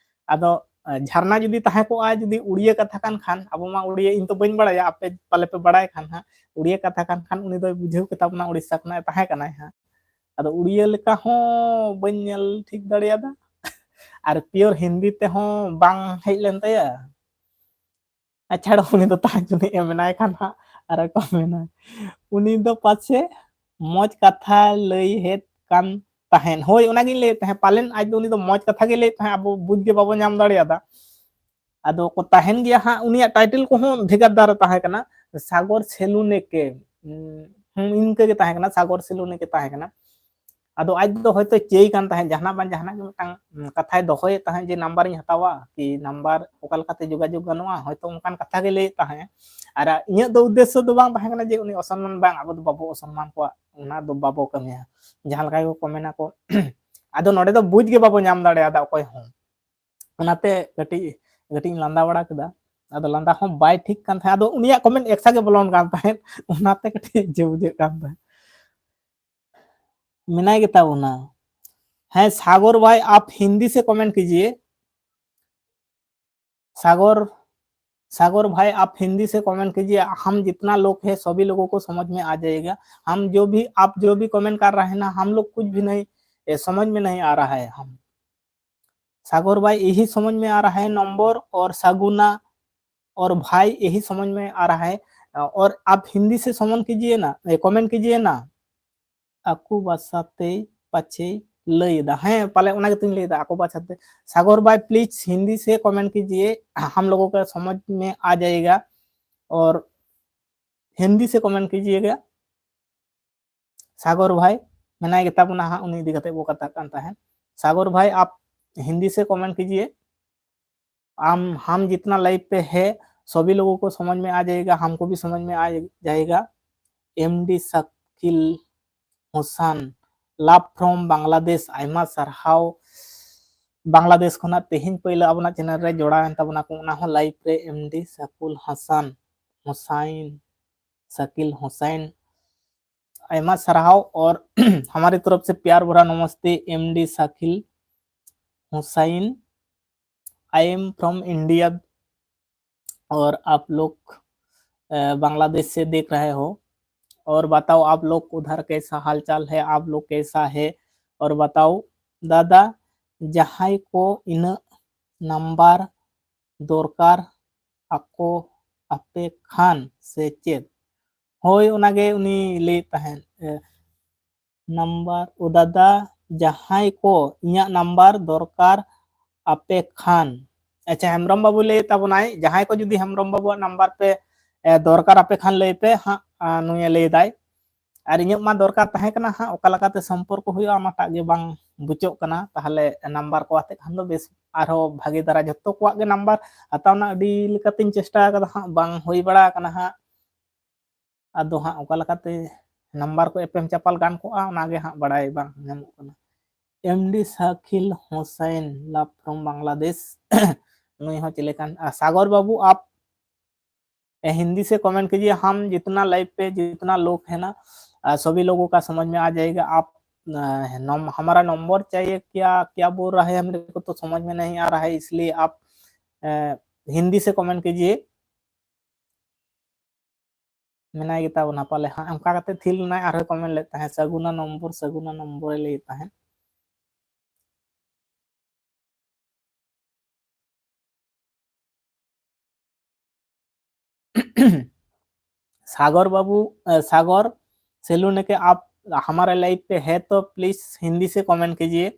ᱟᱫᱚ, ᱮ, ᱡᱷᱟᱨᱱᱟ ᱡᱩᱫᱤ ᱛᱟᱦᱮᱸ ᱠᱚᱜᱼᱟ, ᱡᱩᱫᱤ ᱩᱲᱤᱭᱟᱹ ᱠᱟᱛᱷᱟ ᱠᱟᱱ ᱠᱷᱟᱱ, ᱟᱵᱚ ᱢᱟ ᱩᱲᱤᱭᱟᱹ, ᱤᱧ ᱛᱚ ᱵᱟᱹᱧ ᱵᱟᱲᱟᱭᱟ, ᱟᱯᱮ ᱯᱟᱞᱮ ᱯᱮ ᱵᱟᱲᱟᱭ ᱠᱷᱟᱱ ᱦᱟᱸᱜ, ᱩᱲᱤᱭᱟᱹ ᱠᱟᱛᱷᱟ ᱠᱟᱱ ᱠᱷᱟᱱ ᱩᱱᱤ ᱫᱚᱭ ᱵᱩᱡᱷᱟᱹᱣ ᱠᱮᱛᱟ ᱵᱚᱱᱟ, ᱩᱲᱤᱥᱥᱟ ᱠᱷᱚᱱᱟᱜ ᱮ ᱛᱟᱦᱮᱸ ᱠᱟᱱᱟᱭ ᱦᱟᱸᱜ᱾ ᱟᱫᱚ ᱩᱲᱤᱭᱟᱹ ᱞᱮᱠᱟ ᱦᱚᱸ ᱵᱟᱹᱧ ᱧᱮᱞ ᱴᱷᱤᱠ ᱫᱟᱲᱮᱭᱟᱫᱟ, ᱟᱨ ᱯᱤᱭᱳᱨ ᱦᱤᱱᱫᱤ ᱛᱮᱦᱚᱸ ᱵᱟᱝ ᱦᱮᱡ ᱞᱮᱱ ᱛᱟᱭᱟ᱾ ᱟᱪᱪᱷᱟ, ᱩᱱᱤ ᱫᱚ ᱛᱟᱦᱮᱸ ᱡᱩᱱᱤᱡ ᱮ ᱢᱮᱱᱟᱭ ᱠᱷᱟᱱ ᱦᱟᱸᱜ, ᱟᱨ ᱠᱚ ᱢᱮᱱᱟ, ᱩᱱᱤ ᱫᱚ ᱯᱟᱪᱷᱮ ᱢᱚᱡᱽ ᱠᱟᱛᱷᱟ ᱞᱟᱹᱭ ᱦᱮᱡ ᱠᱟᱱ ᱛᱟᱦᱮᱸᱱ᱾ ᱦᱳᱭ, ᱚᱱᱟᱜᱤᱧ ᱞᱟᱹᱭᱮᱫ ᱛᱟᱦᱮᱸᱫ, ᱯᱟᱞᱮᱱ ᱟᱡ ᱫᱚ, ᱩᱱᱤ ᱫᱚ ᱢᱚᱡᱽ ᱠᱟᱛᱷᱟ ᱜᱮ ᱞᱟᱹᱭᱮᱫ ᱛᱟᱦᱮᱸᱫ, ᱟᱵᱚ ᱵᱩᱡᱽ ᱜᱮ ᱵᱟᱵᱚ ᱧᱟᱢ ᱫᱟᱲᱮᱭᱟᱫᱟ᱾ ᱟᱫᱚ ᱠᱚ ᱛᱟᱦᱮᱱ ᱜᱮᱭᱟ ᱦᱟᱸᱜ, ᱩᱱᱤᱭᱟᱜ ᱴᱟᱭᱴᱮᱞ ᱠᱚᱦᱚᱸ ᱵᱷᱮᱜᱟᱨ ᱫᱷᱟᱨᱟ ᱛᱟᱦᱮᱸ ᱠᱟᱱᱟ, ᱥᱟᱜᱚᱨ ᱥᱮᱞᱩᱱᱮᱠᱮ᱾ ᱦᱩᱸ, ᱤᱱᱠᱟᱹ ᱜᱮ ᱛᱟᱦᱮᱸ ᱠᱟᱱᱟ, ᱥᱟᱜᱚᱨ ᱥᱮᱞᱩᱱᱮᱠᱮ ᱛᱟᱦᱮᱸ ᱠᱟᱱᱟ᱾ ᱟᱫᱚ ᱟᱡ ᱫᱚ ᱦᱚᱭᱛᱳ ᱪᱟᱹᱭ ᱠᱟᱱ ᱛᱟᱦᱮᱸᱫ, ᱡᱟᱦᱟᱱᱟᱜ ᱵᱟᱝ ᱡᱟᱦᱟᱱᱟᱜ ᱜᱮ ᱢᱤᱫᱴᱟᱝ, ᱩᱸ, ᱠᱟᱛᱷᱟᱭ ᱫᱚᱦᱚᱭᱮᱫ ᱛᱟᱦᱮᱸᱫ ᱡᱮ ᱱᱟᱢᱵᱟᱨᱤᱧ ᱦᱟᱛᱟᱣᱟ, ᱠᱤ ᱱᱟᱢᱵᱟᱨ ᱚᱠᱟ ᱞᱮᱠᱟᱛᱮ ᱡᱳᱜᱟᱡᱳᱜᱽ ᱜᱟᱱᱚᱜᱼᱟ, ᱦᱚᱭᱛᱳ ᱚᱱᱠᱟᱱ ᱠᱟᱛᱷᱟ ᱜᱮ ᱞᱟᱹᱭᱮᱫ ᱛᱟᱦᱮᱸᱫ᱾ ᱟᱨ ᱤᱧᱟᱹᱜ ᱫᱚ ᱩᱫᱽᱫᱮᱥᱥᱚ ᱫᱚ ᱵᱟᱝ ᱛᱟᱦᱮᱸ ᱠᱟᱱᱟ ᱡᱮ ᱩᱱᱤ ᱚᱥᱚᱱᱢᱟᱱ, ᱵᱟᱝ, ᱟᱵᱚ ᱫᱚ ᱵᱟᱵᱚ ᱚᱥᱚᱱᱢᱟᱱ ᱠᱚᱣᱟ, ᱚᱱᱟ ᱫᱚ ᱵᱟᱵᱚ ᱠᱟᱹᱢᱤᱭᱟ, ᱡᱟᱦᱟᱸ ᱞᱮᱠᱟ ᱜᱮᱠᱚ ᱢᱮᱱᱟ ᱠᱚ᱾ ᱟᱫᱚ ᱱᱚᱰᱮ ᱫᱚ ᱵᱩᱡᱽ ᱜᱮ ᱵᱟᱵᱚ ᱧᱟᱢ ᱫᱟᱲᱮᱭᱟᱫᱟ ᱚᱠᱚᱭ ᱦᱚᱸ, ᱚᱱᱟᱛᱮ ᱠᱟᱹᱴᱤᱡ, ᱠᱟᱹᱴᱤᱡ ᱤᱧ ᱞᱟᱸᱫᱟ ᱵᱟᱲᱟ ᱠᱮᱫᱟ᱾ ᱟᱫᱚ ᱞᱟᱸᱫᱟ ᱦᱚᱸ ᱵᱟᱭ ᱴᱷᱤᱠ ᱠᱟᱱ ᱛᱟᱦᱮᱸᱫ, ᱟᱫᱚ ᱩᱱᱤᱭᱟᱜ ᱠᱚᱢᱮᱱᱴ ᱮᱠᱥᱟ ᱜᱮ ᱵᱚᱞᱚᱱ ᱠᱟᱱ ᱛᱟᱦᱮᱸᱫ, ᱚᱱᱟᱛᱮ ᱠᱟᱹᱴᱤᱡ ᱤᱡᱟᱹ ᱵᱩᱡᱷᱟᱹᱜ ᱠᱟᱱ ᱛᱟᱦᱮᱸᱫ᱾ ᱢᱮᱱᱟᱭ ᱜᱮᱛᱟ ᱵᱚᱱᱟ᱾ ᱦᱮᱸ, ᱥᱟᱜᱚᱨ ᱵᱷᱟᱭ, ᱟᱯ ᱦᱤᱱᱫᱤ ᱥᱮ ᱠᱚᱢᱮᱱᱴ ᱠᱤᱡᱤᱭᱮ᱾ सागर, सागर भाई, आप हिंदी से कमेंट कीजिए। हम जितना लोग हैं, सभी लोगों को समझ में आ जाएगा। हम जो भी, आप जो भी कमेंट कर रहे हैं ना, हम लोग कुछ भी नहीं, ए, समझ में नहीं आ रहा है। हम, सागर भाई, यही समझ में आ रहा है, नंबर और सगुना और भाई, यही समझ में आ रहा है। और आप हिंदी से समन कीजिए ना, ए, कमेंट कीजिए ना। ᱟᱠᱚ ᱵᱷᱟᱥᱟᱛᱮ ᱯᱟᱪᱷᱮ ᱞᱟᱹᱭ ᱮᱫᱟ᱾ ᱦᱮᱸ, ᱯᱟᱞᱮ ᱚᱱᱟ ᱜᱮᱛᱚᱧ ᱞᱟᱹᱭ ᱮᱫᱟ, ᱟᱠᱚ ᱵᱷᱟᱥᱟᱛᱮ᱾ सागर भाई, प्लीज हिंदी से कमेंट कीजिए, हम लोगों का समझ में आ जाएगा। और हिंदी से कमेंट कीजिएगा। सागर भाई ᱢᱮᱱᱟᱭ ᱜᱮᱛᱟ ᱵᱚᱱᱟ ᱦᱟᱸᱜ, ᱩᱱᱤ ᱤᱫᱤ ᱠᱟᱛᱮ ᱵᱚ ᱠᱟᱛᱷᱟᱜ ᱠᱟᱱ ᱛᱟᱦᱮᱸᱫ᱾ सागर भाई, आप हिंदी से कमेंट कीजिए। हम, हम जितना लाइव पे है, सभी लोगों को समझ में आ जाएगा, हमको भी समझ में आ जाएगा। MD Shakeel Hussain, love from Bangladesh, ᱟᱭᱢᱟ ᱥᱟᱨᱦᱟᱣ᱾ ᱵᱟᱝᱞᱟᱫᱮᱥ ᱠᱷᱚᱱᱟᱜ ᱛᱮᱦᱮᱧ ᱯᱳᱭᱞᱳ ᱟᱵᱚᱱᱟᱜ ᱪᱮᱱᱮᱞ ᱨᱮ ᱡᱚᱲᱟᱣ ᱮᱱ ᱛᱟᱵᱚᱱᱟ ᱠᱚ, ᱚᱱᱟ ᱦᱚᱸ ᱞᱟᱭᱤᱵᱷ ᱨᱮ, ᱮᱢᱰᱤ ᱥᱟᱠᱩᱞ ᱦᱟᱥᱟᱱ, ᱦᱩᱥᱟᱭᱱ, ᱥᱟᱠᱤᱞ ᱦᱩᱥᱟᱭᱱ, ᱟᱭᱢᱟ ᱥᱟᱨᱦᱟᱣ। और हमारी तरफ से प्यार भरा नमस्ते, MD Shakil Hussain. I am from India। और आप लोग, अ, बांग्लादेश से देख रहे हो। और बताओ, आप लोग उधर कैसा हालचाल है, आप लोग कैसा है? और बताओ दादा, ᱡᱟᱦᱟᱸᱭ ᱠᱚ ᱤᱱᱟᱹᱜ ᱱᱟᱢᱵᱟᱨ ᱫᱚᱨᱠᱟᱨ ᱟᱠᱚ ᱟᱯᱮ ᱠᱷᱟᱱ ᱥᱮ ᱪᱮᱫ? ᱦᱳᱭ, ᱚᱱᱟᱜᱮ ᱩᱱᱤ ᱞᱟᱹᱭᱮᱫ ᱛᱟᱦᱮᱸᱫ, ᱮ, ᱱᱟᱢᱵᱟᱨ, ᱳ ᱫᱟᱫᱟ, ᱡᱟᱦᱟᱸᱭ ᱠᱚ ᱤᱧᱟᱹᱜ ᱱᱟᱢᱵᱟᱨ ᱫᱚᱨᱠᱟᱨ ᱟᱯᱮ ᱠᱷᱟᱱ᱾ ᱟᱪᱪᱷᱟ, ᱦᱮᱢᱵᱨᱚᱢ ᱵᱟᱹᱵᱩ ᱞᱟᱹᱭᱮᱫ ᱛᱟᱵᱚᱱᱟᱭ, ᱡᱟᱦᱟᱸᱭ ᱠᱚ ᱡᱩᱫᱤ ᱦᱮᱢᱵᱨᱚᱢ ᱵᱟᱹᱵᱩᱣᱟᱜ ᱱᱟᱢᱵᱟᱨ ᱯᱮ, ᱮ, ᱫᱚᱨᱠᱟᱨ ᱟᱯᱮ ᱠᱷᱟᱱ ᱞᱟᱹᱭ ᱯᱮ ᱦᱟᱸᱜ, ᱟ, ᱱᱩᱭᱮ ᱞᱟᱹᱭ ᱫᱟᱭ᱾ ᱟᱨ ᱤᱧᱟᱹᱜ ᱢᱟ ᱫᱚᱨᱠᱟᱨ ᱛᱟᱦᱮᱸ ᱠᱟᱱᱟ ᱦᱟᱸᱜ, ᱚᱠᱟ ᱞᱮᱠᱟᱛᱮ ᱥᱚᱢᱯᱚᱨᱠᱚ ᱦᱩᱭᱩᱜᱼᱟ ᱚᱱᱟᱴᱟᱜ ᱜᱮ ᱵᱟᱝ ᱵᱩᱪᱚᱜ ᱠᱟᱱᱟ᱾ ᱛᱟᱦᱚᱞᱮ ᱱᱟᱢᱵᱟᱨ ᱠᱚ ᱟᱛᱮ ᱠᱷᱟᱱ ᱫᱚ ᱵᱮᱥ ᱟᱨᱦᱚᱸ ᱵᱷᱟᱜᱮ ᱫᱷᱟᱨᱟ, ᱡᱷᱚᱛᱚ ᱠᱚᱣᱟᱜ ᱜᱮ ᱱᱟᱢᱵᱟᱨ ᱦᱟᱛᱟᱣ ᱨᱮᱱᱟᱜ ᱟᱹᱰᱤ ᱞᱮᱠᱟᱛᱤᱧ ᱪᱮᱥᱴᱟ ᱟᱠᱟᱫᱟ ᱦᱟᱸᱜ, ᱵᱟᱝ ᱦᱩᱭ ᱵᱟᱲᱟ ᱟᱠᱟᱱᱟ ᱦᱟᱸᱜ᱾ ᱟᱫᱚ ᱦᱟᱸᱜ ᱚᱠᱟ ᱞᱮᱠᱟᱛᱮ ᱱᱟᱢᱵᱟᱨ ᱠᱚ ᱮᱯᱮᱢ ᱪᱟᱯᱟᱞ ᱜᱟᱱ ᱠᱚᱜᱼᱟ, ᱚᱱᱟᱜᱮ ᱦᱟᱸᱜ ᱵᱟᱲᱟᱭ ᱵᱟᱝ ᱧᱟᱢᱚᱜ ᱠᱟᱱᱟ᱾ ᱮᱢ ᱰᱤ ᱥᱟᱠᱤᱞ ᱦᱩᱥᱮᱱ, love from Bangladesh, ᱱᱩᱭ ᱦᱚᱸ ᱪᱮᱫ ᱞᱮᱠᱟᱱ, ᱟ, ᱥᱟᱜᱚᱨ ᱵᱟᱹᱵᱩ, ᱟᱯ, ᱮ, ᱦᱤᱱᱫᱤ ᱥᱮ ᱠᱚᱢᱮᱱᱴ ᱠᱤᱡᱤᱭᱮ, ᱦᱟᱢ ᱡᱤᱛᱱᱟ ᱞᱟᱭᱤᱵᱷ ᱯᱮ ᱡᱤᱛᱱᱟ ᱞᱳᱜ ᱦᱮ ᱱᱟ, ᱟ, ᱥᱚᱵᱷᱤ ᱞᱳᱜᱳ ᱠᱟ ᱥᱚᱢᱚᱡᱽ ᱢᱮ ᱟ ᱡᱟᱭᱮᱜᱟ, ᱟᱯ, ᱟ, ᱱᱚᱢ-, ᱦᱟᱢᱟᱨᱟ ᱱᱚᱢᱵᱚᱨ ᱪᱟᱦᱤᱭᱮ, ᱠᱭᱟ, ᱠᱭᱟ ᱵᱳᱞ ᱨᱟᱦᱟ ᱦᱮ, ᱦᱟᱢ ᱠᱳ ᱛᱚ ᱥᱚᱢᱚᱡᱽ ᱢᱮ ᱱᱟᱦᱤ ᱟ ᱨᱟᱦᱟ ᱦᱮ, ᱤᱥᱞᱤᱭᱮ ᱟᱯ, ᱟ, ᱦᱤᱱᱫᱤ ᱥᱮ ᱠᱚᱢᱮᱱᱴ ᱠᱤᱡᱤᱭᱮ᱾ ᱢᱮᱱᱟᱭ ᱜᱮᱛᱟ ᱵᱚᱱᱟ ᱯᱟᱞᱮ ᱦᱟᱸᱜ, ᱚᱱᱠᱟ ᱠᱟᱛᱮ ᱛᱷᱤᱨ ᱞᱮᱱᱟᱭ, ᱟᱨᱦᱚᱸ ᱠᱚᱢᱮᱱᱴ ᱞᱮᱫ ᱛᱟᱦᱮᱸᱫ, ᱥᱟᱹᱜᱩᱱᱟ ᱱᱚᱢᱵᱚᱨ, ᱥᱟᱹᱜᱩᱱᱟ ᱱᱚᱢᱵᱚᱨᱮ ᱞᱟᱹᱭᱮᱫ ᱛᱟᱦᱮᱸᱫ᱾ सागर बाबू, अ, सागर सेलू ने के आप हमारे लाइव पे है तो प्लीज हिंदी से कमेंट कीजिए।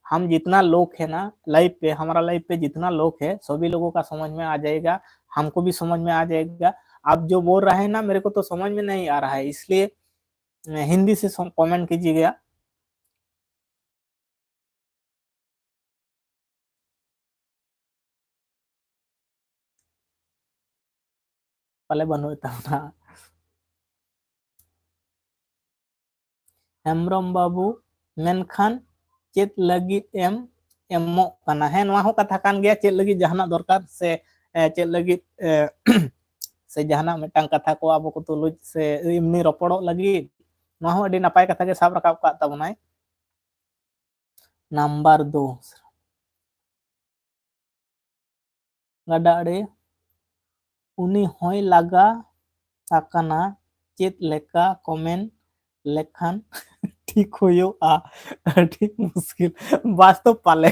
हम जितना लोग है ना लाइव पे, हमारा लाइव पे जितना लोग है, सभी लोगों का समझ में आ जाएगा, हमको भी समझ में आ जाएगा। आप जो बोल रहे हैं ना, मेरे को तो समझ में नहीं आ रहा है, इसलिए, अ, हिंदी से सम-, कमेंट कीजिएगा। ᱯᱟᱞᱮ ᱵᱟᱹᱱᱩᱜ ᱛᱟᱵᱚᱱᱟ᱾ ᱦᱮᱢᱵᱨᱚᱢ ᱵᱟᱹᱵᱩ, ᱢᱮᱱᱠᱷᱟᱱ ᱪᱮᱫ ᱞᱟᱹᱜᱤᱫ ᱮᱢ ᱮᱢᱚᱜ ᱠᱟᱱᱟ? ᱦᱮᱸ, ᱱᱚᱣᱟ ᱦᱚᱸ ᱠᱟᱛᱷᱟ ᱠᱟᱱ ᱜᱮᱭᱟ, ᱪᱮᱫ ᱞᱟᱹᱜᱤᱫ ᱡᱟᱦᱟᱱᱟᱜ ᱫᱚᱨᱠᱟᱨ ᱥᱮ, ᱮ, ᱪᱮᱫ ᱞᱟᱹᱜᱤᱫ, ᱮ, ᱥᱮ ᱡᱟᱦᱟᱱᱟᱜ ᱢᱤᱫᱴᱟᱝ ᱠᱟᱛᱷᱟ ᱠᱚ ᱟᱵᱚ ᱠᱚ ᱛᱩᱞᱩᱡ ᱥᱮ ᱮᱢᱱᱤ ᱨᱚᱯᱚᱲᱚᱜ ᱞᱟᱹᱜᱤᱫ, ᱱᱚᱣᱟ ᱦᱚᱸ ᱟᱹᱰᱤ ᱱᱟᱯᱟᱭ ᱠᱟᱛᱷᱟ ᱜᱮ ᱥᱟᱵ ᱨᱟᱠᱟᱵ ᱠᱟᱜ ᱛᱟᱵᱚᱱᱟᱭ᱾ ᱱᱟᱢᱵᱟᱨ ᱫᱩ, ᱜᱟᱰᱟ ᱟᱲᱮ, ᱩᱱᱤ ᱦᱚᱸᱭ ᱞᱟᱜᱟ ᱟᱠᱟᱱᱟ, ᱪᱮᱫ ᱞᱮᱠᱟ ᱠᱚᱢᱮᱱ ᱞᱮᱠᱷᱟᱱ ᱴᱷᱤᱠ ᱦᱩᱭᱩᱜᱼᱟ? ᱟᱹᱰᱤ ᱢᱩᱥᱠᱤᱞ᱾ ᱵᱟᱥᱛᱚᱵ ᱯᱟᱞᱮ᱾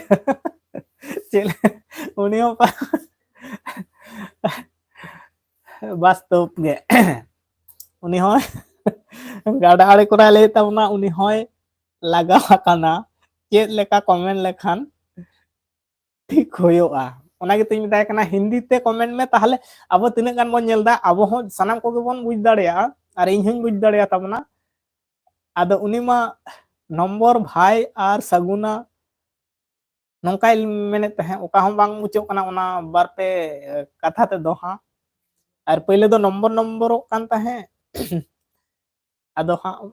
ᱪᱮᱫ ᱞᱮ-, ᱩᱱᱤ ᱦᱚᱸ ᱯᱟ-, ᱵᱟᱥᱛᱚᱵ ᱜᱮ᱾ ᱩᱱᱤ ᱦᱚᱸᱭ ᱜᱟᱰᱟ ᱟᱲᱮ ᱠᱚᱨᱟᱭ ᱞᱟᱹᱭ ᱛᱟᱵᱚᱱᱟ, ᱩᱱᱤ ᱦᱚᱸᱭ ᱞᱟᱜᱟᱣ ᱟᱠᱟᱱᱟ᱾ ᱪᱮᱫ ᱞᱮᱠᱟ ᱠᱚᱢᱮᱱᱴ ᱞᱮᱠᱷᱟᱱ ᱴᱷᱤᱠ ᱦᱩᱭᱩᱜᱼᱟ? ᱚᱱᱟ ᱜᱮᱛᱚᱧ ᱢᱮᱛᱟᱭ ᱠᱟᱱᱟ, ᱦᱤᱱᱫᱤ ᱛᱮ ᱠᱚᱢᱮᱱᱴ ᱢᱮ᱾ ᱛᱟᱦᱚᱞᱮ ᱟᱵᱚ ᱛᱤᱱᱟᱹᱜ ᱜᱟᱱ ᱵᱚᱱ ᱧᱮᱞ ᱮᱫᱟ, ᱟᱵᱚ ᱦᱚᱸ ᱥᱟᱱᱟᱢ ᱠᱚᱜᱮ ᱵᱚᱱ ᱵᱩᱡᱽ ᱫᱟᱲᱮᱭᱟᱜᱼᱟ, ᱟᱨ ᱤᱧ ᱦᱚᱸᱧ ᱵᱩᱡᱽ ᱫᱟᱲᱮᱭᱟᱜ ᱛᱟᱵᱚᱱᱟ᱾ ᱟᱫᱚ ᱩᱱᱤ ᱢᱟ ᱱᱚᱢᱵᱚᱨ ᱵᱷᱟᱭ ᱟᱨ ᱥᱟᱹᱜᱩᱱᱟ ᱱᱚᱝᱠᱟᱭ ᱢᱮᱱᱮᱫ ᱛᱟᱦᱮᱸᱫ, ᱚᱠᱟ ᱦᱚᱸ ᱵᱟᱝ ᱵᱩᱡᱷᱟᱹᱜ ᱠᱟᱱᱟ ᱚᱱᱟ ᱵᱟᱨ ᱯᱮ ᱠᱟᱛᱷᱟ ᱛᱮᱫᱚ ᱦᱟᱸᱜ᱾ ᱟᱨ ᱯᱳᱭᱞᱳ ᱫᱚ ᱱᱚᱢᱵᱚᱨ ᱱᱚᱢᱵᱚᱨᱚᱜ ᱠᱟᱱ ᱛᱟᱦᱮᱸᱫ᱾ ᱟᱫᱚ ᱦᱟᱸᱜ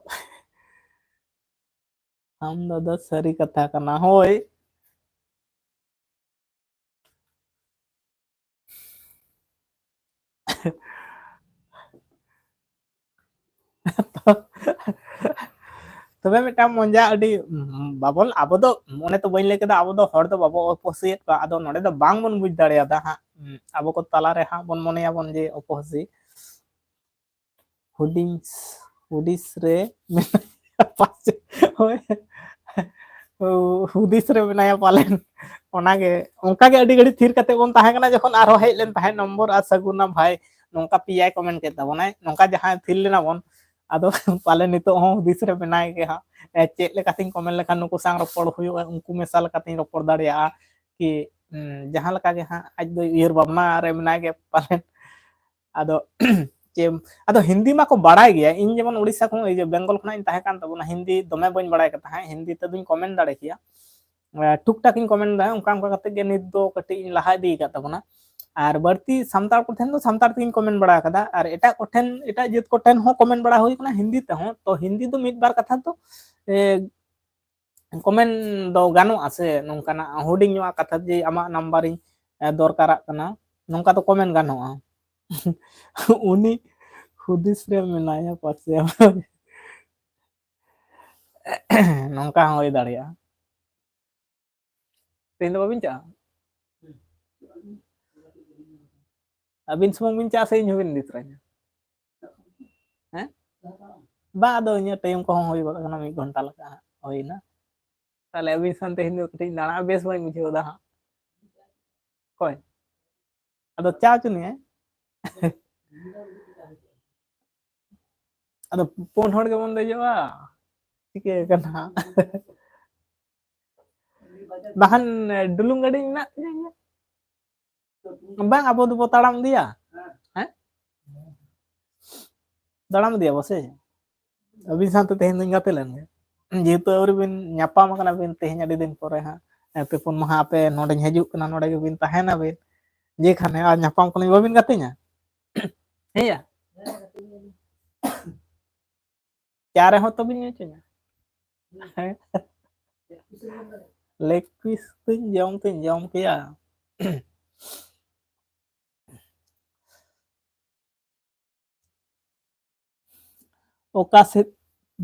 ᱟᱢ ᱫᱟᱫᱟ ᱥᱟᱹᱨᱤ ᱠᱟᱛᱷᱟ ᱠᱟᱱᱟ, ᱦᱳᱭ᱾ ᱛᱚᱵᱮ ᱢᱤᱫᱴᱟᱝ ᱢᱚᱡᱟ ᱟᱹᱰᱤ, ᱵᱟᱵᱚᱱ, ᱟᱵᱚ ᱫᱚ, ᱚᱱᱮ ᱛᱚ ᱵᱟᱹᱧ ᱞᱟᱹᱭ ᱠᱮᱫᱟ, ᱟᱵᱚ ᱫᱚ ᱦᱚᱲ ᱫᱚ ᱵᱟᱵᱚ ᱚᱯᱚᱦᱚᱥᱤᱭᱮᱫ ᱠᱚᱣᱟ᱾ ᱟᱫᱚ ᱱᱚᱰᱮ ᱫᱚ ᱵᱟᱝ ᱵᱚᱱ ᱵᱩᱡᱽ ᱫᱟᱲᱮᱭᱟᱫᱟ ᱦᱟᱸᱜ, ᱟᱵᱚ ᱠᱚ ᱛᱟᱞᱟᱨᱮ ᱦᱟᱸᱜ ᱵᱚᱱ ᱢᱚᱱᱮᱭᱟᱵᱚᱱ ᱡᱮ ᱚᱯᱚᱦᱚᱥᱤ᱾ ᱦᱩᱰᱤᱧ, ᱦᱩᱫᱤᱥ ᱨᱮ ᱢᱮᱱᱟᱭᱟ ᱯᱟᱪᱮ, ᱦᱳᱭ, ᱦᱩᱫᱤᱥ ᱨᱮ ᱢᱮᱱᱟᱭᱟ ᱯᱟᱞᱮᱱ᱾ ᱚᱱᱟᱜᱮ, ᱚᱱᱠᱟᱜᱮ ᱟᱹᱰᱤ ᱜᱷᱟᱹᱲᱤᱡ ᱛᱷᱤᱨ ᱠᱟᱛᱮ ᱵᱚᱱ ᱛᱟᱦᱮᱸ ᱠᱟᱱᱟ, ᱡᱚᱠᱷᱚᱱ ᱟᱨᱦᱚᱸ ᱦᱮᱡ ᱞᱮᱱ ᱛᱟᱦᱮᱸᱫ ᱱᱚᱢᱵᱚᱨ ᱟᱨ ᱥᱟᱹᱜᱩᱱᱟ ᱵᱷᱟᱭ, ᱱᱚᱝᱠᱟ ᱯᱮᱭᱟᱭ ᱠᱚᱢᱮᱱᱴ ᱠᱮᱫ ᱛᱟᱵᱚᱱᱟᱭ, ᱱᱚᱝᱠᱟ ᱡᱟᱦᱟᱸᱭ ᱛᱷᱤᱨ ᱞᱮᱱᱟ ᱵᱚᱱ, ᱟᱫᱚ ᱯᱟᱞᱮ ᱱᱤᱛᱚᱜ ᱦᱚᱸ ᱦᱩᱫᱤᱥ ᱨᱮ ᱢᱮᱱᱟᱭ ᱜᱮ ᱦᱟᱸᱜ᱾ ᱮ, ᱪᱮᱫ ᱞᱮᱠᱟᱛᱤᱧ ᱠᱚᱢᱮᱱᱴ ᱞᱮᱠᱷᱟᱱ ᱱᱩᱠᱩ ᱥᱟᱶ ᱨᱚᱯᱚᱲ ᱦᱩᱭᱩᱜᱼᱟ, ᱩᱱᱠᱩ ᱢᱮᱥᱟ ᱞᱮᱠᱟᱛᱤᱧ ᱨᱚᱯᱚᱲ ᱫᱟᱲᱮᱭᱟᱜᱼᱟ ᱠᱤ, ᱩᱸ, ᱡᱟᱦᱟᱸ ᱞᱮᱠᱟ ᱜᱮ ᱦᱟᱸᱜ ᱟᱡ ᱫᱚᱭ ᱩᱭᱦᱟᱹᱨ ᱵᱷᱟᱵᱽᱱᱟ ᱨᱮ ᱢᱮᱱᱟᱭ ᱜᱮ ᱯᱟᱞᱮᱱ᱾ ᱟᱫᱚ ᱪᱮᱫ, ᱟᱫᱚ ᱦᱤᱱᱫᱤ ᱢᱟᱠᱚ ᱵᱟᱲᱟᱭ ᱜᱮᱭᱟ, ᱤᱧ ᱡᱮᱢᱚᱱ ᱩᱲᱤᱥᱥᱟ ᱠᱷᱚᱱ, ᱤᱭᱟᱹ, ᱵᱮᱝᱜᱚᱞ ᱠᱷᱚᱱᱟᱜ ᱤᱧ ᱛᱟᱦᱮᱸ ᱠᱟᱱ ᱛᱟᱵᱚᱱᱟ, ᱦᱤᱱᱫᱤ ᱫᱚᱢᱮ ᱵᱟᱹᱧ ᱵᱟᱲᱟᱭ ᱠᱟᱱ ᱛᱟᱦᱮᱸᱫ, ᱦᱤᱱᱫᱤ ᱛᱮᱫᱚᱧ ᱠᱚᱢᱮᱱᱴ ᱫᱟᱲᱮ ᱠᱮᱭᱟ, ᱮ, ᱴᱩᱠ ᱴᱟᱠ ᱤᱧ ᱠᱚᱢᱮᱱᱴ ᱫᱟ, ᱚᱱᱠᱟ ᱚᱱᱠᱟ ᱠᱟᱛᱮ ᱜᱮ ᱱᱤᱛ ᱫᱚ ᱠᱟᱹᱴᱤᱡ ᱤᱧ ᱞᱟᱦᱟ ᱤᱫᱤ ᱟᱠᱟᱫ ᱛᱟᱵᱚᱱᱟ᱾ ᱟᱨ ᱵᱟᱹᱲᱛᱤ ᱥᱟᱱᱛᱟᱲ ᱠᱚᱴᱷᱮᱱ ᱫᱚ ᱥᱟᱱᱛᱟᱲ ᱛᱮᱜᱤᱧ ᱠᱚᱢᱮᱱᱴ ᱵᱟᱲᱟ ᱟᱠᱟᱫᱟ, ᱟᱨ ᱮᱴᱟᱜ ᱠᱚᱴᱷᱮᱱ, ᱮᱴᱟᱜ ᱡᱟᱹᱛ ᱠᱚᱴᱷᱮᱱ ᱦᱚᱸ ᱠᱚᱢᱮᱱᱴ ᱵᱟᱲᱟ ᱦᱩᱭ ᱠᱟᱱᱟ ᱦᱤᱱᱫᱤ ᱛᱮᱦᱚᱸ᱾ ᱛᱚ ᱦᱤᱱᱫᱤ ᱫᱚ ᱢᱤᱫ ᱵᱟᱨ ᱠᱟᱛᱷᱟ ᱫᱚ, ᱮ, ᱠᱚᱢᱮᱱᱴ ᱫᱚ ᱜᱟᱱᱚᱜᱼᱟ ᱥᱮ, ᱱᱚᱝᱠᱟᱱᱟᱜ ᱦᱩᱰᱤᱧ ᱧᱚᱜ ᱠᱟᱛᱷᱟ ᱡᱮ ᱟᱢᱟᱜ ᱱᱟᱢᱵᱟᱨᱤᱧ, ᱮ, ᱫᱚᱨᱠᱟᱨᱟᱜ ᱠᱟᱱᱟ, ᱱᱚᱝᱠᱟ ᱫᱚ ᱠᱚᱢᱮᱱᱴ ᱜᱟᱱᱚᱜᱼᱟ᱾ ᱩᱱᱤ ᱦᱩᱫᱤᱥ ᱨᱮ ᱢᱮᱱᱟᱭᱟ ᱯᱟᱥᱮ᱾ ᱱᱚᱝᱠᱟ ᱦᱚᱸ ᱦᱩᱭ ᱫᱟᱲᱮᱭᱟᱜᱼᱟ᱾ ᱛᱮᱦᱮᱧ ᱫᱚ ᱵᱟᱵᱤᱱ ᱪᱟᱜᱼᱟ? ᱟᱹᱵᱤᱱ ᱥᱩᱢᱩᱝ ᱵᱤᱱ ᱪᱟᱜᱼᱟ ᱥᱮ ᱤᱧ ᱦᱚᱸᱵᱤᱱ ᱤᱫᱤ ᱛᱚᱨᱟᱧᱟ? ᱦᱮᱸ? ᱵᱟᱝ, ᱟᱫᱚ ᱤᱧᱟᱹᱜ ᱴᱟᱭᱤᱢ ᱠᱚᱦᱚᱸ ᱦᱩᱭ ᱜᱚᱫ ᱟᱠᱟᱱᱟ, ᱢᱤᱫ ᱜᱷᱚᱱᱴᱟ ᱞᱮᱠᱟ ᱦᱟᱸᱜ ᱦᱩᱭᱱᱟ᱾ ᱛᱟᱦᱞᱮ ᱟᱹᱵᱤᱱ ᱥᱟᱶᱛᱮ ᱛᱮᱦᱮᱧ ᱫᱚ ᱠᱟᱹᱴᱤᱡ ᱫᱟᱬᱟ ᱵᱮᱥ ᱵᱟᱹᱧ ᱵᱩᱡᱷᱟᱹᱣ ᱮᱫᱟ ᱦᱟᱸᱜ᱾ ᱚᱠᱚᱭ? ᱟᱫᱚ ᱪᱟ ᱦᱚᱪᱚ ᱱᱤᱭᱟᱹ᱾ ᱟᱫᱚ ᱯᱩᱱ ᱦᱚᱲ ᱜᱮᱵᱚᱱ ᱫᱮᱡᱚᱜᱼᱟ, ᱪᱤᱠᱟᱹ ᱠᱟᱱᱟ? ᱵᱟᱠᱷᱟᱱ ᱰᱩᱞᱩᱝ ᱜᱟᱹᱰᱤ ᱢᱮᱱᱟᱜ ᱛᱤᱧᱟ ᱤᱧᱟᱹᱜ᱾ ᱵᱟᱝ, ᱟᱵᱚ ᱫᱚᱵᱚ ᱛᱟᱲᱟᱢ ᱤᱫᱤᱭᱟ᱾ ᱦᱮᱸ, ᱛᱟᱲᱟᱢ ᱤᱫᱤᱭᱟ ᱵᱚ ᱥᱮ? ᱟᱹᱵᱤᱱ ᱥᱟᱶᱛᱮ ᱛᱮᱦᱮᱧ ᱫᱚᱧ ᱜᱟᱛᱮ ᱞᱮᱱ ᱜᱮ, ᱡᱮᱦᱮᱛᱩ ᱟᱹᱣᱨᱤ ᱵᱤᱱ ᱧᱟᱯᱟᱢ ᱟᱠᱟᱱᱟ ᱵᱤᱱ ᱛᱮᱦᱮᱧ ᱟᱹᱰᱤ ᱫᱤᱱ ᱯᱚᱨᱮ ᱦᱟᱸᱜ᱾ ᱯᱮ ᱯᱩᱱ ᱢᱟᱦᱟ ᱟᱯᱮ ᱱᱚᱰᱮᱧ ᱦᱤᱡᱩᱜ ᱠᱟᱱᱟ, ᱱᱚᱰᱮ ᱜᱮᱵᱤᱱ ᱛᱟᱦᱮᱱᱟᱵᱤᱱ᱾ ᱡᱮ ᱠᱷᱟᱱᱮ ᱟᱨ ᱧᱟᱯᱟᱢ ᱠᱷᱚᱱ ᱵᱟᱵᱤᱱ ᱜᱟᱛᱮᱧᱟ? ᱦᱮᱸᱭᱟ᱾ ᱪᱟ ᱨᱮᱦᱚᱸ ᱛᱚ ᱵᱤᱱ ᱧᱩ ᱦᱚᱪᱚᱧᱟ᱾ ᱦᱮᱸ᱾ ᱞᱮᱜ ᱯᱤᱥ ᱛᱤᱧ ᱡᱚᱢ ᱛᱤᱧ ᱡᱚᱢ ᱠᱮᱭᱟ᱾ ᱚᱠᱟ ᱥᱮᱫ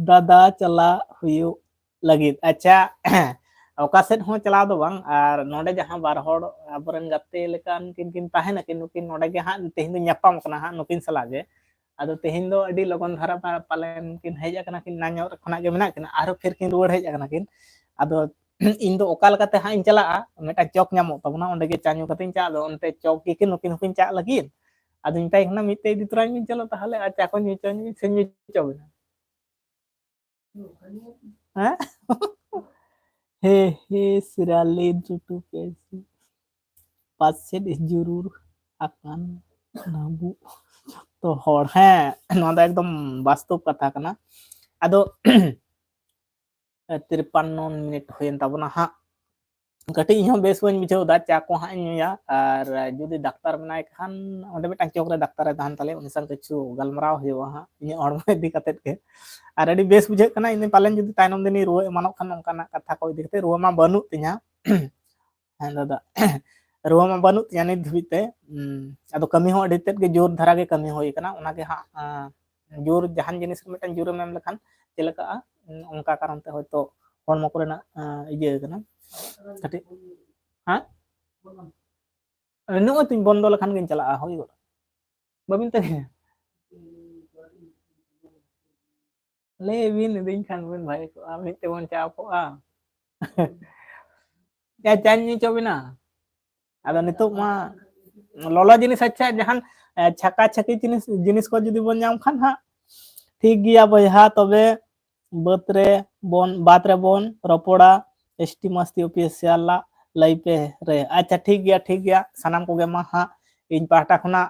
ᱫᱟᱫᱟ ᱪᱟᱞᱟᱜ ᱦᱩᱭᱩᱜ ᱞᱟᱹᱜᱤᱫ? ᱟᱪᱪᱷᱟ, ᱚᱠᱟ ᱥᱮᱫ ᱦᱚᱸ ᱪᱟᱞᱟᱣ ᱫᱚ ᱵᱟᱝ, ᱟᱨ ᱱᱚᱰᱮ ᱡᱟᱦᱟᱸ ᱵᱟᱨ ᱦᱚᱲ ᱟᱵᱚᱨᱮᱱ ᱜᱟᱛᱮ ᱞᱮᱠᱟᱱ ᱠᱤᱱ ᱠᱤᱱ ᱛᱟᱦᱮᱱᱟ ᱠᱤᱱ, ᱱᱩᱠᱤᱱ ᱱᱚᱰᱮ ᱜᱮ ᱦᱟᱸᱜ ᱛᱮᱦᱮᱧ ᱫᱚ ᱧᱟᱯᱟᱢ ᱠᱟᱱᱟ ᱦᱟᱸᱜ ᱱᱩᱠᱤᱱ ᱥᱟᱞᱟᱜ ᱜᱮ᱾ ᱟᱫᱚ ᱛᱮᱦᱮᱧ ᱫᱚ ᱟᱹᱰᱤ ᱞᱚᱜᱚᱱ ᱫᱷᱟᱨᱟ ᱯᱟ-, ᱯᱟᱞᱮᱱ ᱠᱤᱱ ᱦᱮᱡ ᱟᱠᱟᱱᱟ ᱠᱤᱱ, ᱮᱱᱟᱝ ᱧᱚᱜ ᱠᱷᱚᱱᱟᱜ ᱜᱮ ᱢᱮᱱᱟᱜ ᱠᱤᱱᱟ, ᱟᱨᱦᱚᱸ ᱯᱷᱤᱨ ᱠᱤᱱ ᱨᱩᱣᱟᱹᱲ ᱦᱮᱡ ᱟᱠᱟᱱᱟ ᱠᱤᱱ᱾ ᱟᱫᱚ ᱤᱧ ᱫᱚ ᱚᱠᱟ ᱞᱮᱠᱟᱛᱮ ᱦᱟᱸᱜ ᱤᱧ ᱪᱟᱞᱟᱜᱼᱟ, ᱢᱤᱫᱴᱟᱝ ᱪᱚᱠ ᱧᱟᱢᱚᱜ ᱛᱟᱵᱚᱱᱟ, ᱚᱸᱰᱮ ᱜᱮ ᱪᱟ ᱧᱩ ᱠᱟᱛᱮ ᱤᱧ ᱪᱟᱞᱟᱜᱼᱟ᱾ ᱟᱫᱚ ᱚᱱᱛᱮ ᱪᱚᱠ ᱜᱮ ᱠᱤ ᱱᱩᱠᱤᱱ ᱦᱚᱸᱠᱤᱱ ᱪᱟᱜ ᱞᱟᱹᱜᱤᱫ? ᱟᱫᱚᱧ ᱢᱮᱛᱟᱭ ᱠᱟᱱᱟ, ᱢᱤᱫᱴᱮᱡ ᱤᱫᱤ ᱛᱚᱨᱟᱧ ᱵᱤᱱ, ᱪᱚᱞᱚ ᱛᱟᱦᱚᱞᱮ, ᱟᱨ ᱪᱟ ᱠᱚ ᱧᱩ ᱦᱚᱪᱚᱧ ᱵᱤᱱ, ᱥᱮ ᱧᱩ ᱦᱚᱪᱚ ᱵᱤᱱᱟ᱾ ᱦᱮᱸ? ᱦᱮ ᱦᱮ ᱥᱤᱨᱟᱞᱤ ᱴᱩᱴᱩ ᱠᱮᱥᱤ ᱯᱟᱪᱮᱫ ᱡᱩᱨᱩᱨ ᱟᱠᱟᱱ ᱱᱟᱵᱩ ᱡᱚᱛᱚ ᱦᱚᱲ᱾ ᱦᱮᱸ, ᱱᱚᱣᱟ ᱫᱚ ᱮᱠᱫᱚᱢ ᱵᱟᱥᱛᱚᱵ ᱠᱟᱛᱷᱟ ᱠᱟᱱᱟ᱾ ᱟᱫᱚ ᱛᱤᱨᱯᱟᱱᱱᱚ ᱢᱤᱱᱤᱴ ᱦᱩᱭᱮᱱ ᱛᱟᱵᱚᱱᱟ ᱦᱟᱸᱜ᱾ ᱠᱟᱹᱴᱤᱡ ᱤᱧ ᱦᱚᱸ ᱵᱮᱥ ᱵᱟᱹᱧ ᱵᱩᱡᱷᱟᱹᱣ ᱮᱫᱟ, ᱪᱟ ᱠᱚ ᱦᱟᱸᱜ ᱤᱧ ᱧᱩᱭᱟ᱾ ᱟᱨ ᱡᱩᱫᱤ ᱰᱟᱠᱛᱟᱨ ᱢᱮᱱᱟᱭ ᱠᱷᱟᱱ, ᱚᱸᱰᱮ ᱢᱤᱫᱴᱟᱝ ᱪᱚᱠ ᱨᱮ ᱰᱟᱠᱛᱟᱨᱮ ᱛᱟᱦᱮᱱ ᱛᱟᱞᱮᱭᱟ, ᱩᱱᱤ ᱥᱟᱶ ᱠᱤᱪᱷᱩ ᱜᱟᱞᱢᱟᱨᱟᱣ ᱦᱩᱭᱩᱜᱼᱟ ᱦᱟᱸᱜ ᱤᱧᱟᱹᱜ ᱦᱚᱲᱢᱚ ᱤᱫᱤ ᱠᱟᱛᱮᱫ ᱜᱮ᱾ ᱟᱨ ᱟᱹᱰᱤ ᱵᱮᱥ ᱵᱩᱡᱷᱟᱹᱜ ᱠᱟᱱᱟ, ᱤᱧ ᱯᱟᱞᱮᱱ ᱡᱩᱫᱤ ᱛᱟᱭᱱᱚᱢ ᱫᱤᱱᱤᱧ ᱨᱩᱣᱟᱹ ᱮᱢᱟᱱᱚᱜ ᱠᱷᱟᱱ ᱱᱚᱝᱠᱟᱱᱟᱜ ᱠᱟᱛᱷᱟ ᱠᱚ ᱤᱫᱤ ᱠᱟᱛᱮ᱾ ᱨᱩᱣᱟᱹ ᱢᱟ ᱵᱟᱹᱱᱩᱜ ᱛᱤᱧᱟ᱾ ᱦᱮᱸ ᱫᱟᱫᱟ, ᱨᱩᱣᱟᱹ ᱢᱟ ᱵᱟᱹᱱᱩᱜ ᱛᱤᱧᱟ ᱱᱤᱛ ᱫᱷᱟᱹᱵᱤᱡ ᱛᱮ᱾ ᱩᱸ, ᱟᱫᱚ ᱠᱟᱹᱢᱤ ᱦᱚᱸ ᱟᱹᱰᱤ ᱛᱮᱫ ᱜᱮ ᱡᱳᱨ ᱫᱷᱟᱨᱟ ᱜᱮ ᱠᱟᱹᱢᱤ ᱦᱩᱭ ᱠᱟᱱᱟ, ᱚᱱᱟᱜᱮ ᱦᱟᱸᱜ, ᱟᱸ, ᱡᱳᱨ ᱡᱟᱦᱟᱱ ᱡᱤᱱᱤᱥ ᱨᱮ ᱢᱤᱫᱴᱟᱝ ᱡᱳᱨᱮᱢ ᱮᱢ ᱞᱮᱠᱷᱟᱱ ᱪᱮᱫ ᱞᱮᱠᱟᱜᱼᱟ, ᱩᱸ, ᱚᱱᱠᱟ ᱠᱟᱨᱚᱱ ᱛᱮ ᱦᱚᱭᱛᱳ ᱦᱚᱲᱢᱚ ᱠᱚᱨᱮᱱᱟᱜ, ᱟᱸ, ᱤᱭᱟᱹ ᱠᱟᱱᱟ ᱠᱟᱹᱴᱤᱡ᱾ ᱦᱮᱸ? ᱱᱚᱜᱼᱚᱭ ᱛᱚᱧ ᱵᱚᱱᱫᱚ ᱞᱮᱠᱷᱟᱱ ᱜᱤᱧ ᱪᱟᱞᱟᱜᱼᱟ, ᱦᱩᱭ ᱜᱚᱫ᱾ ᱵᱟᱹᱵᱤᱱ ᱛᱟᱦᱮᱸᱭᱟ? ᱞᱟᱹᱭ ᱵᱤᱱ, ᱤᱫᱤᱧ ᱠᱷᱟᱱ ᱵᱤᱱ ᱵᱷᱟᱜᱮ ᱠᱚᱜᱼᱟ, ᱢᱤᱫ ᱛᱮᱵᱚᱱ ᱪᱟ ᱠᱚᱜᱼᱟ᱾ ᱪᱟ, ᱪᱟᱧ ᱧᱩ ᱦᱚᱪᱚ ᱵᱤᱱᱟ᱾ ᱟᱫᱚ ᱱᱤᱛᱚᱜ ᱢᱟ ᱞᱚᱞᱚ ᱡᱤᱱᱤᱥ, ᱟᱪᱪᱷᱟ, ᱡᱟᱦᱟᱱ, ᱮ, ᱪᱷᱟᱠᱟ ᱪᱷᱟᱠᱤ ᱡᱤᱱᱤᱥ, ᱡᱤᱱᱤᱥ ᱠᱚ ᱡᱩᱫᱤ ᱵᱚᱱ ᱧᱟᱢ ᱠᱷᱟᱱ ᱦᱟᱸᱜ, ᱴᱷᱤᱠ ᱜᱮᱭᱟ ᱵᱚᱭᱦᱟ, ᱛᱚᱵᱮ ᱵᱟᱹᱫᱽ ᱨᱮ ᱵᱚᱱ, ᱵᱟᱫᱽ ᱨᱮᱵᱚᱱ ᱨᱚᱯᱚᱲᱟ ᱮᱥ ᱴᱤ ᱢᱟᱥᱛᱤ ᱚᱯᱷᱤᱥᱤᱭᱟᱞ ᱞᱟᱭᱤᱯᱮ ᱨᱮ᱾ ᱟᱪᱪᱷᱟ, ᱴᱷᱤᱠ ᱜᱮᱭᱟ, ᱴᱷᱤᱠ ᱜᱮᱭᱟ᱾ ᱥᱟᱱᱟᱢ ᱠᱚᱜᱮ ᱢᱟ ᱦᱟᱸᱜ ᱤᱧ ᱯᱟᱦᱴᱟ ᱠᱷᱚᱱᱟᱜ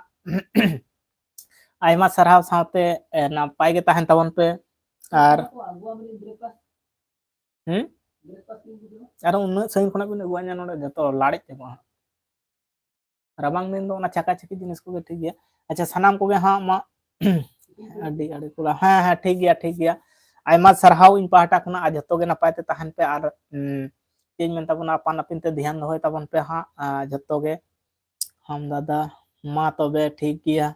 ᱟᱭᱢᱟ ᱥᱟᱨᱦᱟᱣ ᱥᱟᱶᱛᱮ, ᱮ, ᱱᱟᱯᱟᱭ ᱜᱮ ᱛᱟᱦᱮᱱ ᱛᱟᱵᱚᱱ ᱯᱮ᱾ ᱟᱨ ᱦᱩᱸ? ᱟᱨ ᱩᱱᱟᱹᱜ ᱥᱟᱺᱜᱤᱧ ᱠᱷᱚᱱᱟᱜ ᱵᱤᱱ ᱟᱹᱜᱩᱣᱟᱧᱟ ᱱᱚᱰᱮ, ᱡᱚᱛᱚ ᱞᱟᱲᱮᱡ ᱪᱟᱵᱟᱜᱼᱟ ᱦᱟᱸᱜ᱾ ᱨᱟᱵᱟᱝ ᱫᱤᱱ ᱫᱚ ᱚᱱᱟ ᱪᱟᱠᱟ ᱪᱟᱠᱤ ᱡᱤᱱᱤᱥ ᱠᱚᱜᱮ ᱴᱷᱤᱠ ᱜᱮᱭᱟ᱾ ᱟᱪᱪᱷᱟ, ᱥᱟᱱᱟᱢ ᱠᱚᱜᱮ ᱦᱟᱸᱜ ᱢᱟ ᱟᱹᱰᱤ ᱟᱹᱰᱤ ᱠᱚᱲᱟ, ᱦᱮᱸ ᱦᱮᱸ, ᱴᱷᱤᱠ ᱜᱮᱭᱟ, ᱴᱷᱤᱠ ᱜᱮᱭᱟ᱾ ᱟᱭᱢᱟ ᱥᱟᱨᱦᱟᱣ ᱤᱧ ᱯᱟᱦᱴᱟ ᱠᱷᱚᱱᱟᱜ, ᱟᱨ ᱡᱷᱚᱛᱚ ᱜᱮ ᱱᱟᱯᱟᱭ ᱛᱮ ᱛᱟᱦᱮᱱ ᱯᱮ, ᱟᱨ ᱩᱸ, ᱪᱮᱫ ᱤᱧ ᱢᱮᱱ ᱛᱟᱵᱚᱱᱟ, ᱟᱯᱟᱱ ᱟᱹᱯᱤᱱ ᱛᱮ ᱫᱷᱮᱭᱟᱱ ᱫᱚᱦᱚᱭ ᱛᱟᱵᱚᱱ ᱯᱮ ᱦᱟᱸᱜ, ᱟᱨ ᱡᱷᱚᱛᱚ ᱜᱮ᱾ ᱦᱟᱢ ᱫᱟᱫᱟ, ᱢᱟ ᱛᱚᱵᱮ ᱴᱷᱤᱠ ᱜᱮᱭᱟ᱾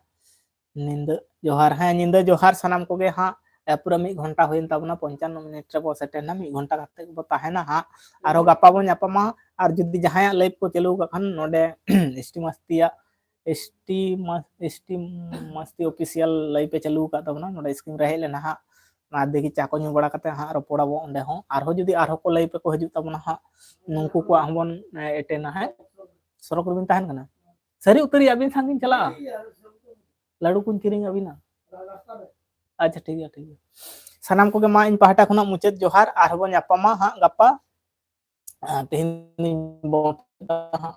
ᱧᱤᱫᱟᱹ ᱡᱚᱦᱟᱨ, ᱦᱮᱸ, ᱧᱤᱫᱟᱹ ᱡᱚᱦᱟᱨ ᱥᱟᱱᱟᱢ ᱠᱚᱜᱮ ᱦᱟᱸᱜ᱾ ᱮ, ᱯᱩᱨᱟᱹ ᱢᱤᱫ ᱜᱷᱚᱱᱴᱟ ᱦᱩᱭᱮᱱ ᱛᱟᱵᱚᱱᱟ, ᱯᱚᱧᱪᱟᱱᱱᱚ ᱢᱤᱱᱤᱴ ᱨᱮᱵᱚ ᱥᱮᱴᱮᱨᱱᱟ, ᱢᱤᱫ ᱜᱷᱚᱱᱴᱟ ᱠᱟᱛᱮ ᱵᱚ ᱛᱟᱦᱮᱱᱟ ᱦᱟᱸᱜ᱾ ᱟᱨᱦᱚᱸ ᱜᱟᱯᱟ ᱵᱚᱱ ᱧᱟᱯᱟᱢᱟ᱾ ᱟᱨ ᱡᱩᱫᱤ ᱡᱟᱦᱟᱸᱭᱟᱜ ᱞᱟᱭᱤᱵᱷ ᱠᱚ ᱪᱟᱹᱞᱩ ᱟᱠᱟᱫ ᱠᱷᱟᱱ, ᱱᱚᱰᱮ ᱮᱥ ᱴᱤ ᱢᱟᱥᱛᱤᱭᱟᱜ, ᱮᱥ ᱴᱤ ᱢᱟ-, ᱮᱥ ᱴᱤ ᱢᱟᱥᱛᱤ ᱚᱯᱷᱤᱥᱤᱭᱟᱞ ᱞᱟᱭᱤᱵᱷ ᱮ ᱪᱟᱹᱞᱩ ᱟᱠᱟᱫ ᱛᱟᱵᱚᱱᱟ, ᱱᱚᱰᱮ ᱥᱠᱨᱤᱱ ᱨᱮ ᱦᱮᱡ ᱞᱮᱱᱟ ᱦᱟᱸᱜ᱾ ᱟᱨ ᱫᱮᱠᱷᱤ ᱪᱟ ᱠᱚ ᱧᱩ ᱵᱟᱲᱟ ᱠᱟᱛᱮ ᱦᱟᱸᱜ ᱨᱚᱯᱚᱲ ᱟᱵᱚ ᱚᱸᱰᱮ ᱦᱚᱸ᱾ ᱟᱨᱦᱚᱸ ᱡᱩᱫᱤ ᱟᱨᱦᱚᱸ ᱠᱚ ᱞᱟᱭᱤᱵᱷ ᱨᱮᱠᱚ ᱦᱤᱡᱩᱜ ᱛᱟᱵᱚᱱᱟ ᱦᱟᱸᱜ, ᱱᱩᱠᱩ ᱠᱚᱣᱟᱜ ᱦᱚᱸᱵᱚᱱ, ᱮ, ᱮᱴᱮᱱᱟ᱾ ᱦᱮᱸ, ᱥᱚᱨᱚᱠ ᱨᱮᱵᱤᱱ ᱛᱟᱦᱮᱱ ᱠᱟᱱᱟ? ᱥᱟᱹᱨᱤ ᱩᱛᱟᱹᱨ ᱟᱹᱵᱤᱱ ᱥᱟᱶ ᱞᱤᱧ ᱪᱟᱞᱟᱜᱼᱟ, ᱞᱟᱹᱰᱩ ᱠᱚᱧ ᱠᱤᱨᱤᱧ ᱟᱹᱵᱤᱱᱟ᱾ ᱟᱪᱪᱷᱟ, ᱴᱷᱤᱠ ᱜᱮᱭᱟ, ᱴᱷᱤᱠ ᱜᱮᱭᱟ᱾ ᱥᱟᱱᱟᱢ ᱠᱚᱜᱮ ᱢᱟ ᱤᱧ ᱯᱟᱦᱴᱟ ᱠᱷᱚᱱᱟᱜ ᱢᱩᱪᱟᱹᱫ ᱡᱚᱦᱟᱨ, ᱟᱨᱦᱚᱸ ᱵᱚᱱ ᱧᱟᱯᱟᱢᱟ ᱦᱟᱸᱜ ᱜᱟᱯᱟ᱾ ᱟᱨ ᱛᱮᱦᱮᱧ ᱫᱚᱧ ᱵᱚᱱᱫ ᱠᱮᱫᱟ ᱦᱟᱸᱜ᱾